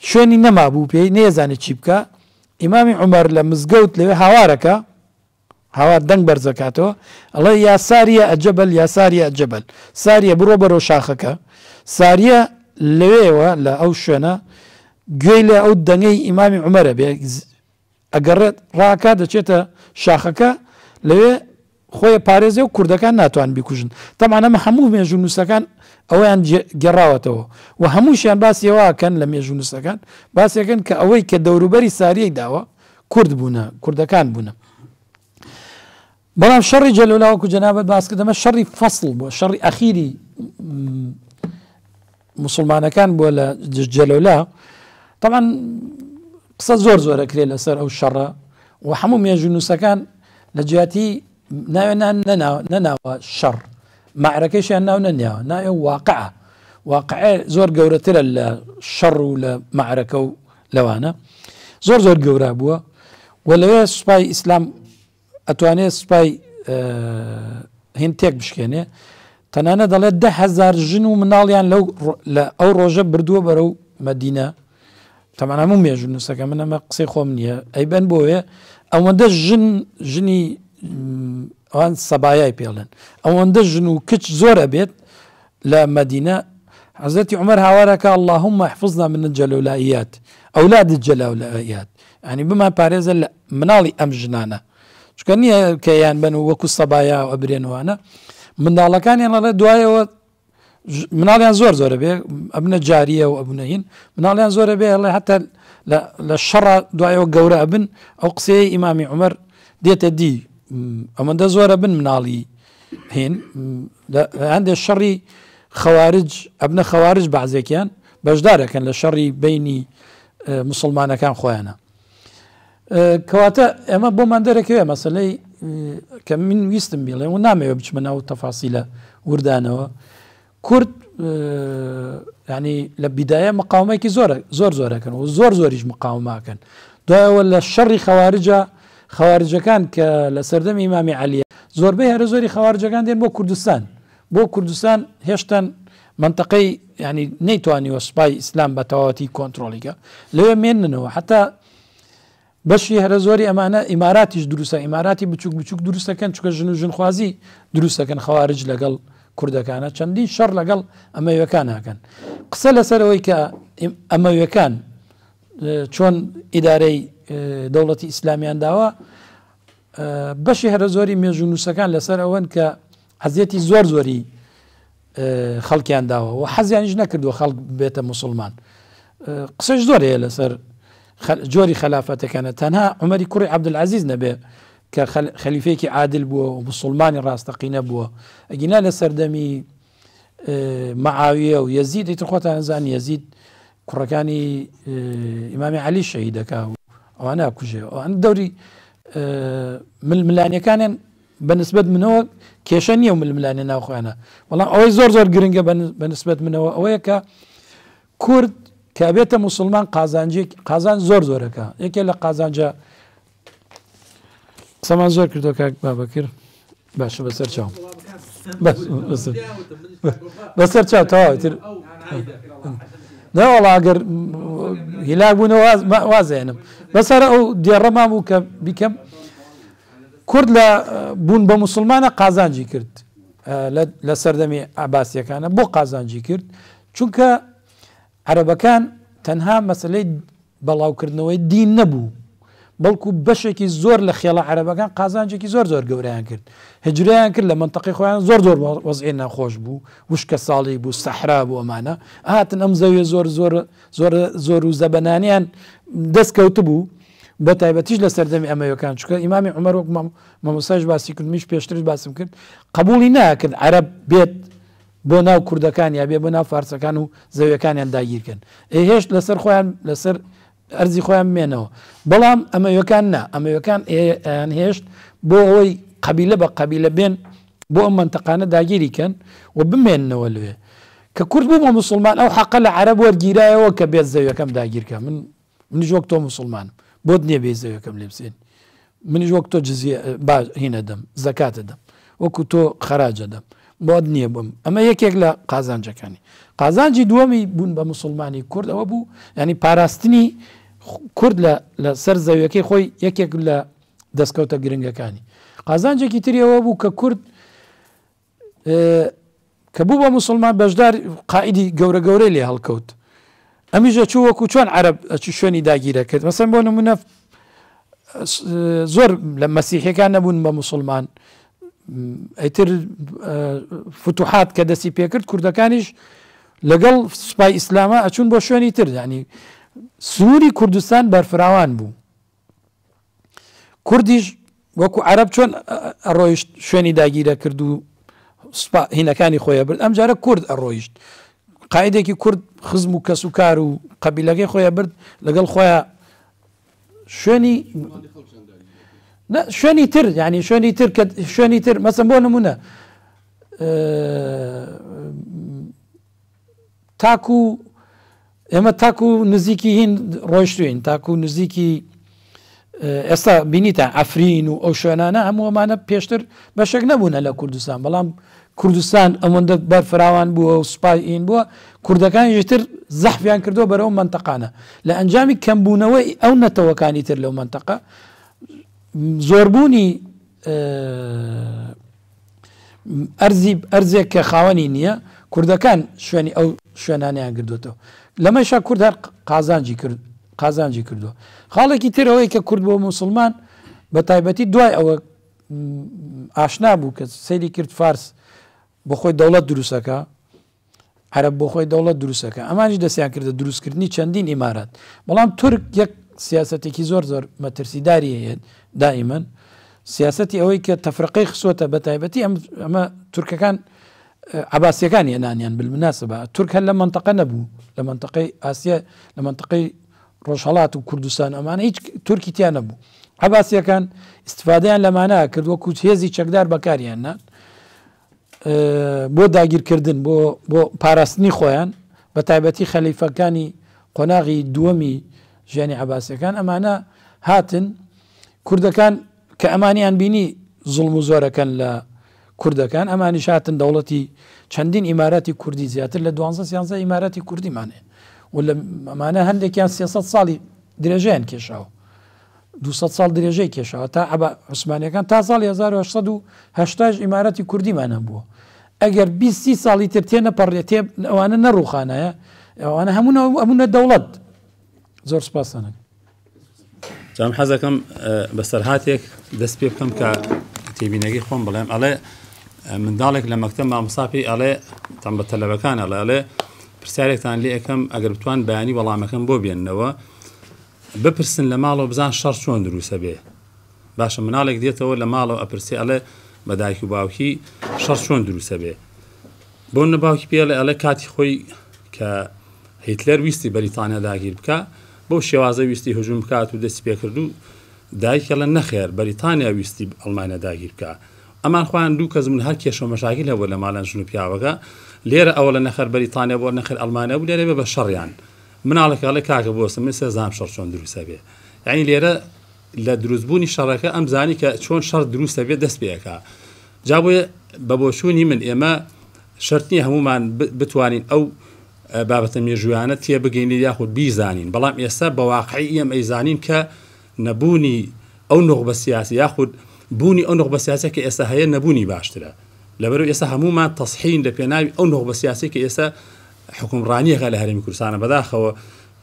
شوێنی نەمابوو پێی نێزانێت چی بکە ئیمامی عومەر لە مزگەوت لەوێ هاوارەکە هاوار دەنگ بەرزەکاتەوە ئەڵێ یا ساریە الجبل یا ساریە الجبل ساریە بڕۆ بەرەو شاخەکە ساریە لەوێوە لە ئەو شوێنە گوێی لە ئەو دەنگەی ئیمامی عومەرە بێ ئەگەڕێت ڕاکات دەچێتە شاخەکە لەوێ خۆی پارێزێ و کوردەکان ناتوان بیکوژن تەبعەن ئەمە هەموو مێژوونووسەکان ئەوەیان گێڕاوەتەوە و هەمووشیان باسی ئەوە ئەکەن لە مێژوونووسەکان باسیەکەن کە ئەوەی کە دەوروبەری ساریەی داوە کورد بوونە کوردەکان بوونە بەڵام شەڕی جەلولا وەکو جەنابەت باس کرد ئەمە شەڕی فەسڵ بووە شەڕی ئەخیری مسلمانەکان بووە لە جەلولا طبعا قسە زۆر زۆرەکرێت لەسەر ئەو شەڕە و هەموو مێژوونووسەکان لە جیاتی ناوێنان نەناوە شەڕ مەعرەکەشیان ناو نەنیاوە ناوێ واقعە واقعێ زۆر گەورەترە لە شەڕ و لە مەعرەکە و لەوانە زۆر زۆر گەورە بووە و لەوێ سوپای ئیسلام ئەتوانێت سوپای هند تێک بشکێنێ تەنانە دەڵێت 10هزار ژن و مناڵیان لەو لە ئەو ڕۆژە بردووە بەرەو مەدینە تەمان هەموو مێژوو نووسەکە من ئەمە قسەی خۆم نییە ئەیبەن بۆیە ئەوەندە ژن ژنی ئەوان سەبایای پێڵێن ئەوەندە ژن و کچ زۆر ئەبێت لە مەدینە حەزرەتی عومەر هاوارەکە اللهم احفظنا من الجلولائیات اولاد الجلولائیات یعنی بمان پارێزە لە مناڵی ئەم ژنانە چونکە نییە کە یان بن و وەکو سەبایا و ئەبرێنوانە منداڵەکانیان ئەڵێ دوایەوە مناڵیان زۆر زۆرە بێ ئەبنە جاریە و ئەبنە هین مناڵیان زۆرە بێ ئەڵێ هەتا لە شەڕە دوایەوە گەورە ئەبن ئەو قسەیە ئیمامی عومەر دێتە دی ئەمەندە زۆرە بن مناڵی هین هەندێک شەڕی خەوارج ئەبنە خەوارج بەعزێکیان بەشدارەکەن لە شەڕی بینی مسلمانەکان خۆیانە کەواتە ئێمە بۆمان دەرەکەوێ مەسلەی کە من ویستم بیڵێم و نامەوێ بچمە ناو تەفاسیلە وردانەوە کورد ینی لە بیدایە مقاومەیەکی زۆر زۆر زۆرەکەن و زۆر زۆریش مقاوماکەن دوایەوە لە شەڕی خەوارجە خەوارجەکان کە لە سەردەمی ئیمامی عەلیە زۆربەی هەرە زۆری خەوارجەکان دێن بۆ کوردستان بۆ کوردستان هێشتان منطقەی ینی نەیتوانیوە سوپای ئیسلام بە تەواوەتی کۆنتترۆلیکە لەوێ مێننەوە حتا بەشی هەرە زۆری ئەمانە ئیماراتیش دروستە ئیماراتی بچوک بچوک دروستەکەن چکە ژن و ژنخوازی دروستەکەن خەوارج لەگەڵ کوردەکانە چەندین شەڕ لەگەڵ ئەمەویەکان هەکەن قسە لەسەر ئەوەی کە ئەمەویەکان چۆن ئیدارەی دەوڵەتی ئیسلامیان داوە بەشی هەرە زۆری مێژوونووسەکان لەسەر ئەوەن کە ئەزیەتی زۆر زۆری خەڵکیان داوە و حەزیانیش نەکردووە خەڵک بێتە موسڵمان قسەش زۆر هەیە لەسەر جۆری خەلافەتەکانە تەنها عومەری کوڕی عەبدولعەزیز نەبێ کە خەلیفەیەکی عادل بووە و مسلمانی ڕاستەقینە بووە ئەگینا لە سەردەمی معاویە و یەزید ئیتر خۆتان زان یەزید کوڕەکانی ئیمامی عەلی شەهیدەکە و ئەوانە کوژێ ئەوان دەوری ململانیەکانیان بە نسبەت منەوە کێشە نییە و ململانێ ناوخۆیانە بەڵام ئەوەی زۆر زۆر گرنگە بە نسبەت منەوە ئەوەیە کە کورد کە بێتە موسڵمان قازانجێک قازان زۆر زۆرەکە یەکێ لە قازانجە قسەمان زۆر کردو کاک بابەکر باشە بەسەر چاو بەسەر چاو تەواو تر نەوەڵا ئەگەر هیلاک بوونەوە وازێنم بەسەر ئەو دێڕەمان بوو کە بیکەم کورد لە بوون بە موسڵمانە قازانجی کرد لە سەردەمی عەباسیەکانە بۆ قازانجی کرد چونکە عەرەبەکان تەنها مەسلەی بەڵاوکردنەوەی دین نەبوو بەڵکو بەشێکی زۆر لە خێڵە عەرەبەکان قازانجێکی زۆر زۆر گەورەیان کرد هجرەیان کرد لە مەنتەقەی خۆیان زۆر زۆر وەزعی ناخۆش بوو وشکە ساڵی بوو سەحرا بوو ئەمانە هاتن ئەم زەویە زۆر زۆر زۆر زۆر و زەبەنانیان دەست کەوتبوو بە تایبەتیش لە سەردەمی ئەمەویەکان چونکە ئیمامی عومەر وەک مامۆستایش باسی کرد منیش پێشتریش باسم کرد قبوڵی ناکرد عەرەب بێت بۆ ناو کوردەکان یا بێ بۆ ناو فارسەکان و زەویەکانیان داگیرکەن ئێ هێشت لەسەر خۆیان لەسەر ئەرزی خۆیان بمێنەوە بەڵام ئەمەویەکان نا ئەمەویەکان ئەیان هێشت بۆ ئەوەی قەبیلە بە قەبیلە بێن بۆ ئەم مەنتەقانە داگیری کەن و بمێننەوە لەوێ کە کورد بوو بە موسڵمان ئەو حەقە لە عەرەب وەرگیرایەوە کە بێت زەویەکەم داگیرکە من منیش وەک تۆ موسڵمانم بۆت نییە بێی زەویەکەم لێ بسێنی منیش وەک تۆ جزیە باج هین ئەدەم زەکات ئەدەم وەکو تۆ خەراج ئەدەم بۆت نییە بۆم ئەمە یەکێک لە قازانجەکانی قازانجی دووەمی بوون بە موسڵمانی کورد ئەوە بوو ینی پاراستنی کورد لە لەسەر زەویەکەی خۆی یەکێک لە دەستکەوتە گرنگەکانی قازانجێکی تری ئەوە بوو کە کورد کە بوو بە موسڵمان بەشدار قائیدی گەورە گەورەی لێ هەڵکەوت ئەمیش ئەچوو وەکو چۆن عەرەب ئەچوو شوێنی داگیرە کرد مەسەن بۆ نمونە زۆر لە مەسیحەکان نەبوون بە موسڵمان ئیتر فتوحات کە دەستی پێکرد کوردەکانیش لەگەڵ سوپای ئیسلامە ئەچوون بۆ شوێنی تر ینی سنووری کوردستان بەرفراوان بوو کوردیش وەکو عەرەب چۆن ئەڕۆیشت شوێنی داگیرە کرد و سوپا هینەکانی خۆی برد ئەم جارە کورد ئەڕۆیشت قاعدێکی کورد خزم و کەس و کار و قەبیلەکەی خۆی برد لەگەڵ خۆیان شوێنی شوێنی تر ینی شوێنی تر کە شوێنی تر مەسم بۆ نمونە تاکو ئێمە تاکو نزیکی هین ڕۆیشتوین تاکو نزیکی ئێستا بینیتان عەفرین و ئەو شوێنانە هەموو ئەمانە پێشتر بەشێک نەبوونە لە کوردستان بەڵام کوردستان ئەوەندە بەرفراوان بووە و سوپای ئین بووە کوردەکانیش تر زەحفیان کردووە بەرەو مەنتەقانە لە ئەنجامی کەمبوونەوەی ئەو نەتەوەکانی تر لەو مەنتەقە زۆربوونی ئەرزی ئەرزێک کە خاوەنی نییە کوردەکان شوێنی ئەو شوێنانیان گردوێتەوە لەمەشا کورد هەر قازانجی کرد قازانجی کردووە خاڵێکی تر ئەوەی کە کورد بۆ موسڵمان بە تایبەتی دوای ئەوە ئاشنا بوو کە سەیری کرد فارس بۆ خۆی دەوڵەت دروستەکە عەرەب بۆ خۆی دەوڵەت دروست ئەکا ئەمانیش دەستیان کردە دروستکردنی چەندین ئیمارات بەڵام تورک یەک سیاسەتێکی زۆر زۆر مەترسیداری هەیە دائیمەن سیاسەتی ئەوەی کە تەفرقەی خسۆتە بە تایبەتی ئەم ئەمە تورکەکان عباسیەکان هێنانیان بالمناسبە تورک هەر لە منطقە نەبوو لە منطقەی ئاسیا لە منطقەی ڕۆژهەڵات و کوردستان ئەمانە هیچ تورکی تیا نەبوو عباسیەکان استفادەیان لەمانە کرد وەکو هێزی چەکدار بەکاریان نان بۆ داگیرکردن بۆ بۆ پاراستنی خۆیان بە تایبەتی خەلیفەکانی قۆناغی دووەمی ژیانی عەباسیەکان ئەمانە هاتن کوردەکان کە ئەمانیان بینی زوڵم و زۆرەکەن لە کوردەکان ئەمانیش هاتن دەوڵەتی چەندین ئیماراتی کوردی زیاتر لە دوانزە سیانزە ئیماراتی کوردیمان هەیە و لە ئەمانە هەندێکیان 300 ساڵی درێژەیان کێشاوە 200 ساڵ درێژەی کێشاوە تا عەبا عوسمانیەکان تا ساڵی 1880 ئیمارەتی کوردیمان هەبووە ئەگەر 20 سی ساڵی تر تێ نەپەڕێ تێ ئەوانە نەڕوخانایە ئەوانە هەموو ئەمونە دەوڵەت زۆر سپاسانە جام حەزەکەم بەسەرهاتێک دەست پێ بکەم کە تێبینەکەی خۆم بڵێم ئەڵێ منداڵێک لە مەکتەب مامۆستا پێی ئەڵێ تەم بە تەلەبەکان ئەڵێ ئەڵێ پرسیارێکتان لێ ئەەکەم ئەگەر بتوان بەیانی وەڵامەکەم بۆ بێننەوە بپرسن لە ماڵەوە بزان شەڕ چۆن دروسە بێ باشە مناڵێک دێتەوە لە ماڵەوە ئەپرسێ ئەڵێ بە دایک و باوکی شەڕ چۆن دروسە بێ بۆ نە باوکی پێڵێ ئەڵێ کاتی خۆی کە هیتلەر ویستی بەریتانیا داگیر بکە بەو شێوازە ویستی هجوم بکات و دەستی پێکرد و دایکەڵە نەخێر بەریتانیا ویستی ئەڵمانیا داگیر بکە ئەمان خۆیان دوو کەس بوون هەر کێشە و مەشاکیل هەبوو لە ماڵیان ژن و پیاوەکە لێرە ئەوە لە نەخەر بەریتانیا بۆ نەخێر ئەڵمانیا بوو لێرە بێ بە شەڕیان مناڵەکە ئەڵێ کاکە بۆستە من سێ زانم شەڕ چۆن دروستە بێ یعنی لێرە لە دروستبوونی شەڕەکە ئەم زانی کە چۆن شەڕ دروستە بێ دەست پێەکە جا بۆیە بە بۆچوونی من ئێمە شەرت نییە هەمومان بتوانین ئەو بابەتە مێژویانە تێبگەین یاخود بیزانین بەڵام ئێستا بە واقعی ئێمە ئەیزانین کە نەبوونی ئەو نوخبە سیاسی یاخود بوونی ئەو نوخبە سیاسە کە ئێستا هەیە نەبوونی باشترە لەبەرو ئێستا هەمومان تەسحین لە پێناوی ئەو نوخبە سیاسی کە ئێستا حوکمڕانیەکە لە هەرێمی کوردستانە بەداخەوە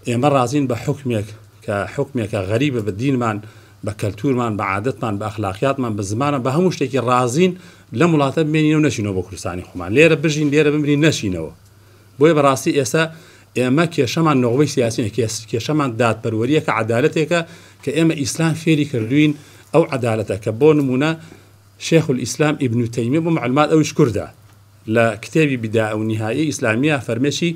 ئێمە ڕازین بە حوکمێک کە حوکمێکە غەریبە بە دینمان بە کەلتورمان، بە عادەتمان، بە ئەخلاقیاتمان، بە زمانمان، بە هەموو شتێکی ڕازین لەم وڵاتە بمێنینەوە نەچینەوە بۆ کوردستانی خۆمان، لێرە بژین لێرە بمرین نەچینەوە. بۆیە بەڕاستی ئێستا ئێمە کێشەمان نوخبەی سیاسی نیە، کێشەمان دادپەروەرییەکە، عەدالەتێکە کە ئێمە ئیسلام فێری کردووین ئەو عەدالەتە کە بۆ نموونە شێخ الئیسلام ئیبن تەیمیە بۆ مەعلومات ئەویش کوردە لە کتێبی بدایە و نهایەی ئیسلامیە فەرمێشی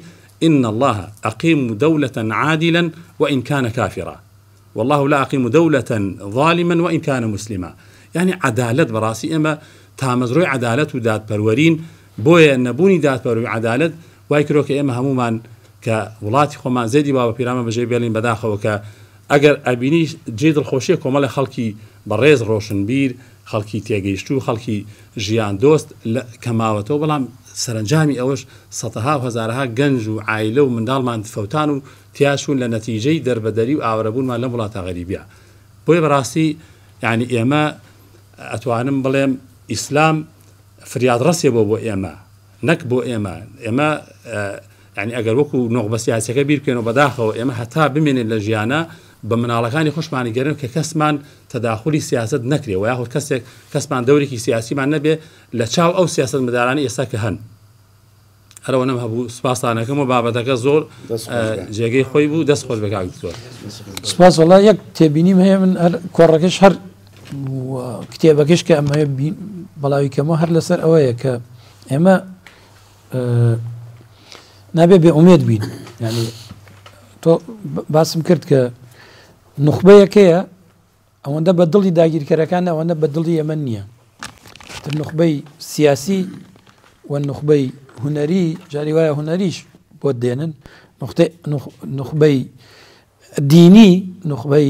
ان اللە اقیم دولە عادلا وان کان کافرا واللە لا اقیم دولە ظالما وان کان مسلما یانی عەدالەت بەڕاستی ئێمە تامەزرۆی عەدالەت و دادپەروەرین بۆیە نەبوونی دادپەروەری و عەدالەت وای کردوە کە ئێمە هەموومان کە وڵاتی خۆمان زێدی باوەپیرانمان بەجێ بێڵین بەداخەوە کە ئەگەر ئەبینی جێی دڵخۆشیە کۆمەڵێ خەڵکی بەڕێز ڕۆشنبیر خەڵکی تێگەیشتوو خەڵکی ژیان دۆست لە کە ماوەتەوە بەڵام سەرەنجامی ئەوەش سەتەها و هەزارەها گەنج و عایلە و منداڵمان فەوتان و تیاچوون لە نەتیجەی دەربەدەری و ئاوەرەبوونمان لەم وڵاتە غەریبە بۆیە بەڕاستی یانی ئێمە ئەتوانم بڵێم ئیسلام فریادڕەسێ بۆ بۆ ئێمە نەک بۆ ئێمە ئێمە یانی ئەگەر وەکو نوخبە سیاسیەکە بیر بکەینەوە بەداخەوە ئێمە هەتا بمێنین لە ژیانە بە مناڵەکانی خۆشمانی گەرن کە کەسمان تەداخولی سیاسەت نەکرێ و یاخود کەسێک کەسمان دەورێکی سیاسیمان نەبێ لە چاو ئەو سیاسەت مدارانە ئێستا کە هەن هەرەوە نەم هەبوو سپاسانەکەم و بابەتەکە زۆر جێگەی خۆی بوو دەست خۆش بێ کاک دکتۆر. سپاس وەڵا یەک تێبینیم هەیە من هەر کۆڕەکەش هەر کتێبەکەش کە ئەمە بەڵاوی کەمەوە هەر لەسەر ئەوەیە کە ئێمە نابێ بێ ئومێد بین یعنی تۆ باسم کرد کە نوخبەیەکەیە ئەوەندە بە دڵی داگیرکەرەکان ئەوەندە بە دڵی ئێمە نییە تر نوخبەی سیاسی و نوخبەی هونەری جاری وایە هونەریش بۆ دێنن نوختەی نوخبەی دینی نوخبەی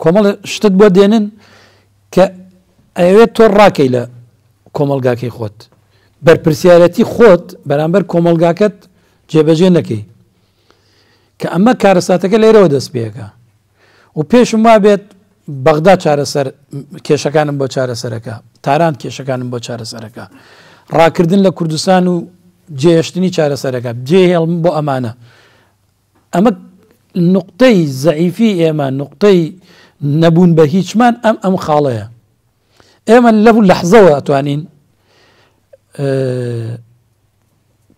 کۆمەڵ شتت بۆ دێنن کە ئەوێت تۆ ڕاکەی لە کۆمەڵگاکەی خۆت بەرپرسیارەتی خۆت بەرامبەر کۆمەڵگاکەت جێبەجێ نەکەی کە ئەمە کارەساتەکە لێرەوە دەست پێەکە و پێشم وابێت بەغدا چارەسەر کێشەکانم بۆ چارەسەرەکە تاران کێشەکانم بۆ چارەسەرەکە ڕاکردن لە کوردستان و جێهێشتنی چارەسەرەکە جێ هێڵم بۆ ئەمانە ئەمە نوقتەی زەعیفی ئێمە، نوقتەی نەبوون بە هیچمان ئەم ئەم خاڵەیە. ئێمە لەو لەحزەوە ئەتوانین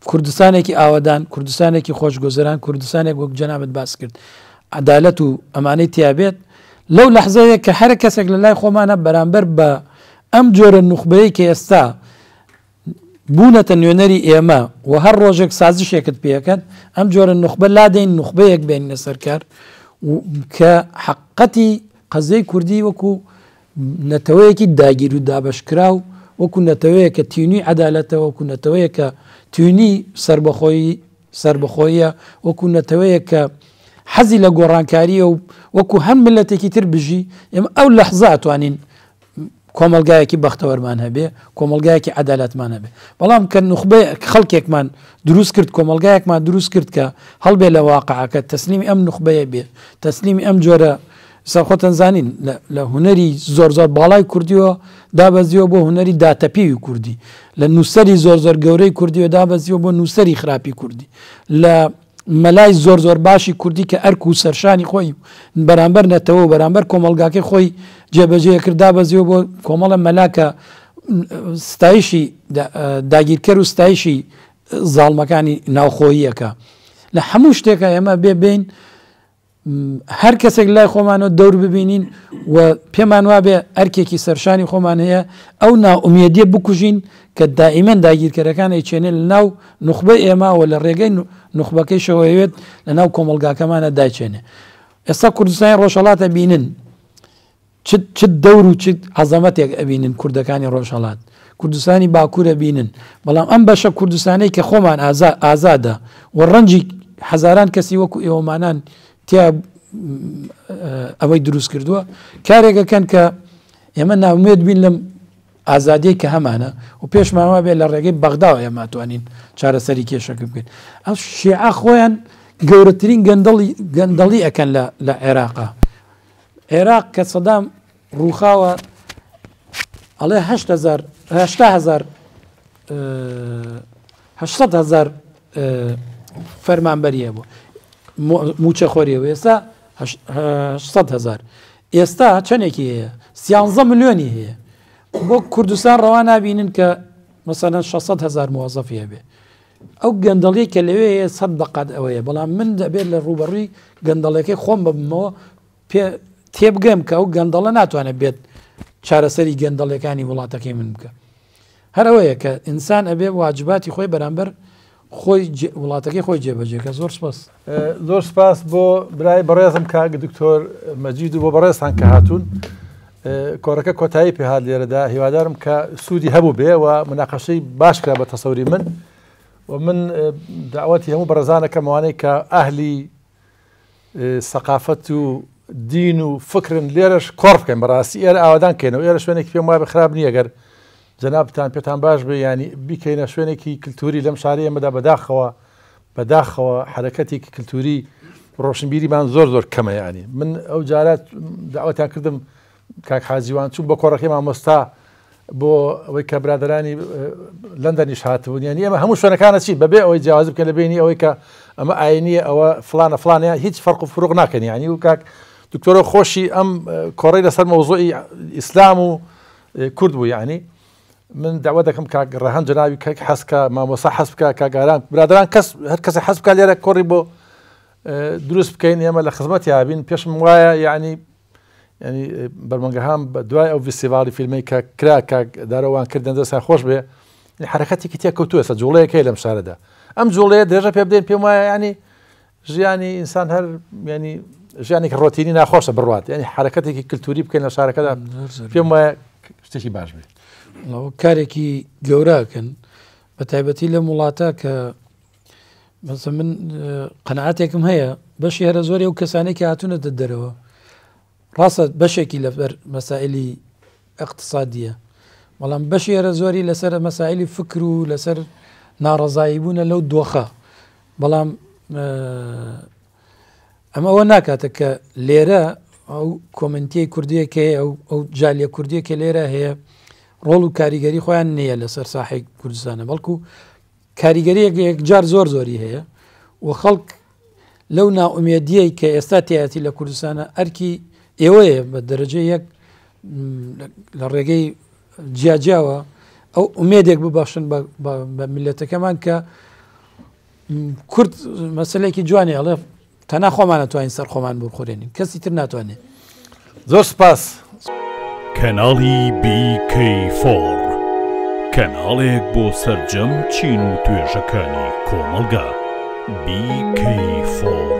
کوردستانێکی ئاوەدان، کوردستانێکی خۆشگوزەران، کوردستانێک وەک جەنابت باس کرد عەدالەت و ئەمانەی تیابێت لەو لەحزەیە کە هەر کەسێک لە لای خۆمانە بەرامبەر بە ئەم جۆرە نوخبەیە کە ئێستا بوونەتە نوێنەری ئێمە و هەر ڕۆژێک سازشێکت پێکەن، ئەم جۆرە نوخبە لادەین نوخبەیەک بێنینە سەر کار کە حەققەتی قەزیەی کوردی وەکو نەتەوەیەکی داگیر و دابەشکراو وەکو نەتەوەیەک کە تینوی عەدالەتە وەکو نەتەوەیەک کە تینوی سەربەخۆیی سەربەخۆییە وەکو نەتەوەیەک کە حەزی لە گۆڕانکارییە و وەکو هەر میللەتێکی تر بژی ئێمە ئەو لەحزە ئەتوانین کۆمەڵگایەکی بەختەوەرمان هەبێ، کۆمەڵگایەکی عەدالەتمان هەبێ. بەڵام کە نوخبە خەڵکێکمان دروست کرد، کۆمەڵگایەکمان دروست کرد کە هەڵبێ لە واقعەکە، تەسلیمی ئەم نوخبەیە بێ، تەسلیمی ئەم جۆرە ئێستا خۆتان زانین لە هونەری زۆر زۆر باڵای کوردیەوە دابەزیوە بۆ هونەری داتەپیوی کوردی، لە نووسەری زۆر زۆر گەورەی کوردیەوە دابەزیوە بۆ نووسەری خراپی کوردی، لە مەلای زۆر زۆر باشی کوردی کە ئەرک و سەرشانی خۆی بەرامبەر نەتەوە و بەرامبەر کۆمەڵگاکەی خۆی جێبەجێ کرد دابەزیوە بۆ کۆمەڵە مەلا کە ستایشی داگیرکەر و ستایشی زاڵمەکانی ناوخۆییەکە لە هەموو شتێکە ئێمە بێ بین هەر کەسێک لای خۆمانەوە دەور ببینین و پێمان وابێ ئەرکێکی سەرشانی خۆمان هەیە ئەو نائومێدیە بکوژین کە دائیمەن داگیرکەرەکان ئەیچێنێ لە ناو نوخبەی ئێمە و لە ڕێگەی نوخبەکەیشەوە ئەیەوێت لە ناو کۆمەڵگاکەمانە دایچێنێ ئێستا کوردستانی ڕۆژهەڵات ئەبینن چ چ دەور و چ عەزەمەتێک ئەبینن کوردەکانی ڕۆژهەڵات کوردستانی باکوور ئەبینن بەڵام ئەم بەشە کوردستانەی کە خۆمان ئازا ئازادە و ڕەنجی هەزاران کەسی وەکو ئێوەمانان تیا ئەوەی دروست کردووە کارێکەکەن کە ئێمە ناومێت بین لەم ئازادیەی کە هەمانە و پێشمان وابێ لە ڕێگەی بەغداوە ئێمە توانین چارەسەری کێشەکە بکەین ئەو شیعە خۆیان گەورەترین گەندەڵی گەندەڵی ئەکەن لە لە عێراقا عێراق کە سەدام ڕووخاوە ئەڵێ هەشت هەزار 80 هەزار 800 هەزار فەرمانبەری هەبوو موچەخۆری هەبوو ئێستا 800 هەزار. ئێستا چەندێکی هەیە؟ سیانزە ملیۆنی هەیە. بۆ کوردستان ڕەوا نابینن کە مەسەلەن 600 هەزار موەزەفی هەبێ. ئەو گەندەڵیەی کە لەوێ هەیە سەد بەقەد ئەوەیە، بەڵام من دەبێت لە ڕووبەڕووی گەندەڵیەکەی خۆم ببمەوە پێ تێبگەم کە ئەو گەندەڵە ناتوانێت بێت چارەسەری گەندەڵیەکانی وڵاتەکەی من بکە. هەر ئەوەیە کە ئینسان ئەبێ واجباتی خۆی بەرامبەر خۆی وڵاتەکەی خۆی جێبەجێ کە. زۆر سپاس. زۆر سپاس بۆ برای بەڕێزم کاک دکتۆر مەجید و بۆ بەڕێزتان کە هاتوون. کۆڕەکە کۆتایی پێهات لێرەدا، هیوادارم کە سوودی هەبوو بێ و مناقەشەی باش کرا بە تەسەوری من و من داوەتی هەموو بەڕێزانەکەم ئەوانەی کە ئەهلی سەقافەت و دین و فکرن لێرەش کۆڕ بکەین. بەڕاستی ئێرە ئاوادان کەینەوە، ئێرە شوێنێکی پێم وایە خراپ نییە گەر جەنابتان پێتان باش بێ ینی بیکەینە شوێنێکی کللتوری لەم شاری ئێمەدا. بەداخەوە بەداخەوە حرەکەتێکی کللتوری ڕۆشنبیریمان زۆر زۆر کەمە. ینی من ئەو جارە داوەتان کردم کاک حاجیوان چوون بە کۆڕەکەی مامۆستا بۆ ئەوەی کە برادرانی لەندەنیش هاتبوون، یعنی ئێمە هەموو شوێنەکانە چی بەبێ ئەوەی جیاوازی بکەن لە بینی ئەوەی کە ئەمە ئاینیە ئەوە فلانە فلانە، هیچ فەرق و فروق ناکەن. یعنی و کاک دکتۆرە خۆشی ئەم کۆڕەی لەسەر مەوزوعی ئیسلام و کورد بوو. یعنی من داوا دەکەم کاک ڕەهەند جەنابی کاک حەسکە مامۆسا حەس بکە کاک ئارام برادران کەس هەر کەسە حەس بکە لێرە کۆڕی بۆ دروست بکەین، ئێمە لە خزمەتی بین. پێشم وایە یعنی ینی بەرمەنگەهام بە دوای ئەو فیستیڤاڵی فیلمەی کە کرا کاک دارەوان کردن دەستیان خۆش بێ، حرەکەتێکی تێ کەوتووە ئێستا جوڵەیەک هەیە لەم شارەدا، ئەم جوڵەیە درێژە پێ بدەین. پێم وایە ینی ژیانی ئینسان هەر ینی ژیانێکی ڕۆتینی ناخۆشە بڕوات، ینی حرەکەتێکی کللتوری بکەین لە شارەکەدا پێم وایە شتێکی باش بێت. کارێکی گەوراکەن بە تایبەتی لەم وڵاتە کە مەسە من قەناعەتێکم هەیە بەشی هەرە زۆری ئەو کەسانەی کە هاتوونەتە دەرەوە ڕاستە بەشێکی لەبەر مەسائلی اقتصادیە بەڵام بەشی هەرە زۆری لەسەر مەسائلی فکر و لەسەر ناڕەزایی بوونە لەو دۆخە. بەڵام ئەمە ئەوە ناکاتە کە لێرە ئەو کۆمنتیی کوردیەکە هەیە ئەو ئەو جالیە کوردیەکە لێرە هەیە ڕۆڵ و کاریگەری خۆیان نییە لەسەر ساحی کوردستانە، بەڵکو کاریگەریەک یەکجار زۆر زۆری هەیە و خەڵک لەو نائومێدیەی کە ئێستا تیایەتی لە کوردستانە ئەرکی ئێوەیە بە دەرەجە یەک لە ڕێگەی جیاجیاوە ئەو ئومێدێک ببەخشن بە میلەتەکەمان کە کورد مەسلێکی جوانی ئەڵێ تەنها خۆمان ئەتوانین سەر خۆمان بخورێنین کەسی تر ناتوانێت. زۆر سپاس. کەناڵی بی کەی فۆڕ کەناڵێک بۆ سەرجەم چین و توێژەکانی کۆمەڵگا. بی کەی فۆڕ.